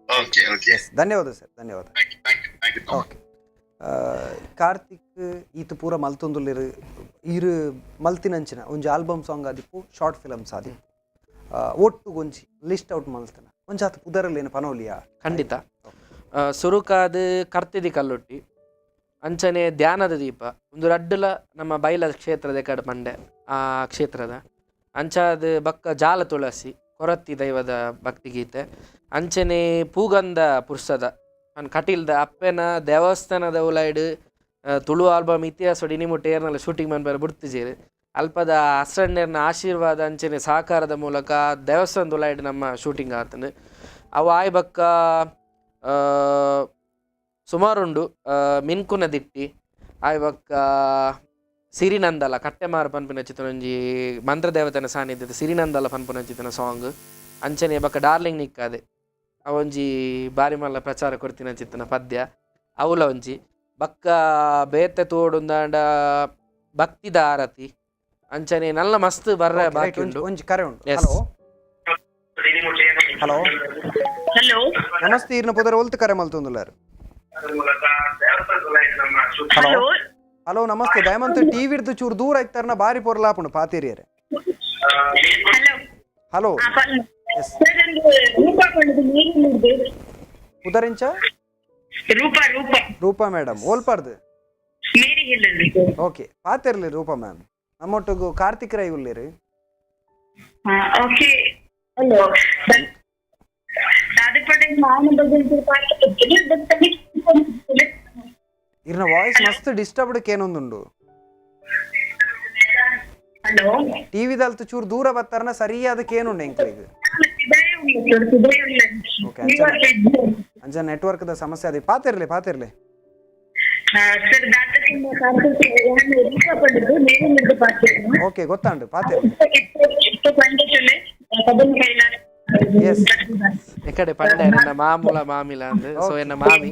ಓಕೆ ಓಕೆ ಧನ್ಯವಾದ ಸರ್, ಧನ್ಯವಾದ. Thank you, thank you, thank you. Okay, Karthik ಈತ ಪೂರ ಮಲ್ತೊಂದುಲ್ಲೆರ್, ಈರ್ ಮಲ್ತಿನಂಚಿನ ಒಂಜಿ ಆಲ್ಬಮ್ ಸಾಂಗ್ ಆದಿಪ್ಪು, ಶಾರ್ಟ್ ಫಿಲಮ್ಸ್ ಆದಿಪ್ಪು, ಒಟ್ಟು ಒಂಜಿ ಲಿಸ್ಟ್ ಔಟ್ ಮಲ್ತನ ಒಂಜಾತ್ ಪುದರಲ್ಲಿ ಪನೋಲಿಯಾ? ಖಂಡಿತ. ಸುರುಕಾದ್ ಕರ್ತಿದಿ ಕಲ್ಲುಟ್ಟಿ, ಅಂಚನೆ ಧ್ಯಾನದ ದೀಪ, ಒಂದು ರಡ್ಡುಲ ನಮ್ಮ ಬೈಲ ಕ್ಷೇತ್ರದ ಕಡೆ ಪಂಡೆ ಆ ಕ್ಷೇತ್ರದ. ಅಂಚಾದ ಬಕ್ಕ ಜಾಲ ತುಳಸಿ ಕೊರತ್ತಿ ದೈವದ ಭಕ್ತಿಗೀತೆ, ಅಂಚನೆ ಪೂಗಂದ ಪುರ್ಸದ ಅನ್ ಕಟೀಲ್ದ ಅಪ್ಪೆನ ದೇವಸ್ಥಾನದ ಉಲೈಡ್ ತುಳು ಆಲ್ಬಮ್ ಇತಿಹಾಸ ಇನಿಮುಟ್ಟ ಏರ್ನಲ್ಲ ಶೂಟಿಂಗ್ ಮನ್ಪೆರ ಬುಡ್ತಿಜೇರು. ಅಲ್ಪದ ಅಸ್ರಣ್ಣೆರ್ನ ಆಶೀರ್ವಾದ ಅಂಚನೆ ಸಹಕಾರದ ಮೂಲಕ ದೇವಸ್ಥಾನದ ಉಲೈಡ್ ನಮ್ಮ ಶೂಟಿಂಗ್ ಆತನು. ಅವು ಆಯ್ ಬಕ್ಕ ಸುಮಾರುಂಡು. ಮಿನ್ಕುನ ದಿಟ್ಟಿ ಆಯ್ ಬಕ್ಕ ಸಿರಿನಂದಲ ಕಟ್ಟೆಮಾರು ಪನ್ಪಿನ ಚಿತ್ರೊಂಜಿ ಮಂತ್ರದೇವತೆನ ಸಾನ್ನಿಧ್ಯದ ಸಿರಿನಂದಲ ಪನ್ಪಿನ ಚಿತ್ರನ ಸಾಂಗ್, ಅಂಚನೆ ಬಕ್ಕ ಡಾರ್ಲಿಂಗ್ ನಿಕ್ಕಾದೆ ಅವೊಂಜಿ ಬಾರಿ ಮಲ್ಲ ಪ್ರಚಾರ ಕೊರ್ತಿನ ಚಿತ್ತನ ಪದ್ಯ ಅವುಲ ಒಂಜಿ. ಬಕ್ಕ ಬೇತೆ ತೋಡುಂದಾಂಡ ಭಕ್ತಿದ ಆರತಿ, ಅಂಚನೆ ನಲ್ಲ ಮಸ್ತ್ ಬರ್ರೆ ಬಾಕಿ ಉಂಡು. ಒಂಜಿ ಕರೆ ಉಂಡು. Yes. Hello hello hello, namaste, ಈರ್ನ ಪುದರ್, ಒಲ್ತು ಕರೆ ಮಲ್ತೊಂದುಲ್ಲೆರ್? ಹಲೋ ಹಲೋ, ನಮಸ್ತೆ. ದಯಮಂತ ಟಿವಿರ್ದು ಚೂರು ದೂರ ಇತ್ತಾರನ ಬಾರಿ ಪೊರ್ಲಾಪುಂಡು ಪಾತೇರಿಯರೆ. ಹಲೋ. ಹಲೋ. ಸರ್, ಒಂದು ರೂಪಾ ಪಂಡುದು ನೀರು. ಪುದರಿಂಚ? ರೂಪಾ, ರೂಪಾ. ರೂಪಾ ಮೇಡಮ್, ಓಲ್ಪಾರ್ದು? Mary Hill. ಓಕೆ, ಪಾತಿರ್ಲಿ ರೂಪಾ ಮ್ಯಾಮ್, ನಮ್ಮೊಟ್ಟಿಗೂ ಕಾರ್ತಿಕ್ ರೈ ಉಲ್ಲೇರು. ಓಕೆ, ಹಲೋ, ದಾದಪಡೆ ಮಾನ ಬಗ್ಗೆ. ಇರ್ನ ವಾಯ್ಸ್ ಮಸ್ತ್ ಡಿಸ್ಟರ್ಬ್ಡ್ ಕೇನೊಂದುಂಡು. ಹಲೋ. ಟಿವಿದಲ್ತು ಚೂರು ದೂರ ಬತ್ತಾರನ ಸರಿಯಾದ ಕೇನುಂಡು ಎಂಕ್ಲೆಗ್. Okay, ಅಂಚ ನೆಟ್ವರ್ಕ್ದ ಸಮಸ್ಯೆ ಅದೇ. ಪಾತಿರ್ಲಿ ಪಾತಿರ್ಲಿ. ಸರ್, ಓಕೆ, ಗೊತ್ತಾಂಡು, ಪಾತಿರ್ಲಿ. Yes. ಎಕಡೆ ಪಂಡೆ ಎನ್ನ ಮಾಮೂಲ ಮಾಮಿಲ ಅಂದ್, ಸೊ ಎನ್ನ ಮಾಮಿ.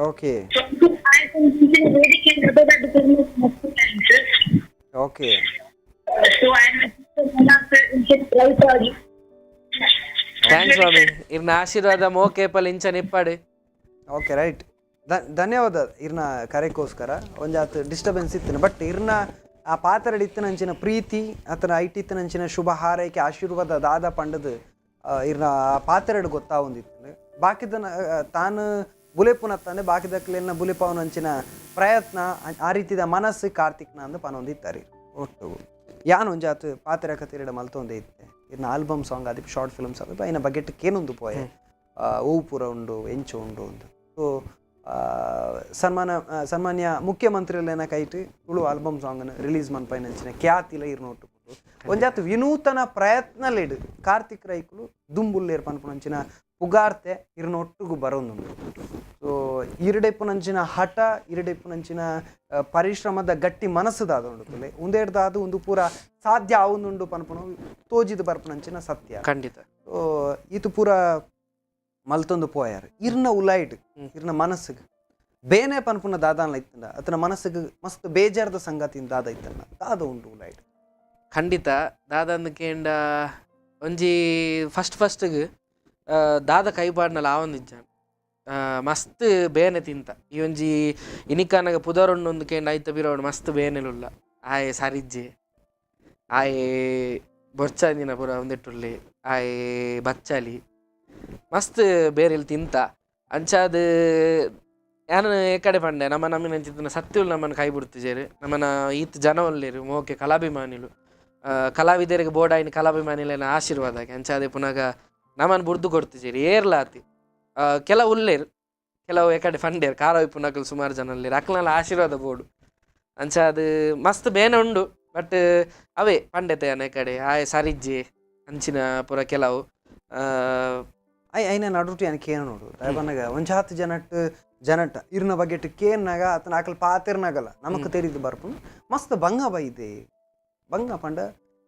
Okay okay. Thanks ಮಾಮಿ, ಇರ್ನ ಆಶೀರ್ವಾದ ಮೋಕೆ ಪಲ್ ಇಂಚನ ಇಪ್ಪಾಡು. ಓಕೆ, ರೈಟ್, ಧನ್ಯವಾದ ಇರ್ನ ಕರೆಗೋಸ್ಕರ. ಒಂಜಾತ್ ಡಿಸ್ಟರ್ಬೆನ್ಸ್ ಇತ್ತಿನ, ಬಟ್ ಇರ್ನ ಆ ಪಾತ್ರಡ್ ಇತ್ತಿನಂಚಿನ ಪ್ರೀತಿ ಅತನ ಐಟ್ ಇತ್ತಿನಂಚಿನ ಶುಭ ಹಾರೈಕೆ ಆಶೀರ್ವಾದ ದಾದ ಪಂಡದು ಇರ್ನ ಆ ಪಾತ್ರಡ್ ಗೊತ್ತಾವೊಂದಿತ್ತು. ಬಾಕಿದನ ತಾನು ಬುಲೆಪುನತ್ತಾನೆ ಬಾಕಿದಕ್ಲೆನ ಬುಲೆಪಾವನಂಚಿನ ಪ್ರಯತ್ನ ಆ ರೀತಿದ ಮನಸ್ಸು ಕಾರ್ತಿಕ್ನ ಅಂದು ಪನೊಂದಿತ್ತಾರೆ. ಒಟ್ಟು ಯಾನ್ ಒಂಜಾತ್ ಪಾತ್ರ ಕತಿರಿಡ ಮಲ್ತೊಂದೇ ಇತ್ತೆ. ಇರ್ನ ಆಲ್ಬಮ್ ಸಾಂಗ್ ಆದಿಪ್, ಶಾರ್ಟ್ ಫಿಲ್ಮ್ಸ್ ಆದಿಪ್, ಐನ ಬಗೆಟ್ ಕೇನೊಂದು ಪೋಯೆ ಓವು ಪೂರ ಉಂಡು, ಎಂಚ ಉಂಡು ಅಂದು. ಸೊ ಸನ್ಮಾನ ಸನ್ಮಾನ್ಯ ಮುಖ್ಯಮಂತ್ರಿಲೆನ ಕೈಟ್ ತುಳು ಆಲ್ಬಮ್ ಸಾಂಗ್ನ ರಿಲೀಸ್ ಮನ್ಪೈನಂಚಿನ ಖ್ಯಾತಿಲ ಇರ್ನೊಟ್ಟು ಒಂಜಾತ್ ವಿನೂತನ ಪ್ರಯತ್ನಲೆಡ್ ಕಾರ್ತಿಕ್ ರೈಕುಲು ದುಂಬುಲ್ಲೇರ್ ಪನ್ಪುನಂಚಿನ ಪುಗಾರ್ತೆ ಇರ್ನೊಟ್ಟುಗು ಬರೋಂದುಂಡು. ಸೊ ಈರಡೆಪ್ಪುನಂಚಿನ ಹಠ, ಇರಡೆಪ್ಪುನಂಚಿನ ಪರಿಶ್ರಮದ ಗಟ್ಟಿ ಮನಸ್ಸುದಾದುಂಡು ತುಲೆ ಉಂದೇಡ್ದಾದು ಒಂದು ಪೂರ ಸಾಧ್ಯ ಆವುಂದುಂಡು ಪನ್ಪುನ ತೋಜಿದ್ ಬರ್ಪುನಂಚಿನ ಸತ್ಯ. ಖಂಡಿತ. ಸೊ ಈತು ಪೂರ ಮಲ್ತೊಂದು ಪೋಯಾರ್, ಇರ್ನ ಉಲೈಟ್ ಇರ್ನ ಮನಸ್ಸಿಗೆ ಬೇನೆ ಪನ್ಪುನ ದಾದಾನ್ಲ ಇತ್ತಂಡ, ಅತನ ಮನಸ್ಸಿಗೆ ಮಸ್ತ್ ಬೇಜಾರದ ಸಂಗತಿ ದಾದ ಇತ್ತಂಡ, ದಾದ ಉಂಡು ಉಲೈಟ್? ಖಂಡಿತ, ದಾದಂದು ಕೇಂಡ ಒಂಜಿ ಫಸ್ಟ್ ಫಸ್ಟ್ಗ್ ದಾದ ಕೈಪಾಡ್ನಲ ಆವೊಂದಿಜ್ಜ, ಮಸ್ತ್ ಬೇನೆ ತಿಂತ. ಈ ಒಂಜಿ ಇನಿಕಾನಗ ಪುದರುಂಡು ಕೇಂಡ ಐತ ಬಿರೋಡು ಮಸ್ತ್ ಬೇನೆಲುಲ್ಲ. ಆಯೆ ಸರಿಜ್ಜೆ, ಆಯೆ ಬೊರ್ಚಂದಿನ ಪೂರ ಒಂದಿಟ್ಟುಲ್ಲೆ, ಆಯೆ ಬಚ್ಚಾಲಿ. ಮಸ್ತ್ ಬೇರೆಲ್ ತಿಂತ. ಅಂಚಾದ್ ಯಾನ್ ಏಕಡೆ ಪಂಡೆ ನಮ್ಮ ನಮ್ಮಿನಂಚಿತ್ತಿನ ಸತ್ಯಲು ನಮ್ಮನ್ನು ಕೈ ಬಿಡ್ತಿಜೆರ್, ನಮ್ಮನ ಈತ್ ಜನ ಉಲ್ಲೆರ್ ಮೋಕೆ ಕಲಾಭಿಮಾನಿಲು, ಕಲಾವಿದರಿಗೆ ಬೋಡಾಯಿನ ಕಲಾಭಿಮಾನಿಲೆನ ಆಶೀರ್ವಾದ. ಅಂಚಾದೆ ಪುನಗ ನಮನ್ ಬುಡ್ದು ಕೊಡ್ತಿಜೆರ್ ಏರ್ಲಾತಿ. ಕೆಲವು ಉಲ್ಲೆರ್, ಕೆಲವು ಏಕಡೆ ಫಂಡೇರ್ ಕಾರ ಇಪ್ಪುನಕುಲು ಸುಮಾರು ಜನ ಉಲ್ಲೆರ್, ಅಕ್ಲೆನ ಆಶೀರ್ವಾದ ಬೋಡು. ಅಂಚಾದ್ ಮಸ್ತ್ ಬೇನೆ ಉಂಡು, ಬಟ್ ಅವೇ ಪಂಡೆತೆ ಯಾನ್ ಏಕಡೆ ಆಯೆ ಸರಿಜ್ಜೆ ಅಂಚಿನ ಪೂರ ಕೆಲವು. ಐನ ನಡುಟು ಯಾನ್ ಕೇನೋಡು ದಾಯೆ ಪನ್ನಗ ಒಂಜಾತ್ ಜನಟ್ ಜನಟ ಇರ್ನ ಬಗೆಟ್ ಕೇನ್ನಾಗ ಅತನ ಅಕಲ್ ಪಾತೆರ್ನಾಗಲ ನಮಕ್ ತೆರಿದು ಬರ್ಪುಂಡು ಮಸ್ತ್ ಬಂಗ ಬೈದೆ. ಬಂಗ ಪಂಡ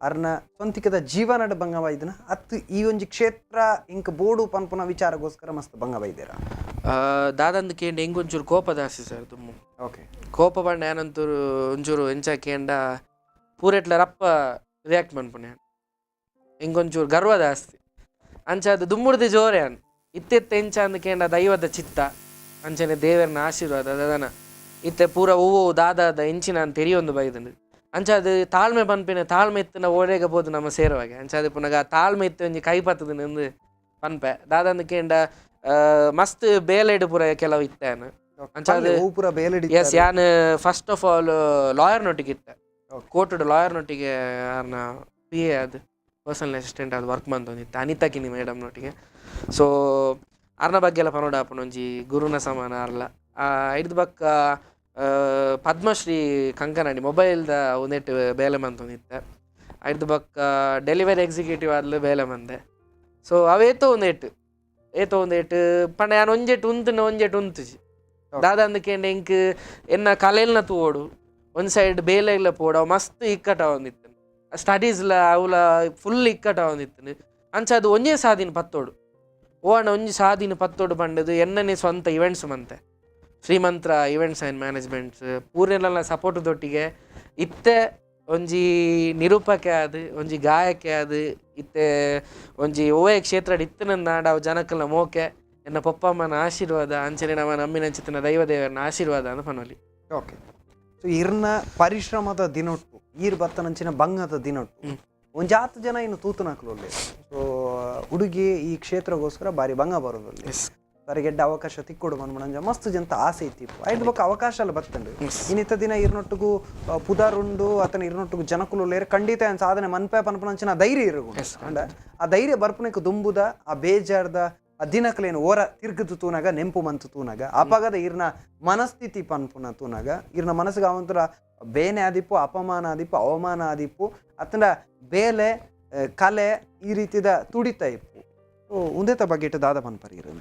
ಅರ್ನ ಸ್ವಂತಿಕದ ಜೀವನಡ್ ಬಂಗ ಬೈದನ ಅತ್ ಈ ಒಂಜಿ ಕ್ಷೇತ್ರ ಇಂಕ್ ಬೋಡು ಪನ್ಪುನ ವಿಚಾರಗೋಸ್ಕರ ಮಸ್ತ್ ಬಂಗ ಬೈದೇರ? ದಾದಂದು ಕೇಂಡ ಎಂಕೊಂಚೂರು ಕೋಪ ಜಾಸ್ತಿ ಸರ್ ದುಮ್ಮು. ಓಕೆ. ಕೋಪ ಪಂಡ ಏನಂತೂರು ಒಂಚೂರು ಎಂಚ ಕೇಂಡ ಪೂರೆಟ್ಲ ರಪ್ಪ ರಿಯಾಕ್ಟ್ ಮನ್ಪುನೆ, ಎಂಕೊಂಚೂರು ಗರ್ವ ಜಾಸ್ತಿ. ಅಂಚಾದ್ ದುಮ್ಮುಡ್ದು ಜೋರೆ ಅನ್ ಇತ್ತೆತ್ತ ಎಂಚ ಅಂದ್ ಕೇಂಡ ದೈವದ ಚಿತ್ತ ಅಂಚನೆ ದೇವರನ ಆಶೀರ್ವಾದ ದದನ ಇತ್ತೆ ಪೂರ ಹೂವು ದಾದಾದ ಎಂಚಿನ ಅಂತ ತೆರಿಯೊಂದು ಬೈದಂಡು. ಅಂಚಾದ್ ತಾಳ್ಮೆ ಪನ್ಪಿನ ತಾಳ್ಮೆ ಇತ್ತಿನ ಓಡೆಗ ಪೋದು ನಮ್ಮ ಸೇರುವಾಗೆ. ಅಂಚಾದ್ ಪುನಗ ತಾಳ್ಮೆ ಇತ್ತೆ ಒಂಜಿ ಕೈ ಪತ್ತದ ನಂದು ಪನ್ಪೆ. ದಾದಂದು ಕೇಂಡ ಮಸ್ತ್ ಬೇಲೆಡ್ ಪೂರ ಕೆಲವು ಇತ್ತೆ ಅಂಚಾದ್ ಪೂರ ಬೇಲೆಡ್. ಎಸ್, ಯಾನ್ ಫಸ್ಟ್ ಆಫ್ ಆಲ್ ಲಾಯರ್ ನೊಟ್ಟಿಗೆ ಇತ್ತೆ, ಕೋರ್ಟುಡ್ ಲಾಯರ್ ನೊಟ್ಟಿಗೆ ಆರ್ನ ಪಿ ಎ ಅದು ಪರ್ಸನಲ್ ಅಸಿಸ್ಟೆಂಟ್ ಅದು ವರ್ಕ್ ಮಂತೊಂದಿತ್ತೆ ಅನಿತಾ ಕಿನಿ ಮೇಡಮ್ ನೊಟ್ಟಿಗೆ. ಸೊ ಆರ್ನ ಬಗ್ಗೆ ಎಲ್ಲ ಪನೋಡ ಆಪುಂಡು, ಒಂಜಿ ಗುರುನ ಸಮಾನ ಆರ್ಲ. ಐಡ್ದ್ ಬೊಕ್ಕ ಪದ್ಮಶ್ರೀ ಕಂಕನಾಡಿ ಮೊಬೈಲ್ದ ಒಂದೆಟ್ ಬೇಲೆ ಮಂತೊಂದಿತ್ತೆ. ಐಡ್ದ್ ಬೊಕ್ಕ ಡೆಲಿವರಿ ಎಕ್ಸಿಕ್ಯೂಟಿವ್ ಆದ್ಲ ಬೇಲೆ ಮಂದೆ. ಸೊ ಅವೇತೋ ಒಂದೆಟ್ ಏತೋ ಒಂದೆಟ್ ಪಂಡ ಯಾನ್ ಒಂಜೆಟ್ ಉಂತುಂಡ ಒಂಜೆಟ್ ಉಂತುಜಿ. ದಾದಂದು ಕೇಂಡ ಎಂಕ್ ಎನ್ನ ಕಲೆಲ್ನ ತೂವೊಡು, ಒಂದ್ ಸೈಡ್ ಬೇಲೆಗ್ಲ ಪೋಡು, ಅವು ಮಸ್ತ್ ಇಕ್ಕಟ್ಟ ಆವೊಂದಿತ್ತು. ಸ್ಟಡೀಸ್ಲ ಅವುಲ ಫುಲ್ ಇಕ್ಕಟ್ಟ ಆವೊಂದಿತ್ತು. ಅಂಚ ಅದು ಒಂಜೇ ಸಾದಿನ ಪತ್ತೋಡು ಓ ಅಣ್ಣ ಒಂಜಿ ಸಾದಿನ ಪತ್ತೋಡು ಪಂಡದು ಎನ್ನನೇ ಸ್ವಂತ ಇವೆಂಟ್ಸ್ ಮಂತೆ, ಶ್ರೀಮಂತ್ರ ಇವೆಂಟ್ಸ್ ಆ್ಯಂಡ್ ಮ್ಯಾನೇಜ್ಮೆಂಟ್ಸ್ ಪೂರೆಲ್ಲ ಸಪೋರ್ಟ್ ದೊಟ್ಟಿಗೆ ಇತ್ತೆ ಒಂಜಿ ನಿರೂಪಕೆ ಆದ್ ಒಂಜಿ ಗಾಯಕೆ ಆದ್ ಇತ್ತೆ ಒಂಜಿ ಒವ್ವೇ ಕ್ಷೇತ್ರಡ್ ಇತ್ತಿನಂದಾಂಡ ಅವು ಜನಕ್ಕಲ್ನ ಮೋಕೆ ಎನ್ನ ಪೊಪ್ಪಮ್ಮನ ಆಶೀರ್ವಾದ ಅಂಚನೆ ನಮ್ಮ ನಂಬಿನಂಚಿತ್ತಿನ ದೈವ ದೇವರನ ಆಶೀರ್ವಾದ ಅಂದ್ ಪನೊಲಿ. ಓಕೆ. ಸೊ ಇರ್ನ ಪರಿಶ್ರಮದ ದಿನೊಟ್ಟು ಈರ್ ಬತ್ತನಂಚಿನ ಬಂಗದ ದಿನೊಟ್ಟು ಒಂಜಾತ್ ಜನ ಇನ್ನು ತೂತುನಕುಲು ಉಲ್ಲೆರ್. ಸೊ ಹುಡುಗಿ ಈ ಕ್ಷೇತ್ರಗೋಸ್ಕರ ಬಾರಿ ಬಂಗ ಬರೋದು, ಸರಿಗೆಡ್ಡ ಅವಕಾಶ ತಿಕ್ಕೊಡು ಮನ್ಮುಣಂಜ ಮಸ್ತ್ ಜಂತ ಆಸೆ ಇತ್ತಿಪ್ಪು. ಐದು ಬೊಕ್ಕ ಅವಕಾಶ ಎಲ್ಲ ಬತ್ತಂಡು. ಇನ್ನಿತ್ತ ದಿನ ಇರ್ನೊಟ್ಟುಗು ಪುದಾರುಂಡು ಅತನ ಇರ್ನೊಟ್ಟುಗು ಜನಕುಲು ಉಲ್ಲೆರ್, ಖಂಡಿತ ಏನ್ ಸಾಧನೆ ಮನ್ಪೆ ಪನ್ಪುನಂಚಿನ ಧೈರ್ಯ ಇರುಗು. ಅಂಡ ಆ ಧೈರ್ಯ ಬರ್ಪುನಕ್ಕೆ ದುಂಬುದ ಆ ಬೇಜಾರ್ದ ಆ ದಿನಕ್ಲೇನು ಓರ ತಿರ್ಗದು ತೂನಾಗ ನೆಂಪು ಮಂತು ತೂನಾಗ ಅಪಗದ ಇರ್ನ ಮನಸ್ಥಿತಿ ಪನ್ಪುನ ತೂನಾಗ ಇರ್ನ ಮನಸ್ಸಿಗೆ ಅವಂತರ ಬೇನೆ ಆದಿಪ್ಪು, ಅಪಮಾನ ಆದಿಪ್ಪು, ಅವಮಾನ ಆದಿಪ್ಪು, ಅತನ ಬೇಲೆ ಕಲೆ ಈ ರೀತಿದ ತುಡಿತ ಇಪ್ಪು. ಸೊ ಉಂದೆತ ಬಗೆಟ್ ದಾದ ಪನ್ಪರ್ ಇರು?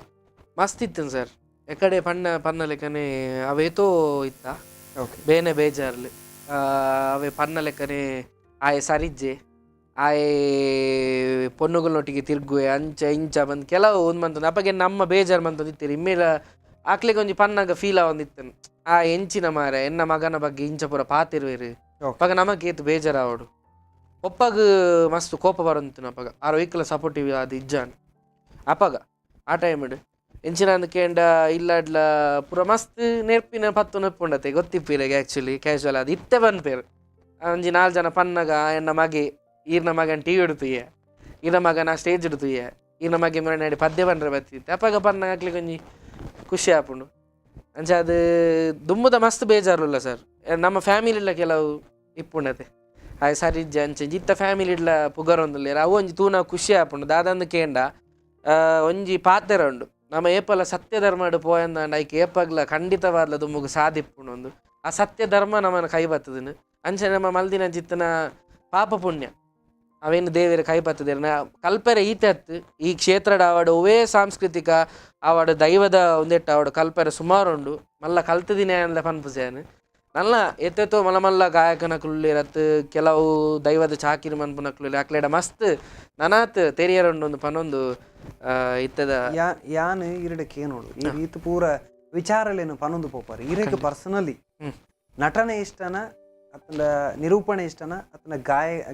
ಮಸ್ತ್ ಇತ್ತು ಸರ್. ಎಕಡೆ ಪಣ್ಣ ಪನ್ನ ಲೆಕ್ಕನೆ ಅವೇತೋ ಇತ್ತ ಬೇನೆ ಬೇಜಾರ್ಲು ಅವೇ ಪನ್ನ ಲೆಕ್ಕನೆ ಆಯೆ ಸರಿಜ್ಜೆ ಆಯೆ ಪೊನ್ನುಗಳೊಟ್ಟಿಗೆ ತಿರ್ಗುವೆ ಅಂಚ ಇಂಚ ಬಂದು ಕೆಲವು ಒಂದು ಮಂತೊಂದು ಅಪ್ಪಗೆ ನಮ್ಮ ಬೇಜಾರು ಮಂತೊಂದು ಇತ್ತೀರಿ. ಇಮ್ಮೇಲ ಆಕ್ಲೆಗೆ ಒಂಜಿ ಪನ್ನಾಗ ಫೀಲ್ ಆವೊಂದಿತ್ತು, ಆ ಎಂಚಿನ ಮಾರೆ ಎನ್ನ ಮಗನ ಬಗ್ಗೆ ಇಂಚ ಪೂರ ಪಾತಿರುವೆರು ಅಪ್ಪಗ ನಮಗ್ ಏತ್ ಬೇಜಾರಾವಡು. ಒಪ್ಪಗ ಮಸ್ತ್ ಕೋಪ ಬರಂತು ಅಪ್ಪಗ ಆರು ವೈಕಲ ಸಪೋರ್ಟಿವ್ ಅದು ಇಜ್ಜಾನ್ ಅಪ್ಪಗ ಆ ಟೈಮ್ಡ್ ಎಂಚಿನ ಅಂದ್ ಕೇಂಡ ಇಲ್ಲಾಡ್ಲ ಪೂರ ಮಸ್ತ್ ನೆರ್ಪಿನ ಪತ್ತು ನೆಪ್ಪುಂಡತೆ ಗೊತ್ತಿಪ್ಪಿರಗೆ ಆ್ಯಕ್ಚುಲಿ ಕ್ಯಾಶುವಲ್ ಅದು ಇತ್ತೆ ಪನ್ಪೇರು. ಒಂಜಿ ನಾಲ್ ಜನ ಪನ್ನಗ ಎನ್ನ ಮಗೆ ಈರ್ನ ಮಗನ್ ಟಿ ಇಡ್ತುಯೆ, ಈರ್ನ ಮಗನ ಸ್ಟೇಜ್ ಇಡ್ತುಯೆ, ಈರ್ನ ಮಗೆ ಮರನಾಡಿ ಪದ್ಯ ಪನ್ರೆ ಬತ್ತಿತ್ತೆ ಅಪ್ಪಗ ಪನ್ನಗ ಅಕ್ಲೆಗ್ ಒಂಜಿ ಖುಷಿ ಆಪುಂಡು. ಅಂಚ ಅದು ದುಂಬುದ ಮಸ್ತ್ ಬೇಜಾರುಲ್ಲ ಸರ್. ನಮ್ಮ ಫ್ಯಾಮಿಲಿಲ ಕೆಲವು ಇಪ್ಪುಂಡತೆ ಆಯ್ ಸರಿ ಇಜ್ಜೆ ಅಂಚ ಇತ್ತ ಫ್ಯಾಮಿಲಿ ಇಡ್ಲ ಪುಗರೊಂದುಲ್ಲೆರ್ ಅವು ಒಂಜಿ ತೂನ ಖುಷಿ ಆಪುಂಡು. ದಾದಂದು ಕೇಂಡ ಒಂಜಿ ಪಾತೆರ ಉಂಡು, ನಮ್ಮ ಏಪಲ ಸತ್ಯ ಧರ್ಮಡ್ ಪೋಯಂದಾಂಡ ಐಕ್ ಏಪಗ್ಲ ಖಂಡಿತವಾದ್ಲ ದುಂಬುಗು ಸಾದಿಪ್ಪುಂಡು ಒಂದು ಆ ಸತ್ಯ ಧರ್ಮ ನಮ್ಮನ ಕೈ ಬತ್ತದನು. ಅಂಚೆ ನಮ್ಮ ಮಲ್ದಿನ ಚಿತ್ತನ ಪಾಪ ಪುಣ್ಯ ಅವೇನು ದೇವೇರು ಕೈ ಬತ್ತದೇರು ಕಲ್ಪೆರೆ ಈತೆ ಅತ್ತು ಈ ಕ್ಷೇತ್ರಡ್ ಆವಡ್ ಒವ್ವೇ ಸಾಂಸ್ಕೃತಿಕ ಆವಡ್ ದೈವದ ಒಂದೆಟ್ಟು ಆವಡ್ ಕಲ್ಪೆರೆ ಸುಮಾರು ಉಂಡು ಮಲ್ಲ ಕಲ್ತದಿನ ಅಂದ್ಲ ಪನ್ಪುಜೆ ನಲ್ಲ ಎತ್ತೆತ್ತೋ ಮಲ್ಲ ಮಲ್ಲ ಗಾಯಕನಕುಲು ಕೆಲವು ದೈವದ ಚಾಕಿರಿ ಮನ್ಪುನಕುಲು ಅಕ್ಲೆಡ ಮಸ್ತ್ ನನಾತ್ ತೆರಿಯರ ಉಂಡು ಒಂದು ಪನೊಂದು ಇತ್ತದ. ಯಾನ್ ಇರಡ ಕೇನೋಡು ಈ ರೀತಿ ಪೂರ ವಿಚಾರಲೇನು ಪನೊಂದು ಪೋಪಾರು ಇರೆಗ್ ಪರ್ಸನಲಿ ನಟನೆ ಇಷ್ಟನ ಅತ್ತಂಡ ನಿರೂಪಣೆ ಇಷ್ಟನ ಅತ್ತಂಡ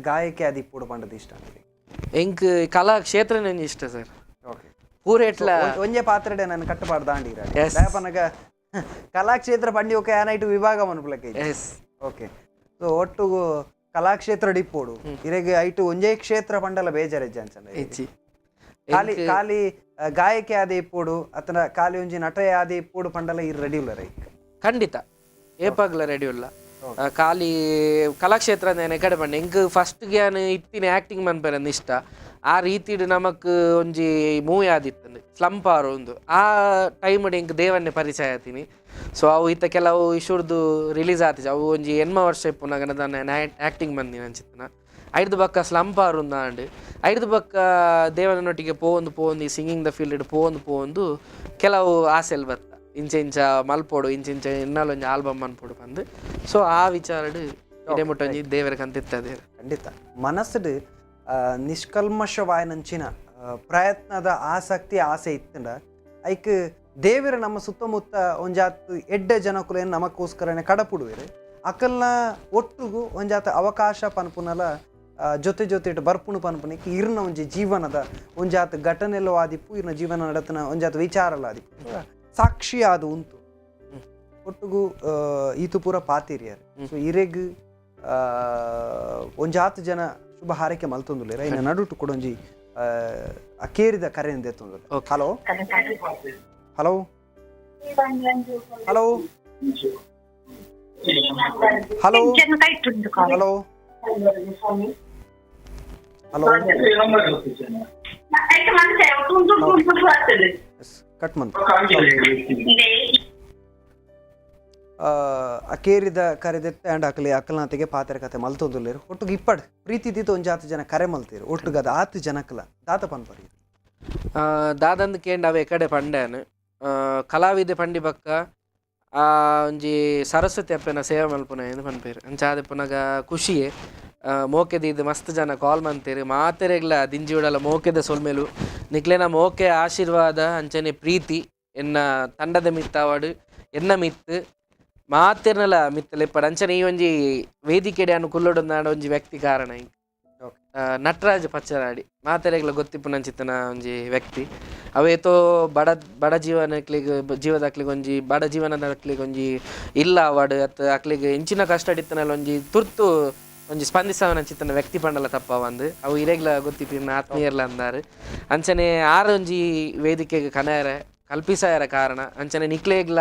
ಗಾಯಕೆ ಆದಿಪ್ಪುಡು ಪಂಡದ ಇಷ್ಟ? ಎಂಕ್ ಕಲಾ ಕ್ಷೇತ್ರನೇ ಇಷ್ಟ ಸರ್. ಓಕೆ. ಪೂರೆಟ್ಲ ಒಂಜೆ ಪಾತ್ರೆಡೆ ನಾನು ಕಟ್ಟುಪಾಡು ದಾಂಡಿರ ಪನಗ ಕಲಾಕ್ಷೇತ್ರ ಪಂಡಿ ಒಕ ಯಾನೈಟು ವಿಭಾಗ ಮನ್ಪುಲಕ್ಕೆ. ಎಸ್. ಓಕೆ. ಸೊ ಒಟ್ಟುಗು ಕಲಾಕ್ಷೇತ್ರ ಡಿಪ್ಪೋಡು ಇರೆಗ್ ಐಟು ಒಂಜೇ ಕ್ಷೇತ್ರ ಪಂಡಲ ಬೇಜಾರೆಜ್ಜ ಅಂಚಂಡ ಇಜ್ಜಿ. ಖಾಲಿ ಖಾಲಿ ಗಾಯಕಿ ಆದ ಇಪ್ಪೋಡು ಅತನ ಖಾಲಿ ಒಂಜಿ ನಟೆ ಆದ ಇಪ್ಪೋಡು ಪಂಡಲ ಇರ್ ರೆಡಿ ಉಲ್ಲ ರೈಕ್? ಖಂಡಿತ, ಏಪಾಗ್ಲ ರೆಡಿ ಉಲ್ಲ. ಖಾಲಿ ಕಲಾಕ್ಷೇತ್ರ ಅಂದ್ರೆ ಕಡೆ ಪಂಡ ಎಂಕ್ ಫಸ್ಟ್ ಗ್ಯಾನ್ ಇತ್ತಿನ ಆಕ್ಟಿಂಗ್ ಮನ್ಪೆರಂದು ಇಷ್ಟ. ಆ ರೀತಿಡ್ ನಮಕ್ ಒಂಜಿ ಮೂವಿ ಆದಿತ್ತಂದು ಸ್ಲಂಪಾರು ಒಂದು ಆ ಟೈಮ್ ಎಂಕ್ ದೇವನ್ನೇ ಪರಿಚಯ ಆತೀನಿ. ಸೊ ಅವು ಇತ್ತ ಕೆಲವು ಇಶುರ್ದು ರಿಲೀಸ್ ಆತಿಜ. ಅವು ಒಂಜಿ 80 ವರ್ಷ ಇಪ್ಪುನಗ ದಾನೆ ಆಕ್ಟಿಂಗ್ ಬಂದಿನ ಅಂಚಿತ್ತನ. ಐಡ್ದು ಬಕ್ಕ ಸ್ಲಂಪಾರು ಅಂಡ್ ಐಡ್ದು ಬಕ್ಕ ದೇವನೊಟ್ಟಿಗೆ ಪೋವೊಂದು ಪೋವೊಂದು ಈ ಸಿಂಗಿಂಗ್ the field ಪೋವೊಂದು ಪೋವೊಂದು ಕೆಲವು ಆಸೆಲ್ ಬತ್ತ, ಇಂಚ ಇಂಚ ಮಲ್ಪೋಡು, ಇಂಚ ಇಂಚ ಇನ್ನೊಂದು ಒಂಜಿ ಆಲ್ಬಮ್ ಮನ್ಪೋಡು ಪಂದು. ಸೊ ಆ ವಿಚಾರಡ್ ಇಡೆ ಮುಟ್ಟ ಒಂಜಿ ದೇವರ ಕಂತಿತ್ತದೆ. ಖಂಡಿತ ಮನಸ್ಸುಡು ನಿಷ್ಕಲ್ಮಶವಾಯನಂಚಿನ ಪ್ರಯತ್ನದ ಆಸಕ್ತಿ ಆಸೆ ಇತ್ತಂಡ ಐಕ್ ದೇವರ ನಮ್ಮ ಸುತ್ತಮುತ್ತ ಒಂಜಾತ್ ಎಡ್ಡೆ ಜನಕುಲೇನು ನಮಕ್ಕೋಸ್ಕರನೇ ಕಡಪುಡುವೆರು. ಅಕಲ್ನ ಒಟ್ಟುಗು ಒಂಜಾತ ಅವಕಾಶ ಪನ್ಪುನಲ ಜೊತೆ ಜೊತೆ ಬರ್ಪುಣು ಪನ್ಪುನಿಕ್ ಇರ್ನ ಒಂಜಿ ಜೀವನದ ಒಂಜಾತ ಘಟನೆಲೋ ಆದಿಪ್ಪು, ಇರ್ನ ಜೀವನ ನಡತನ ಒಂಜಾತ ವಿಚಾರಲ ಆದಿಪ್ಪು ಸಾಕ್ಷಿ ಆದು ಉಂತು ಒಟ್ಟುಗು ಈತು ಪೂರ ಪಾತಿರಿಯರ್. ಸೊ ಇರೆಗ್ ಒಂಜಾತ್ ಜನ ಶುಭ ಹಾರೈಕೆ ಮಲ್ತೊಂದುಲ್ಲೆರ್. ಇನ್ನ ನಡುಟು ಕೂಡ ಒಂಜಿ ಅಕೇರಿದ ಕರೆ ದೆತ್ತೊಂದುಲ್ಲೆ. Hello hello hello hello hello hello, cut ಮಂತ್. ಅಕೇರಿದ ಕರೆದೆತ್ತೆ ಅಂಡ್ ಅಕಲಿ ಅಕಲ್ನಾತಿಗೆ ಪಾತ್ರ ಕತೆ ಮಲ್ತೊಂದುಲ್ಲೆರ್. ಒಟ್ಟುಗು ಇಪ್ಪಡ್ ಪ್ರೀತಿ ದೀತ ಒಂಜಾತ್ ಜನ ಕರೆ ಮಲ್ತೀರು. ಒಟ್ಟುಗು ಅದು ಆತ್ ಜನಕ್ಲ ದಾತ ಪನ್ಪರಿ? ದಾದಂದ್ ಕೇಂಡ ಅವೆ ಕಡೆ ಪಂಡ್ಯಾನ್ ಕಲಾವಿದೆ ಪಂಡಿ ಬಕ್ಕ ಆ ಒಂಜಿ ಸರಸ್ವತಿ ಅಪ್ಪನ ಸೇವೆ ಮಲ್ಪುನ ಎಂದು ಪನ್ಪೇರು. ಅಂಚ ಆದಿಪ್ಪುನಗ ಖುಷಿಯೇ ಮೋಕೆ ದೀದ್ ಮಸ್ತ್ ಜನ ಕಾಲ್ ಮಂತೇರು. ಮಾತೆರೆಗ್ಲ ದಿಂಜಿ ಉಡಲ ಮೋಕೆದ ಸೊಲ್ಮೆಲು. ನಿಕ್ಲೆನ ಮೋಕೆ ಆಶೀರ್ವಾದ ಅಂಚನೆ ಪ್ರೀತಿ ಎನ್ನ ತಂಡದ ಮಿತ್ತಾವಡು ಎನ್ನ ಮಿತ್ತು ಮಾತೆರ್ನಲ ಮಿತ್ತಲೆಪ್ಪಡು. ಅಂಚನೆ ಈ ಒಂಜಿ ವೇದಿಕೆಡೆ ಅನ್ನು ಕುಲ್ಲೊಡೊಂದಾಂಡ ಒಂಜಿ ವ್ಯಕ್ತಿ ಕಾರಣ ಇಂಕ್. ನಟರಾಜ್ ಪಚ್ಚರಾಡಿ ಮಾತೆರೆಗ್ಲ ಗೊತ್ತಿಪ್ಪುನಂಚಿತ್ತನ ಒಂಜಿ ವ್ಯಕ್ತಿ. ಅವೇತೋ ಬಡ ಬಡ ಜೀವನಕ್ಲಿಗ್ ಜೀವದಕ್ಲಿಗ್ ಒಂಜಿ ಬಡ ಜೀವನದಕ್ಲಿಗ್ ಒಂಜಿ ಇಲ್ಲ ಅವಾರ್ಡ್ ಅತ್ ಅಕ್ಲಿಗ್ ಇಂಚಿನ ಕಷ್ಟ ಇತ್ತನಲ್ಲ ಒಂಜಿ ತುರ್ತು ಒಂಜಿ ಸ್ಪಂದಿಸವನಂಚಿತ್ತನ ವ್ಯಕ್ತಿ ಪಂಡಲ ತಪ್ಪವಂದು ಅವು ಇರೆಗ್ಲ ಗೊತ್ತಿಪ್ಪಿನ ಆತ್ಮೀಯರ್ಲ ಅಂದಾರು. ಅಂಚನೆ ಆರು ಒಂಜಿ ವೇದಿಕೆಗೆ ಕನಯರೆ ಕಲ್ಪಿಸಾಯರ ಕಾರಣ ಅಂಚನೆ ನಿಕ್ಲೇಗ್ಲ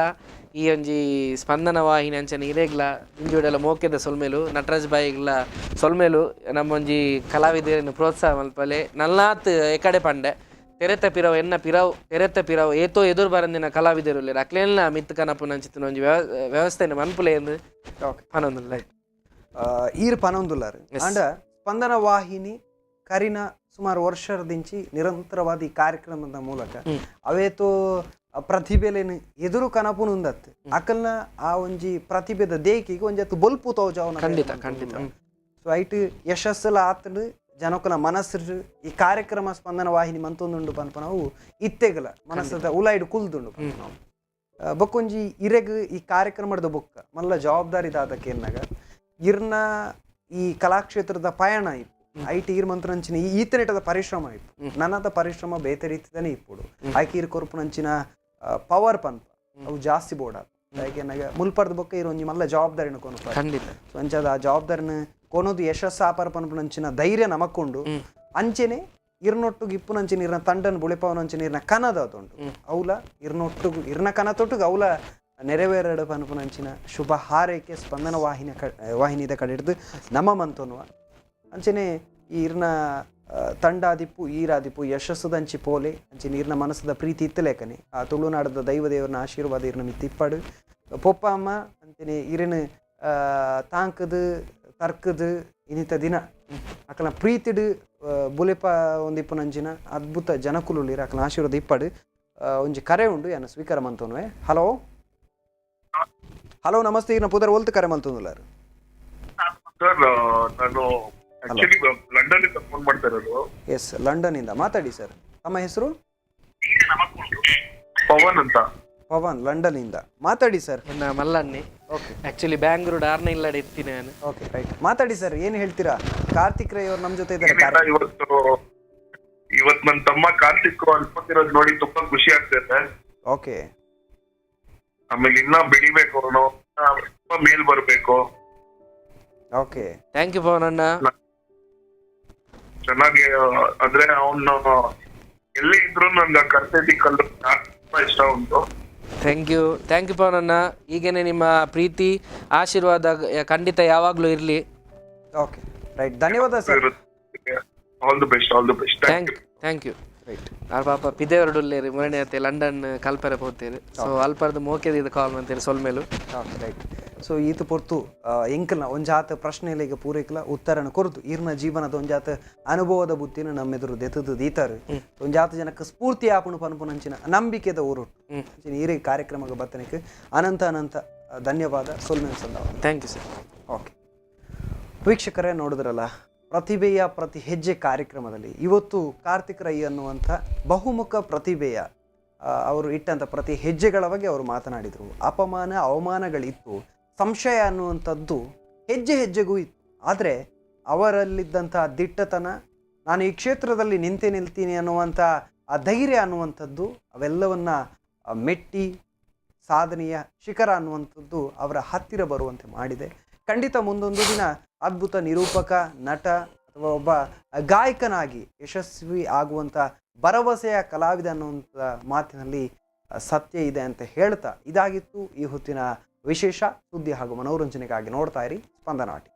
ಈ ಒಂಜಿ ಸ್ಪಂದನ ವಾಹಿನಿ ಅಂಚನೆ ಇರೆಗ್ಲ ಇಂಜೋಡೆಲ್ಲ ಮೋಕೆದ ಸೊಲ್ಮೆಲು. ನಟರಾಜ್ ಬಾಯಿಗ್ಲ ಸೊಲ್ಮೆಲು. ನಮ್ಮೊಂಜಿ ಕಲಾವಿದರನ್ನು ಪ್ರೋತ್ಸಾಹ ಮಲ್ಪಲೆ ನಲ್ನಾತ್ ಎಕಡೆ ಪಂಡೆ ತೆರೆತ ಪಿರವು ಎನ್ನ ಪಿರವು ತೆರೆತ ಪಿರವು ಏತೋ ಎದುರು ಬರಂದಿನ ಕಲಾವಿದರು ಅಕ್ಲೆಲ್ಲ ಮಿತ್ತು ಕನಪುನಂಚಿತ್ತಿನ ಒಂಜಿ ವ್ಯವಸ್ಥೆನ ಮನ್ಪುಲೆ ಎಂದು ಪನೊಂದುಲ್ಲ. ಈರ್ ಪನೊಂದುಲ್ಲಾರು. ಆಂಡ ಸ್ಪಂದನ ವಾಹಿನಿ ಕರಿನ ಸುಮಾರು ವರ್ಷದಿಂಚಿ ನಿರಂತರವಾದ ಈ ಕಾರ್ಯಕ್ರಮದ ಮೂಲಕ ಅವೇತೋ ಪ್ರತಿಭೆಲೇನು ಎದುರು ಕನಪುನು ಉಂದತ್ ಅಕಲ್ನ ಆ ಒಂಜಿ ಪ್ರತಿಭೆದ ದೇಕಿಗೆ ಒಂಜಿ ಅತ್ತು ಬೊಲ್ಪು ತೋಜಾವನ. ಖಂಡಿತ ಖಂಡಿತ. ಸೊ ಐಟ್ ಯಶಸ್ಸುಲ ಆತಂಡು ಜನಕುನ ಮನಸ್ಸು ಈ ಕಾರ್ಯಕ್ರಮ ಸ್ಪಂದನ ವಾಹಿನಿ ಮಂತೊಂದುಂಡು ಪನ್ಪ ನಾವು ಇತ್ತೆಗಲ ಮನಸ್ಸದ ಉಲಾಯ್ಡ್ ಕುಲ್ದುಂಡು ಪನ್ಪ ನಾವು. ಬೊಕ್ಕೊಂಜಿ ಇರೆಗ್ ಈ ಕಾರ್ಯಕ್ರಮದ ಬೊಕ್ಕ ಮಲ್ಲ ಜವಾಬ್ದಾರಿ ದಾದಕ್ಕೆ ಎನ್ನಾಗ ಇರ್ನ ಈ ಕಲಾಕ್ಷೇತ್ರದ ಪಯಣ ಇಪ್ಪು ಐಟ್ ಈರ್ ಮಂತ್ರನಂಚಿನ ಈತನೆಟದ ಪರಿಶ್ರಮ ಇಪ್ಪು ನನ್ನದ ಪರಿಶ್ರಮ ಬೇತೆ ರೀತಿದನೇ ಇಪ್ಪುಡು ಆಯ್ಕೆ ಈರ್ ಕೊರ್ಪುನಂಚಿನ ಪವರ್ ಪನ್ಪ ಅವು ಜಾಸ್ತಿ ಬೋಡ ಆಯ್ಕೆ ಎನ್ನಾಗ ಮುಲ್ಪರ್ದ ಬೊಕ್ಕ ಇರ್ ಒಂಜಿ ಮಲ್ಲ ಜವಾಬ್ದಾರಿನ ಕೊನಪ. ಖಂಡಿತ. ಸೊ ಅಂಚಾದ ಆ ಜವಾಬ್ದಾರಿನ ಕೊನೋದು ಯಶಸ್ಸು ಆಪರ ಪನ್ಪುನಂಚಿನ ಧೈರ್ಯ ನಮಕ್ಕೊಂಡು ಅಂಚೆನೆ ಇರ್ನೊಟ್ಟುಗು ಇಪ್ಪುನಂಚಿನ ಇರ್ನ ತಂಡನ್ ಬುಳೆಪವನಂಚಿನ ಇರ್ನ ಕನದ ಉಂಟು ಅವಲ ಇರ್ನೊಟ್ಟುಗು ಇರ್ನ ಕನ ತೊಟ್ಟುಗು ಅವಲ ನೆರವೇರಡು ಪನ್ಪುನಂಚಿನ ಶುಭ ಹಾರೈಕೆ ಸ್ಪಂದನ ವಾಹಿನಿ ವಾಹಿನಿದ ಕಡೆ ಹಿಡ್ದು ನಮ್ಮ ಮಂತೊನುವ. ಅಂಚೆನೆ ಈ ಇರ್ನ ತಂಡಾದಿಪ್ಪು ಈರಾದಿಪ್ಪು ಯಶಸ್ಸುದಂಚಿ ಪೋಲೆ ಅಂಚೆನೆ ಇರ್ನ ಮನಸ್ಸದ ಪ್ರೀತಿ ಇತ್ತಲೇಕನೆ ಆ ತುಳುನಾಡದ ದೈವ ದೇವರನ ಆಶೀರ್ವಾದ ಇರ್ನ ಮಿತ್ತಿಪ್ಪಾಡು ಪೊಪ್ಪ ಅಮ್ಮ ಅಂಚೆನೆ ಇರಿನ ತಾಂಕದು ತರ್ಕದು ಇನ್ನಿತ ದಿನ ಅಕಲ ಪ್ರೀತಿಡು ಬುಲೆಪ ಒಂದಿಪ್ಪುನಂಚಿನ ಅದ್ಭುತ ಜನಕುಲುಲಿರ ಅಕಲ ಆಶೀರ್ವಾದ ಇಪ್ಪಾಡು. ಒಂಜಿ ಕರೆ ಉಂಡು ಯಾನ ಸ್ವೀಕಾರ ಮಂತೊನುವೆ. ಹಲೋ ಹಲೋ ನಮಸ್ತೆ, ಇರ್ನ ಪುದರ್ ಒಲ್ತು ಕರೆ ಮಲ್ತೊಂದುಲ್ಲಾರು? ಸರ್ ನಾನು ಆಕ್ಚುಲಿ ಲಂಡನ್ ಇಂದ ಫೋನ್ ಮಾಡ್ತಾ ಇರೋದು. ಎಸ್, ಲಂಡನ್ ಇಂದ ಮಾತಾಡಿ ಸರ್. ತಮ್ಮ ಹೆಸರು? ಪವನ್ ಅಂತ. ಪವನ್ ಲಂಡನ್ ಇಂದ ಮಾತಾಡಿ ಸರ್. ಎನ್ನ ಮಲ್ಲನ್ನಿ. ಓಕೆ. ಆಕ್ಚುಲಿ ಬ್ಯಾಂಗ್ಳೂರ್ ಆರ್ನ ಇಲ್ಲಡೆ ಇತ್ತೀನಿ ನಾನು. ಓಕೆ ರೈಟ್, ಮಾತಾಡಿ ಸರ್, ಏನು ಹೇಳ್ತೀರಾ? ಕಾರ್ತಿಕ್ ರೈ ಅವರು ನಮ್ಮ ಜೊತೆ ಇದ್ದಾರೆ. ಇವತ್ತು ನನ್ನ ತಮ್ಮ ಕಾರ್ತಿಕ್ ಅನ್ಕೋತಿರೋದು ನೋಡಿ ತುಂಬಾ ಖುಷಿ ಆಗ್ತಿದೆ. ಓಕೆ. ಆಮೇಲೆ ಇನ್ನ ಬೆಳಿಬೇಕು ಅವನು, ತುಂಬಾ ಮೇಲ್ ಬರ್ಬೇಕು. ಓಕೆ, thank you Pavan ಅಣ್ಣ. ಚೆನ್ನಾಗಿ ಅಂದ್ರೆ ಅವನು ಎಲ್ಲೇ ಇದ್ರು ನನ್ಗೆ ಆ ಕರ್ತೇತಿ ಕಲ್ಲು ತುಂಬಾ ಇಷ್ಟ ಉಂಟು. Thank you, thank you ಪವನಣ್ಣ. ಹೀಗೇನೆ ನಿಮ್ಮ ಪ್ರೀತಿ ಆಶೀರ್ವಾದ ಖಂಡಿತ ಯಾವಾಗಲೂ ಇರಲಿ. ಓಕೆ, ರೈಟ್, ಧನ್ಯವಾದ sir. All the best, all the best. Thank you, thank you. Right. ಆರ್ ಪಾಪ ಪಿದೇವರಡುಲ್ಲೇರಿ ಮುರಣೆ ಅತ್ತೆ ಲಂಡನ್ ಕಲ್ಪರೆ ಪೋತೇರು. ಸೊ ಅಲ್ಪರ್ದು ಮೋಕೆದ ಕಾಲ್ ಮಂತೇರು ಸೊಲ್ಮೇಲು. Okay, right. ಸೊ ಈತ ಪೊರ್ತು ಎಂಕಲ್ನ ಒಂಜಾತ ಪ್ರಶ್ನೆಲೆಗ್ ಪೂರೈಕಲ ಉತ್ತರನ ಕೊರ್ದು ಈರ್ನ ಜೀವನದ ಒಂಜಾತ ಅನುಭವದ ಬುದ್ಧಿನ ನಮ್ಮೆದುರು ದೆತದು ದೀತಾರು. ಒಂಜಾತ ಜನಕ್ಕೆ ಸ್ಫೂರ್ತಿ ಆಪುಣು ಪನ್ಪುನಂಚಿನ ನಂಬಿಕೆದ ಊರು ಅಂಚಿನ ಈರೆ ಕಾರ್ಯಕ್ರಮಕ್ಕೆ ಬತ್ತನಕ್ಕೆ ಅನಂತ ಅನಂತ ಧನ್ಯವಾದ, ಸೊಲ್ಮೆನ್ ಸಂದವ. Thank you sir. Okay ವೀಕ್ಷಕರೇ, ನೋಡಿದ್ರಲ್ಲ ಪ್ರತಿಭೆಯ ಪ್ರತಿ ಹೆಜ್ಜೆ ಕಾರ್ಯಕ್ರಮದಲ್ಲಿ ಇವತ್ತು ಕಾರ್ತಿಕ್ ರೈ ಅನ್ನುವಂಥ ಬಹುಮುಖ ಪ್ರತಿಭೆಯ ಅವರು ಇಟ್ಟಂಥ ಪ್ರತಿ ಹೆಜ್ಜೆಗಳ ಬಗ್ಗೆ ಅವರು ಮಾತನಾಡಿದರು. ಅಪಮಾನ ಅವಮಾನಗಳಿತ್ತು, ಸಂಶಯ ಅನ್ನುವಂಥದ್ದು ಹೆಜ್ಜೆ ಹೆಜ್ಜೆಗೂ ಇತ್ತು. ಆದರೆ ಅವರಲ್ಲಿದ್ದಂಥ ದಿಟ್ಟತನ, ನಾನು ಈ ಕ್ಷೇತ್ರದಲ್ಲಿ ನಿಂತೇ ನಿಲ್ತೀನಿ ಅನ್ನುವಂಥ ಆ ಧೈರ್ಯ ಅನ್ನುವಂಥದ್ದು ಅವೆಲ್ಲವನ್ನು ಮೆಟ್ಟಿ ಸಾಧನೆಯ ಶಿಖರ ಅನ್ನುವಂಥದ್ದು ಅವರ ಹತ್ತಿರ ಬರುವಂತೆ ಮಾಡಿದೆ. ಖಂಡಿತ ಮುಂದೊಂದು ದಿನ ಅದ್ಭುತ ನಿರೂಪಕ, ನಟ ಅಥವಾ ಒಬ್ಬ ಗಾಯಕನಾಗಿ ಯಶಸ್ವಿ ಆಗುವಂಥ ಭರವಸೆಯ ಕಲಾವಿದ ಅನ್ನುವಂಥ ಮಾತಿನಲ್ಲಿ ಸತ್ಯ ಇದೆ ಅಂತ ಹೇಳ್ತಾ ಇದಾಗಿತ್ತು ಈ ಹೊತ್ತಿನ ವಿಶೇಷ ಸುದ್ದಿ ಹಾಗೂ ಮನೋರಂಜನೆಗಾಗಿ ನೋಡ್ತಾ ಇರಿ ಸ್ಪಂದನಾಟಿ.